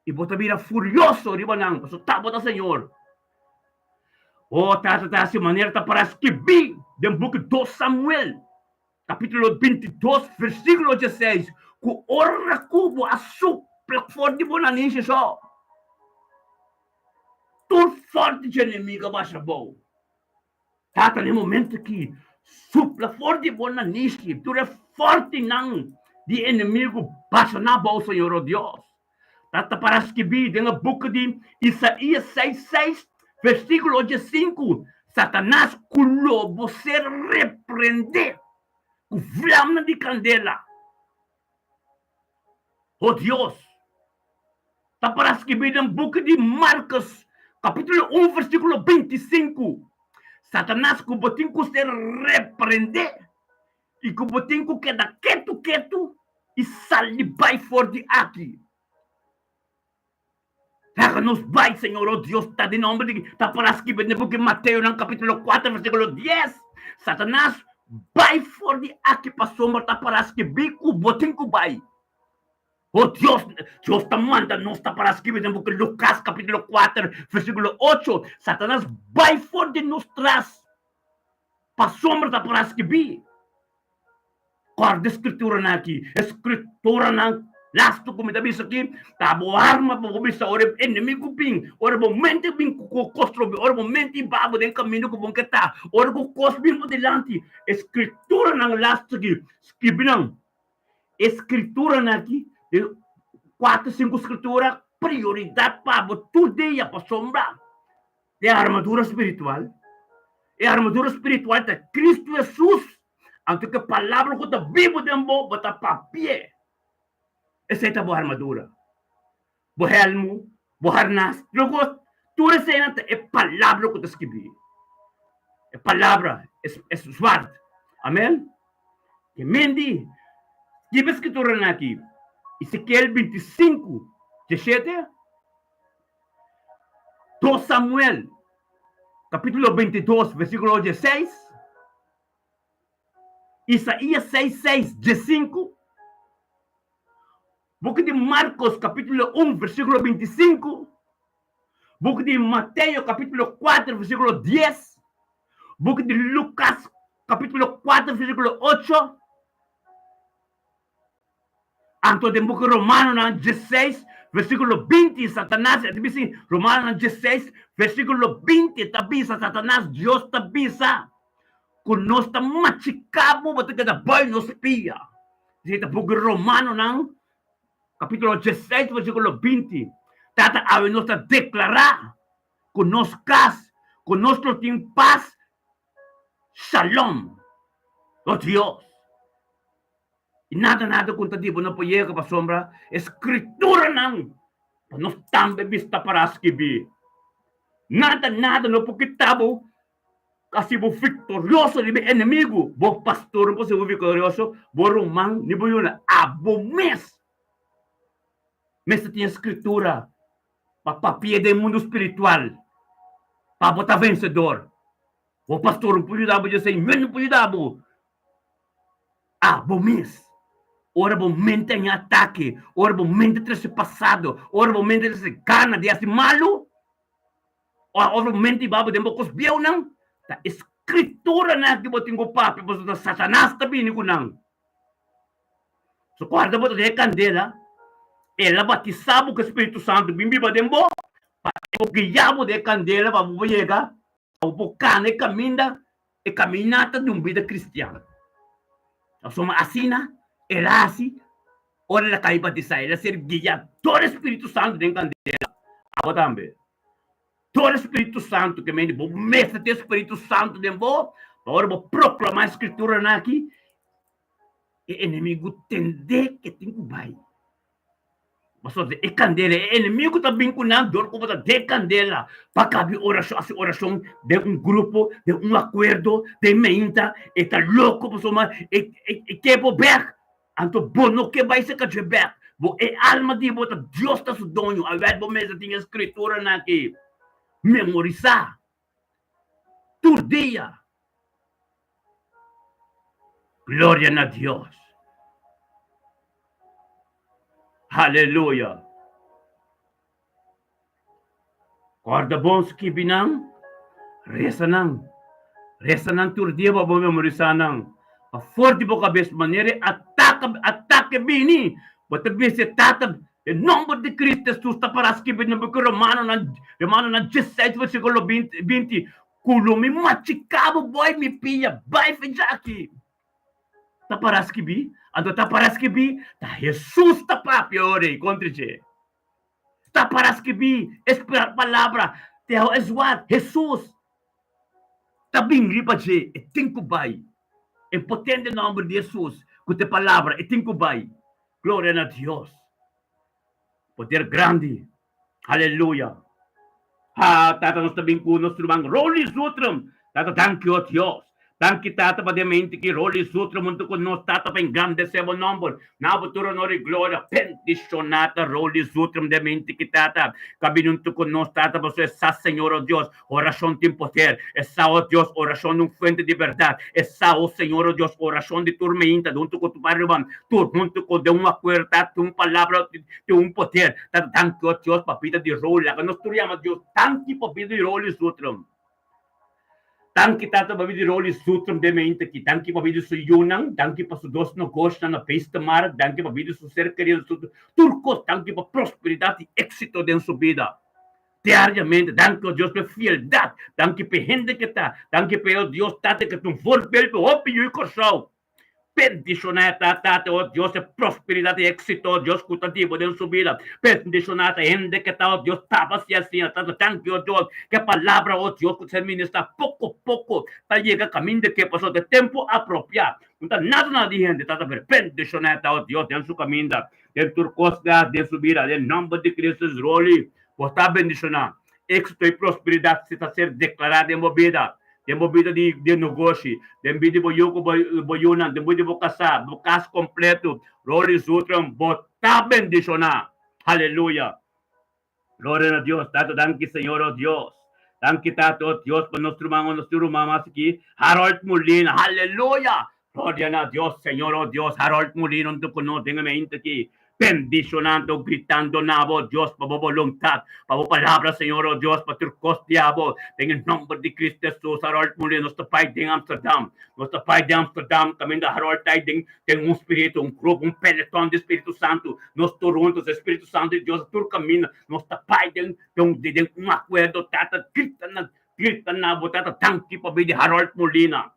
i bo ta bira furioso riba nan, pasobra ta bo ta Señor. O Tata ta hasi manera ta para skibí den buki Dos Samuel, kapítulo 22, versíkulo 16, ku ora ku bo a supla for di bo nanishi so, tur forti dje enemigu a basha abou. Tata, na e momento aki, supla for di bo nanishi tur e fortinan di enemigu basha nan abou, Señor, o Dios. Ta ta para skibí den e buki di Isaías seis seis, versíkulo 5, Satanas ku lo bo ser reprendé ku vlamnan di kandela. O Dios! Ta para skibí den buki di Markos, kapítulo 1, versíkulo 25, Satanas ku bo tin ku ser reprendé i ku bo tin ku keda ketu ketu i sali bai for di aki. Laga nos bai, Señor, o Dios, ta den nomber di ta para skibi den buki Mateo nan kapítulo 4 versíkulo 10. Satanas, bai for di aki pasobra ta para skibi ku bo tin ku bai. O Dios, Dios ta manda nos ta para skibi den buki Lukas kapítulo 4 versíkulo 8. Satanas, bai for di nos tras. Pasobra ta por a skibí. Kòrda e skrituranan aki. E skrituranan lastu ku mi ta bisa aki ta bo arma pa bo bisa ora e enemigu bin, ora bo mente bin ku kos trobe, ora bo mente hiba bo den kaminda ku bo ke ta, ora ku kos bin bo dilanti. E skrituranan lastu aki, skibi nan. E skrituranan aki, den kuater, sinku skritura, prioridat pa bo tur dia pasobra. E armadura spiritual. E armadura spiritual ta Cristo Hesus. Anto ku e palabra ku ta bibu den bo, bo ta papi'é. Esei ta bo armadura. Bo helmu, bo harnas, tur kos, tur eseinan ta e palabra ku ta skibí. E palabra e sward. Amen. Ke men di, skibi e skrituranan aki, Ezekiel 25, 17. 2 Samuel, capítulo 22, versículo 16, Isaías 6, 6, 15, Buki di Marcos, capítulo 1, versículo 25, Buki di Mateo, capítulo 4, versículo 10, Buki di Lucas, capítulo 4, versículo 8, Anto den buki Romanonan diesseis, versíkulo 20, Satanas e ta bisa Romanonan diesseis, versíkulo 20 ta bisa Satanas, Dios ta bisa ku nos ta machiká bo, bo ta keda bòi nos pia. Esei ta buki Romanonan kapítulo diesseis, versíkulo 20. Tata, awe nos ta deklará ku nos kas, ku nos lo tin pas, shalom, o Dios. I nada nada ku ta di bo no por yega pasobra e skrituranan pa nos tambe bista para skibí. Nada nada no por kita bo. Hasi bo viktorioso riba e enemigu. Bo pastor no por hasi bo viktorioso, bo ruman ni bo yunan. Abo mes mester tin e Skritura pa papia den mundu spiritual pa bo ta vensedor. Bo pastor no por yuda bo, Dios Señor no por yuda bo. Abo mes. Ora bo mente haña atake, ora bo mente trese pasado, ora bo mente trese gana di hasi malu, Ora bo menti babo den bo kos bieunan, ta e skrituranan aki bo tin ku papia, pasobra ta Satanas ta bini ku nan. So kòrda bo ta den e kandela, el a batisá bo ku e Spiritu Santu bin biba den bo, pa e por guia bo den e kandela pa bo por yega, pa bo por kana e kaminda, e kaminata di un bida kristian. Pasobra asina el a hasi ora el a kai batisá, el a ser guiá dor e Spiritu Santu den kandela. Abo tambe. Tur e Spiritu Santu ke mende bo mester tin e Spiritu Santu den bo pa ora bo proklamá e skrituranan aki e enemigu tende ke tin ku bai. Pasobra e kandela e enemigu ta bin ku nan dor ku bo ta den kandela pa kabi orashon hasi orashon den un grupo den un akuerdo den meinta e ta loko pasobra e e ke bo bèk Anto bo no ke bai seka dje bek. Bo e alma di bo ta Dios ta su doño. Awel bo mester tin e skrituranan aki memorisá tur dia. Gloria na Dios. Haleluya. Kòrda bon skibi nan, resa nan. Resa nan tur dia pa bo memorisá nan. Pa for di bo kabes manera e ataka atake bini, bo ta bisa e Tata, den nòmber di Kristu Hesus ta pará skibi na buki Romanonan, Romanonan dieseis versíkulo 20, ku lo mi machiká bo boi mi pia bai fe djaki. Ta pará skibí, anto ta pará skibí, ta Hesus ta papia ora ei kontra dje. Ta para skibí es palabra te hou es wat Hesus ta bin riba dje, e tin ku bai. En potente nòmber di Hesus ku ta e palabra, e tin ku bai. Gloria na Dios. Poder grandi. Aleluya. Ha, Tata nos ta bin ku nos ruman Rolly Zutrum. Tata danki o Dios. Danki Tata pa den mente ki Rolly Zutrum huntu ku nos Tata pa engrandesé bo nòmber. Na bo tur honor i gloria. Bendishoná ta Rolly Zutrum den mente ki Tata ka bini huntu ku nos Tata pasobra e sa Señor o Dios orashon tin poder. E sa o Dios orashon ta un fuente di bèrdat. E sa o Señor o Dios orashon di tur meinta huntu ku tu pariba tur huntu ku den un akuerdo Tata tin un palabra tin un poder. Tata danki o Dios pa bida di Rolly. Laga nos tur yama Dios danki pa bida di Rolly Zutrum. Danki Tata pa bida di Rolly Zutrum den mente aki. Danki pa bida di su yunan. Danki pa su dos nogosnan na Beestenmarkt. Danki pa bida di su ser kerido su tur kos. Danki pa prosperidat i éksito den su bida. Diariamente danki o Dios pa e fieldat. Danki pa e hende ke ta. Danki pa e o Dios Tata ke ta un voorbeeld pa hopi yu i Kòrsou. Bendishoná e ta Tata, o Dios, e prosperidat i éksito, o Dios, ku ta di bo den su bida. Bendishoná ta hende ke ta, o Dios, taba si asina. Tata, danki, o Dios, ku e palabra, o Dios, ku ta ser ministrá poko poko ta yega kaminda ke pasobra ta e tempu apropiá. No ta nada nada di hende, Tata, pero bendishoná e ta, o Dios, den su kaminda, den tur kos ke hasi den su bida. Den nòmber di Cristo Jesus, Rolly, bo ta bendishoná. Éksito i prosperidat si ta ser deklará den bo bida. Den bo bida di di negoshi, den bida di bo yu ku bo bo yunan, den bida di bo kasá, bo kas kompleto, Rolly Zutrum, bo ta bendishoná! Haleluya! Gloria na Dios! Tata danki Señor oh Dios! Danki Tata oh Dios pa nos ruman oh nos tur ruman mas aki, Harold Molina, haleluya! Gloria na Dios, Señor oh Dios, Harold Molina huntu ku nos den e mente aki, Bendicionando, gritando na bo, Dios, pa bo voluntad, pa bo palabra, Señor, oh Dios, pa tur cos di abo, den e nomber di Cristo Jesus. Harold Mulin, nos ta bai den Amsterdam. Nos ta bai den Amsterdam, caminda Harold ta den, den un spiritu, un grupo, un peloton di Spiritu Santo. Nos tur huntos, e Spiritu Santo di Dios, tur caminda, nos ta bai den, den, den un acuerdo, Tata, grita na, grita na bo, Tata, danki pa bida di Harold Molina.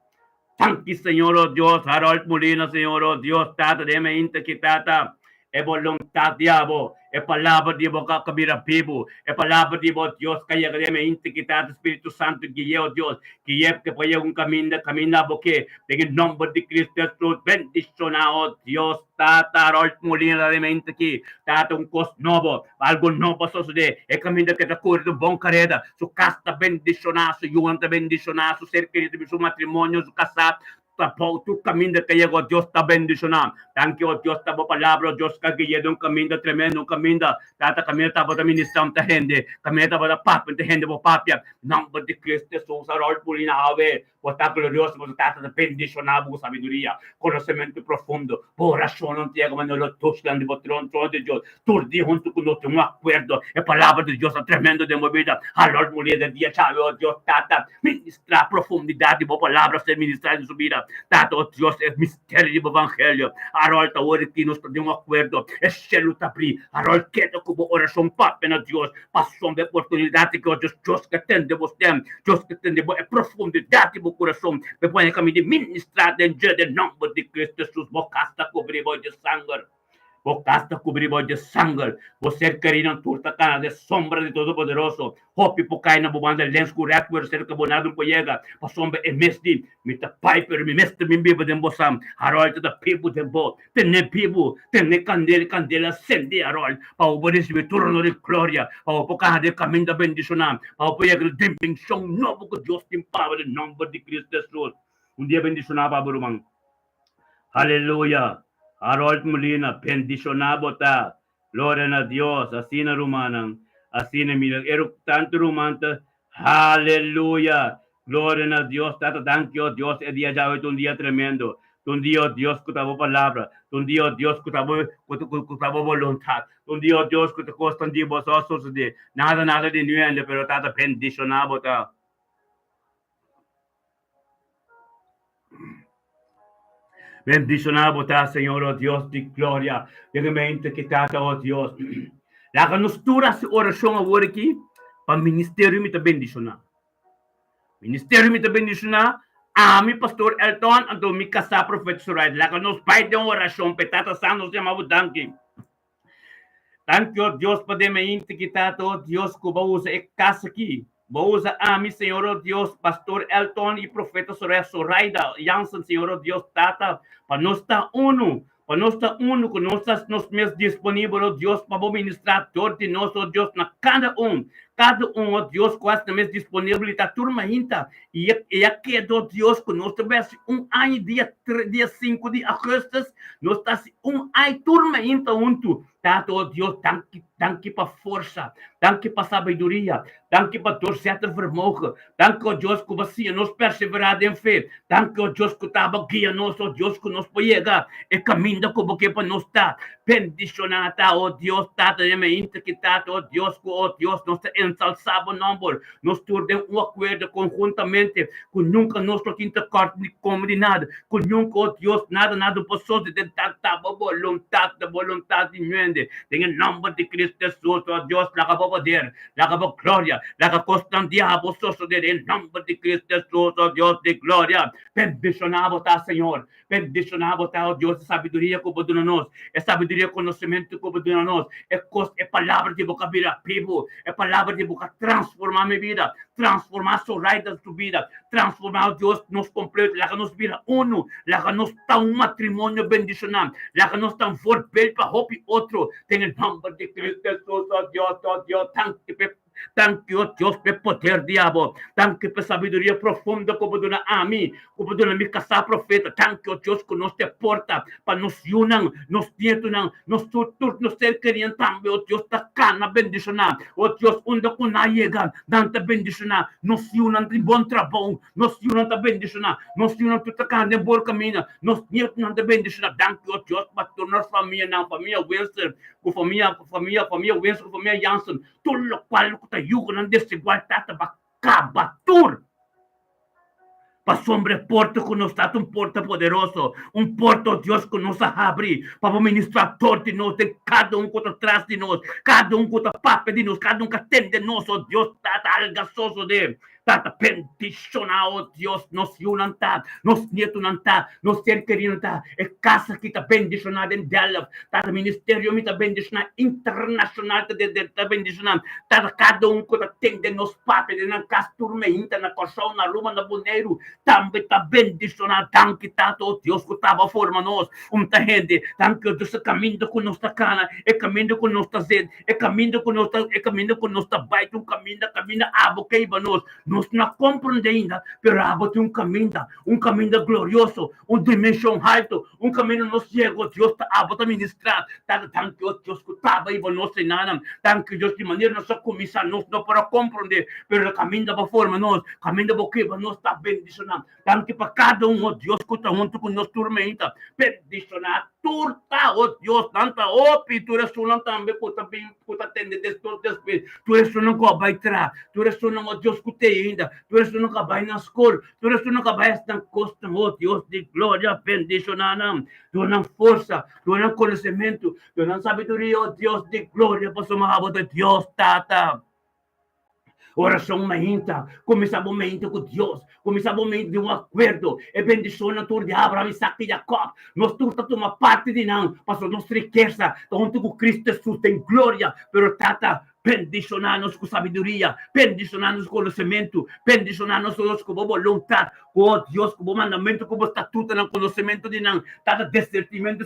Danki Señor, oh Dios, Harold Molina, Señor, oh Dios, Tata, den mi inta ki, Tata. E boluntat di abo, e palabra di bo ka bira bibu, e palabra di bo, Dios, ka yega den mi inti ki Tata Spiritu Santu gui'e, o Dios, gui'e p'ke por yega un kaminda, kaminda abo ke, den e nomber di Cristo Jesus, bendiciona, o Dios, Tata Harold Molina ta den mi inti aki, Tata, un kos nobo, algo nobo a sosode, e kaminda ke ta kore ta un bon kareda, su kas ta bendiciona, su yunan ta bendiciona, su ser kerido, su matrimonio, su kasá, Ta bou tur kaminda ke yega, o Dios, ta bendishoná. Danki, o Dios, ta bo palabra, o Dios, ka guia den un kaminda tremendo, un kaminda, Tata, kaminda tabata ministrá un ta hende, kaminda tabata papia un ta hende bo papia. Nòmber di Cristo Hesus, Harold Molina Awe, bo ta glorioso, pasobra Tata ta bendishoná bo ku sabiduria, konosementu profundo. Bo orashonnan ta yega manera lo tushnan di bo trono, trono di Dios. Tur dia huntu ku nos tin un akuerdo. E palabra di Dios ta tremendo den bo bida. Harold Molina den dia djawe, o Dios, Tata, Ministrá profundidat di bo palabra ser ministrá den su bida. Tata, o Dios, e misterio di bo evangelio. Harold, awor aki nos ta den un akuerdo. E shelu ta abrí. Harold, keda ku bo orashon papia na Dios. Pasobra e oportunidat aki, o Dios, Dios ke tende bo stem. Dios ke tende bo e profundidat di bo kurason. Bo pone kaminda di ministrá den dje den nomber di Cristo Jesus. Bo kas ta kubrí bo di sanger. Bo kas ta kubrí bo di sanger, bo ser kerinan tur ta kana den sombra di Todopoderoso. Hopi por kai na bo banda lens ku rèt ku serka bo nada no por yega, pasobra e mes di, Mi ta bai, pero mi mes ta bin biba den bo sam. Harold ta bibu den bo. Tene bibu, tene kandela, kandela sendí, Harold, pa bo por risibí tur honor i gloria, pa bo por kana den kaminda bendishoná, pa bo por yega na dimenshon nobo ku Dios tin pa bo den nòmber di Cristo Hesus. Un dia bendishoná pa bo, ruman. Aleluya! Harold Molina, bendishoná bo ta. Gloria na Dios! Asina rumannan, asina mira e tantu ruman ta Aleluya! Gloria na Dios! Tata danki o Dios e dia djawe ta un dia tremendo, ta un dia o Dios ku ta bo palabra, ta un dia o Dios ku ta bo ku ta bo boluntat, ta un dia o Dios ku ta kosnan di bo so a sosodé, nada nada di nuende pero Tata bendishoná bo ta. Bendishoná bo ta, Señor, o Dios di gloria, den e mente ki Tata, o Dios. Laga nos tur hasi orashon awor aki pa ministerio mi ta bendishoná. Ministerio mi ta bendishoná, ami Pastor Elton, anto mi kasá Profeta Soraya. Laga nos bai den orashon p'e Tata Santu, nos yama bo danki. Danki, o Dios, pa den mainti ki Tata, o Dios, ku bo a usa e kas aki. Bo a usa ami, Señor, o Dios, Pastor Elton i Profeta Soraya Soraida Jansen, Señor, o Dios, Tata, pa nos ta unu, pa nos ta unu, ku nos ta nos mes disponibel, o Dios, pa bo ministrá dor di nos, o Dios, na kada un, kada un, o Dios, ku hasi nan mes disponibel i ta tur mainta. I e a keda, o Dios, ku nos ta bai hasi un aña dia dia sinku di augustus, nos ta hasi un aña tur mainta huntu. Tata, o Dios, danki, danki pa forsa, danki pa sabiduria, danki pa doorzettingsvermogen, danki, o Dios, ku bo a siña nos perseverá den fe, danki, o Dios, ku ta bo guia nos, o Dios, ku nos por yega e kaminda ku bo ke pa nos ta. Bendishoná ta, o Dios, Tata den mainta ki Tata, o Dios, ku, o Dios, nos ta ensalsá bo nòmber. Nos tur den un akuerdo konhuntamente ku nunka nos lo tin tekort ni kome di nada, ku nunka, o Dios, nada nada por sosede ta bo boluntat, ta boluntat di nuende. Den e nòmber di Cristo Hesus, o Dios, laga bo poder, laga bo gloria, laga kosnan di abo sosode den e nòmber di Cristo Hesus, o Dios di gloria. Bendishoná bo ta, Señor. Bendishoná bo ta, o Dios, e sabiduria ku bo duna nos, e sabiduria i konosementu ku bo duna nos, e kos, e palabra di bo ka bira bibu, e palabra di bo ka transformá mi bida, transformá Zoraida su bida, transformá, o Dios, nos kompleto, laga nos bira unu, laga nos ta un matrimonio bendishoná, laga nos ta un voorbeeld pa hopi otro, den e nòmber di Cristo Hesus, o Dios, o Dios, danki p'e. Danki, o Dios, p'e poder di abo. Danki p'e sabiduria profundo ku bo duna ami, ku bo duna mi kasá profeta. Danki, o Dios, ku nos ta e porta pa nos yunan, nos nietunan, nos tur, tur nos ser kerinan tambe, o Dios, ta kana bendishoná. O Dios, unda ku nan yega, nan ta bendishoná. Nos yunan tin bon trabou, nos yunan ta bendishoná, nos yunan tur ta kana den bon kaminda, nos nietunan ta bendishoná. Danki, o Dios, pa tur nos famianan, famia Wilson, ku famia, famia, famia Wilson, ku famia Jansen, Tur lokual ku ta yugonan desigualdat ta ba kaba tur. Pasobra e porta ku nos ta ta un porta poderoso, un porta, o Dios, ku nos a habri pa bo ministrá dor di nos den kada un ku ta tras di nos, kada un ku ta papia di nos, kada un ku a tende nos, o Dios Tata, alga sosodé. Tata, bendishoná, o Dios, nos yunan ta, nos nietunan ta, nos ser kerinan ta. E kas aki ta bendishoná den Delft. Tata, ministerio mi ta bendishoná, internashonal ta ta bendishoná. Tata, kada un ku ta tende nos papia den nan kas tur meinta na Kòrsou, na Aruba, na Boneiru, tambe ta bendishoná. Danki, Tata, o Dios, ku taba forma nos un ta hende. Danki, o Dios, e kaminda ku nos ta kana, e kaminda ku nos ta zet, E kaminda ku nos ta, e kaminda ku nos ta bai ta un kaminda, kaminda abo ke hiba nos. Nos no a komprondé ainda, pero abo tin un kaminda, un kaminda glorioso, un dimenshon haltu, un kaminda nos yega, Dios ta abo ta ministrá. Tata, danki o Dios ku taba hiba nos enanan. Danki Dios di manera nos a kuminsá nos no por a komprondé, pero kaminda bo forma nos, kaminda bo keba nos ta bendishoná. Danki pa kada un, o Dios, ku ta huntu ku nos tur meinta. Bendishoná tur ta, o Dios, nan ta hopi, tur esunnan tambe ku ta bin, ku ta tende despues, despues, tur esunnan ku a bai tra, tur esunnan, o Dios, ku t'ei ainda, tur esunnan ku a bai na skol, tur esunnan ku a bai hasi nan kosnan, o Dios di gloria, bendishoná nan, duna nan forsa, duna nan konosementu, duna nan sabiduria, o Dios di gloria, pasobra abo ta Dios, Tata. Oracion mainta, cuminsa bo mente cu Dios, cuminsa bo mente di un acuerdo. E bendicionnan tur di Abraham, Isaac y Jacob, nos tur ta tuma parti di nan, pasobra nos rikesa ta hunto cu Cristo Jesus den gloria. Pero Tata, bendiciona nos cu sabiduria, bendiciona nos cu conocemento, bendiciona nos Dios cu bo boluntad, cu oh Dios cu bo mandamento, cu bo statutonan, conocemento di nan, Tata, discernimento.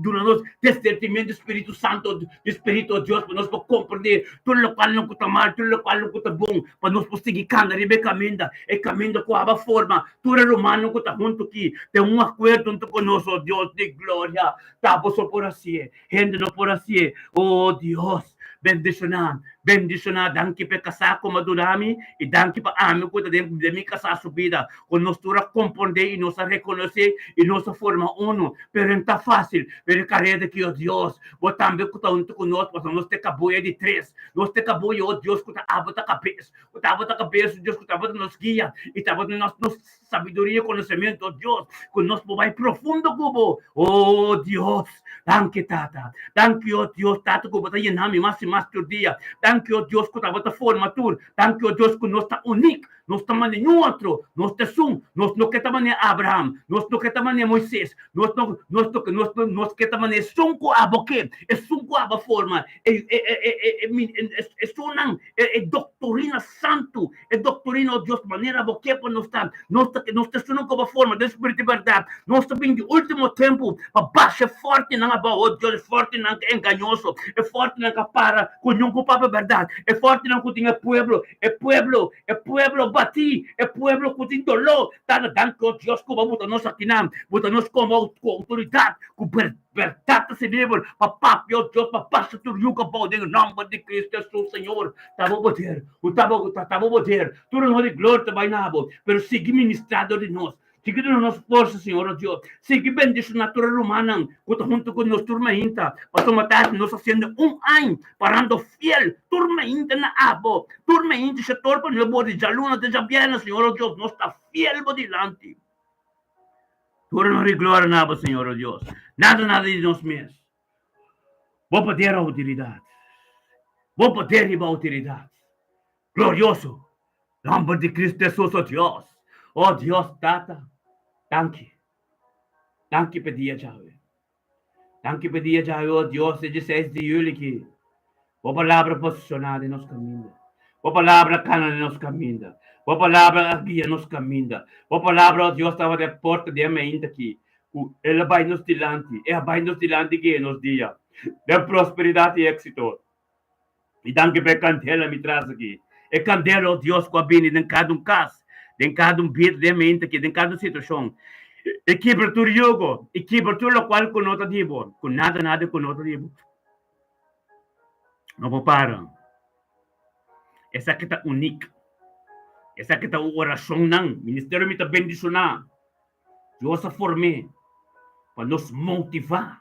Duna nos discernimento Spiritu Santo, di Spiritu Dios, pa nos por comprende tur locual nan cu ta mal, tur locual nan cu ta bon, pa nos por sigui cana riba e caminda, e caminda cu aba forma tur e rumannan cu ta hunto aki den un acuerdo hunto cu nos, oh Dios di gloria, ta boso por hacié, hende no por hacié, oh Dios. Bendishoná, bendishoná, danki pa e kasá ku a duna mi i danki pa ami ku ta den den mi kasá su bida, ku nos tur a komprondé i nos a rekonosé i nos a forma unu. Pero no ta fásil, pero e kareda ki, o Dios, bo tambe ku ta huntu ku nos, pasobra nos ta e kabuya di tres, nos ta e kabuya, o Dios, ku ta abo ta kabes, ku ta abo ta kabes, o Dios, ku ta abo ta nos guia i ta abo ta nos nos sabiduria i konosementu, o Dios, ku nos por bai profundo ku bo, o Dios. Danki, Tata. Danki, o Dios, Tata, ku bo ta yena mi mas i mas tur dia. Danki, o Dios, ku tabata forma tur. Danki, o Dios, ku nos ta unik. Nos ta manera niun otro. Nos ta esun. Nos no ke ta manera Abraham. Nos no ke ta manera Moises. Nos no, nos no, nos no, nos ke ta manera esun ku abo ke, esun ku abo forma, e, e, e, e, e, e, e, esunnan, e, e doktorina santu, E doktorina, o Dios, manera bo ke pa nos ta. Nos ta, nos ta esunnan ku bo forma den spiritu di bèrdat. Nos ta bin di último tempu pa basha e fòrtinan abou, o Dios, e fòrtinan ku engañoso, e fòrtinan ku a para ku niun ku papia bèrdat, e fòrtinan ku tin e pueblo, e pueblo, e pueblo batí, e pueblo ku tin doló. Tata, danki, o Dios, ku bo a buta nos akinan, buta nos komo ku outoridat, ku bèrdat. Berdad ta sirbi pa papia, oh Dios, pa pasa tur yugo abou den e nomber di Cristo Jesus, Señor. Ta bo poder, u ta bo, ta bo poder. Tur honor i gloria ta bai na bo. Pero sigui ministra dor di nos. Sigui duna nos forsa, Señor, oh Dios. Sigui bendiciona tur e rumannan cu ta hunto cu nos tur mainta. Pasobra ta nos haciendo un añ parando fiel tur mainta na abo. Tur mainta, shetor pa nos bo di djaluna te djabièrnè, Señor, oh Dios, nos ta fiel bo dilanti. Tur honor i gloria na bo, Señor, o Dios. Nada, nada di nos mes. Bo poder outoridat. Bo poder riba outoridat. Glorioso. Nomber di Cristo Jesus, o Dios. O Dios, Tata. Danki. Danki pa dia djawe. Danki pa dia djawe, o Dios, e dieseis di juli ki Bo palabra posishoná den nos kaminda. Bo palabra kana den nos kaminda. Bo palabra a guia nos kaminda. Bo palabra, o Dios, tabata e porta di e mainta aki, ku el a bai nos dilanti, e a bai nos dilanti guia nos dia den prosperidat i éksito. I danki pa e kandela mi tras aki. E kandela, o Dios, ku a bini den kada un kas, den kada un bida den mente aki, den kada un situashon. E kibra tur yugo, i kibra tur lokual ku no ta di bo, ku nada nada ku no ta di bo. No por para. Esaki ta unik. Esaki ta un orashonnan. Ministerio mi ta bendishoná. Dios a form'é pa nos motivá.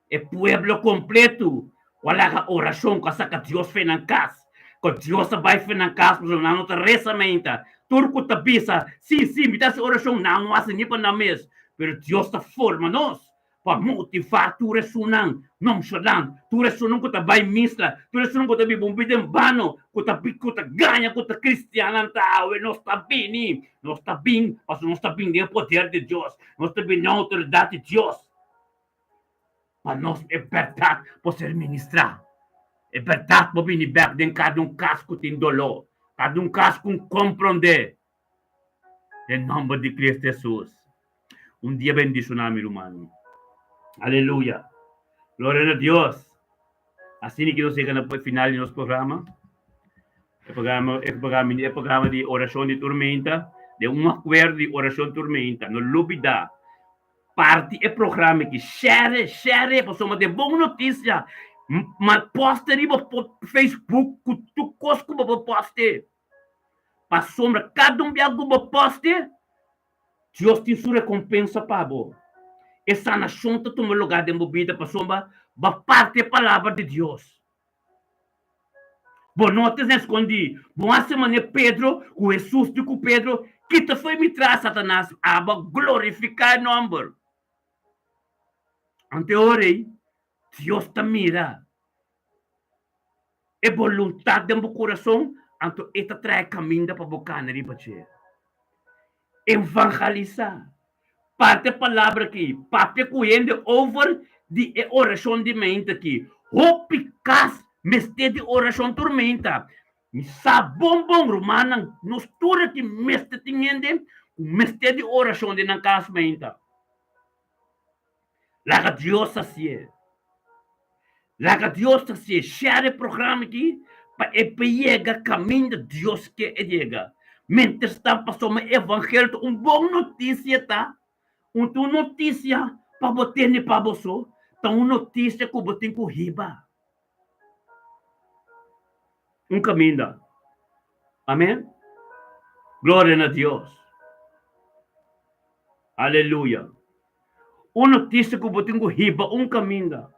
E pueblo kompletu ku a laga orashon, ku a saka Dios fe nan kas, ku Dios a bai fe nan kas pasobra nan no ta resa mainta. Tur ku ta bisa, Sí, sí, mi ta hasi orashon, nan no hasi ni pa nan mes. Pero Dios ta forma nos. Pa motivá tur esunnan nonchalant, tur esunnan ku ta bai misa, tur esunnan ku ta biba un bida en bano, ku ta ku ta gaña ku ta kristiannan ta awe, nos ta bini, nos ta bin pasobra nos ta bin den e poder di Dios, nos ta bin den outoridat di Dios pa nos e bèrdat por ser ministrá, e bèrdat por bini bèk den kada un kas ku tin doló, kada un kas ku komprondé. Den nomber di Cristo Jesus. Un dia bendiciona mi rumannan. Aleluya. Gloria na Dios. Asina ki nos yega na final di nos programa. E programa, e programa, e programa di oracion di tormenta, den un acuerdo di oracion tormenta. No lubida. Parti e programa aki, share, share, pasobra ta e bon noticia. Ma poste riba Facebook ku tur kos ku bo por poste. Pasobra kada un bia ku bo poste, Dios tin su rekompensa pa bo. E sanashon ta tuma lugá den bo bida pasobra bo parti e palabra di Dios. Bo no ta eskondí. Bo hasi manera Pedro ku Hesus di ku Pedro, Kita fo'i mi tras, Satanas, abo glorifiká e nòmber. Anto e ora ei, Dios ta mira e boluntat den bo kurason, anto e ta trae kaminda pa bo kana riba dje. Evangelisá. Parti e palabra aki, papia ku hende over di e orashon di meinta aki. Hopi kas mester di orashon tur meinta. Mi sa bon bon, rumannan, nos tur aki mester tin hende ku mester di orashon den nan kas meinta. Laga Dios hasié. Laga Dios hasié. Share e programa aki pa e por yega kaminda Dios ke e yega. Mientras tanto, pasobra e evangelio ta un bon notisia ta, un ta un notisia pa bo tene pa bo so, ta un notisia ku bo tin ku hiba un kaminda. Amen. Gloria na Dios. Aleluya. Un notisia ku bo tin ku hiba un kaminda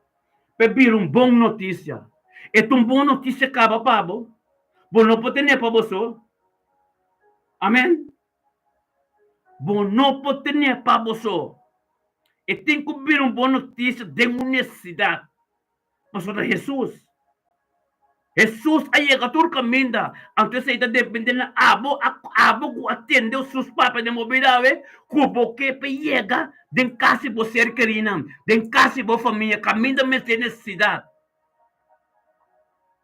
pa e bira un bon notisia. E ta un bon notisia kaba pa bo. Bo no por tene pa bo so. Amen. Bo no por tene pa bo so. E tin ku bira un bon notisia den un nesesidat. Pasobra ta Hesus. Hesus a yega tur kaminda, anto esei ta depende na abo, abo ku a tende Hesus papia den bo bida awe, ku bo ke pa yega den kas di bo ser kerinan, den kas di bo famia, kaminda mester nesesidat.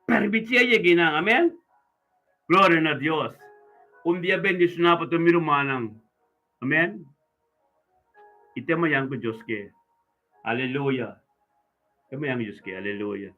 Permiti a yega einan, amen. Gloria na Dios. Un dia bendishoná pa tur mi rumannan. Amen. I te mañan ku Dios ke. Aleluya. Te mañan ku Dios ke. Aleluya.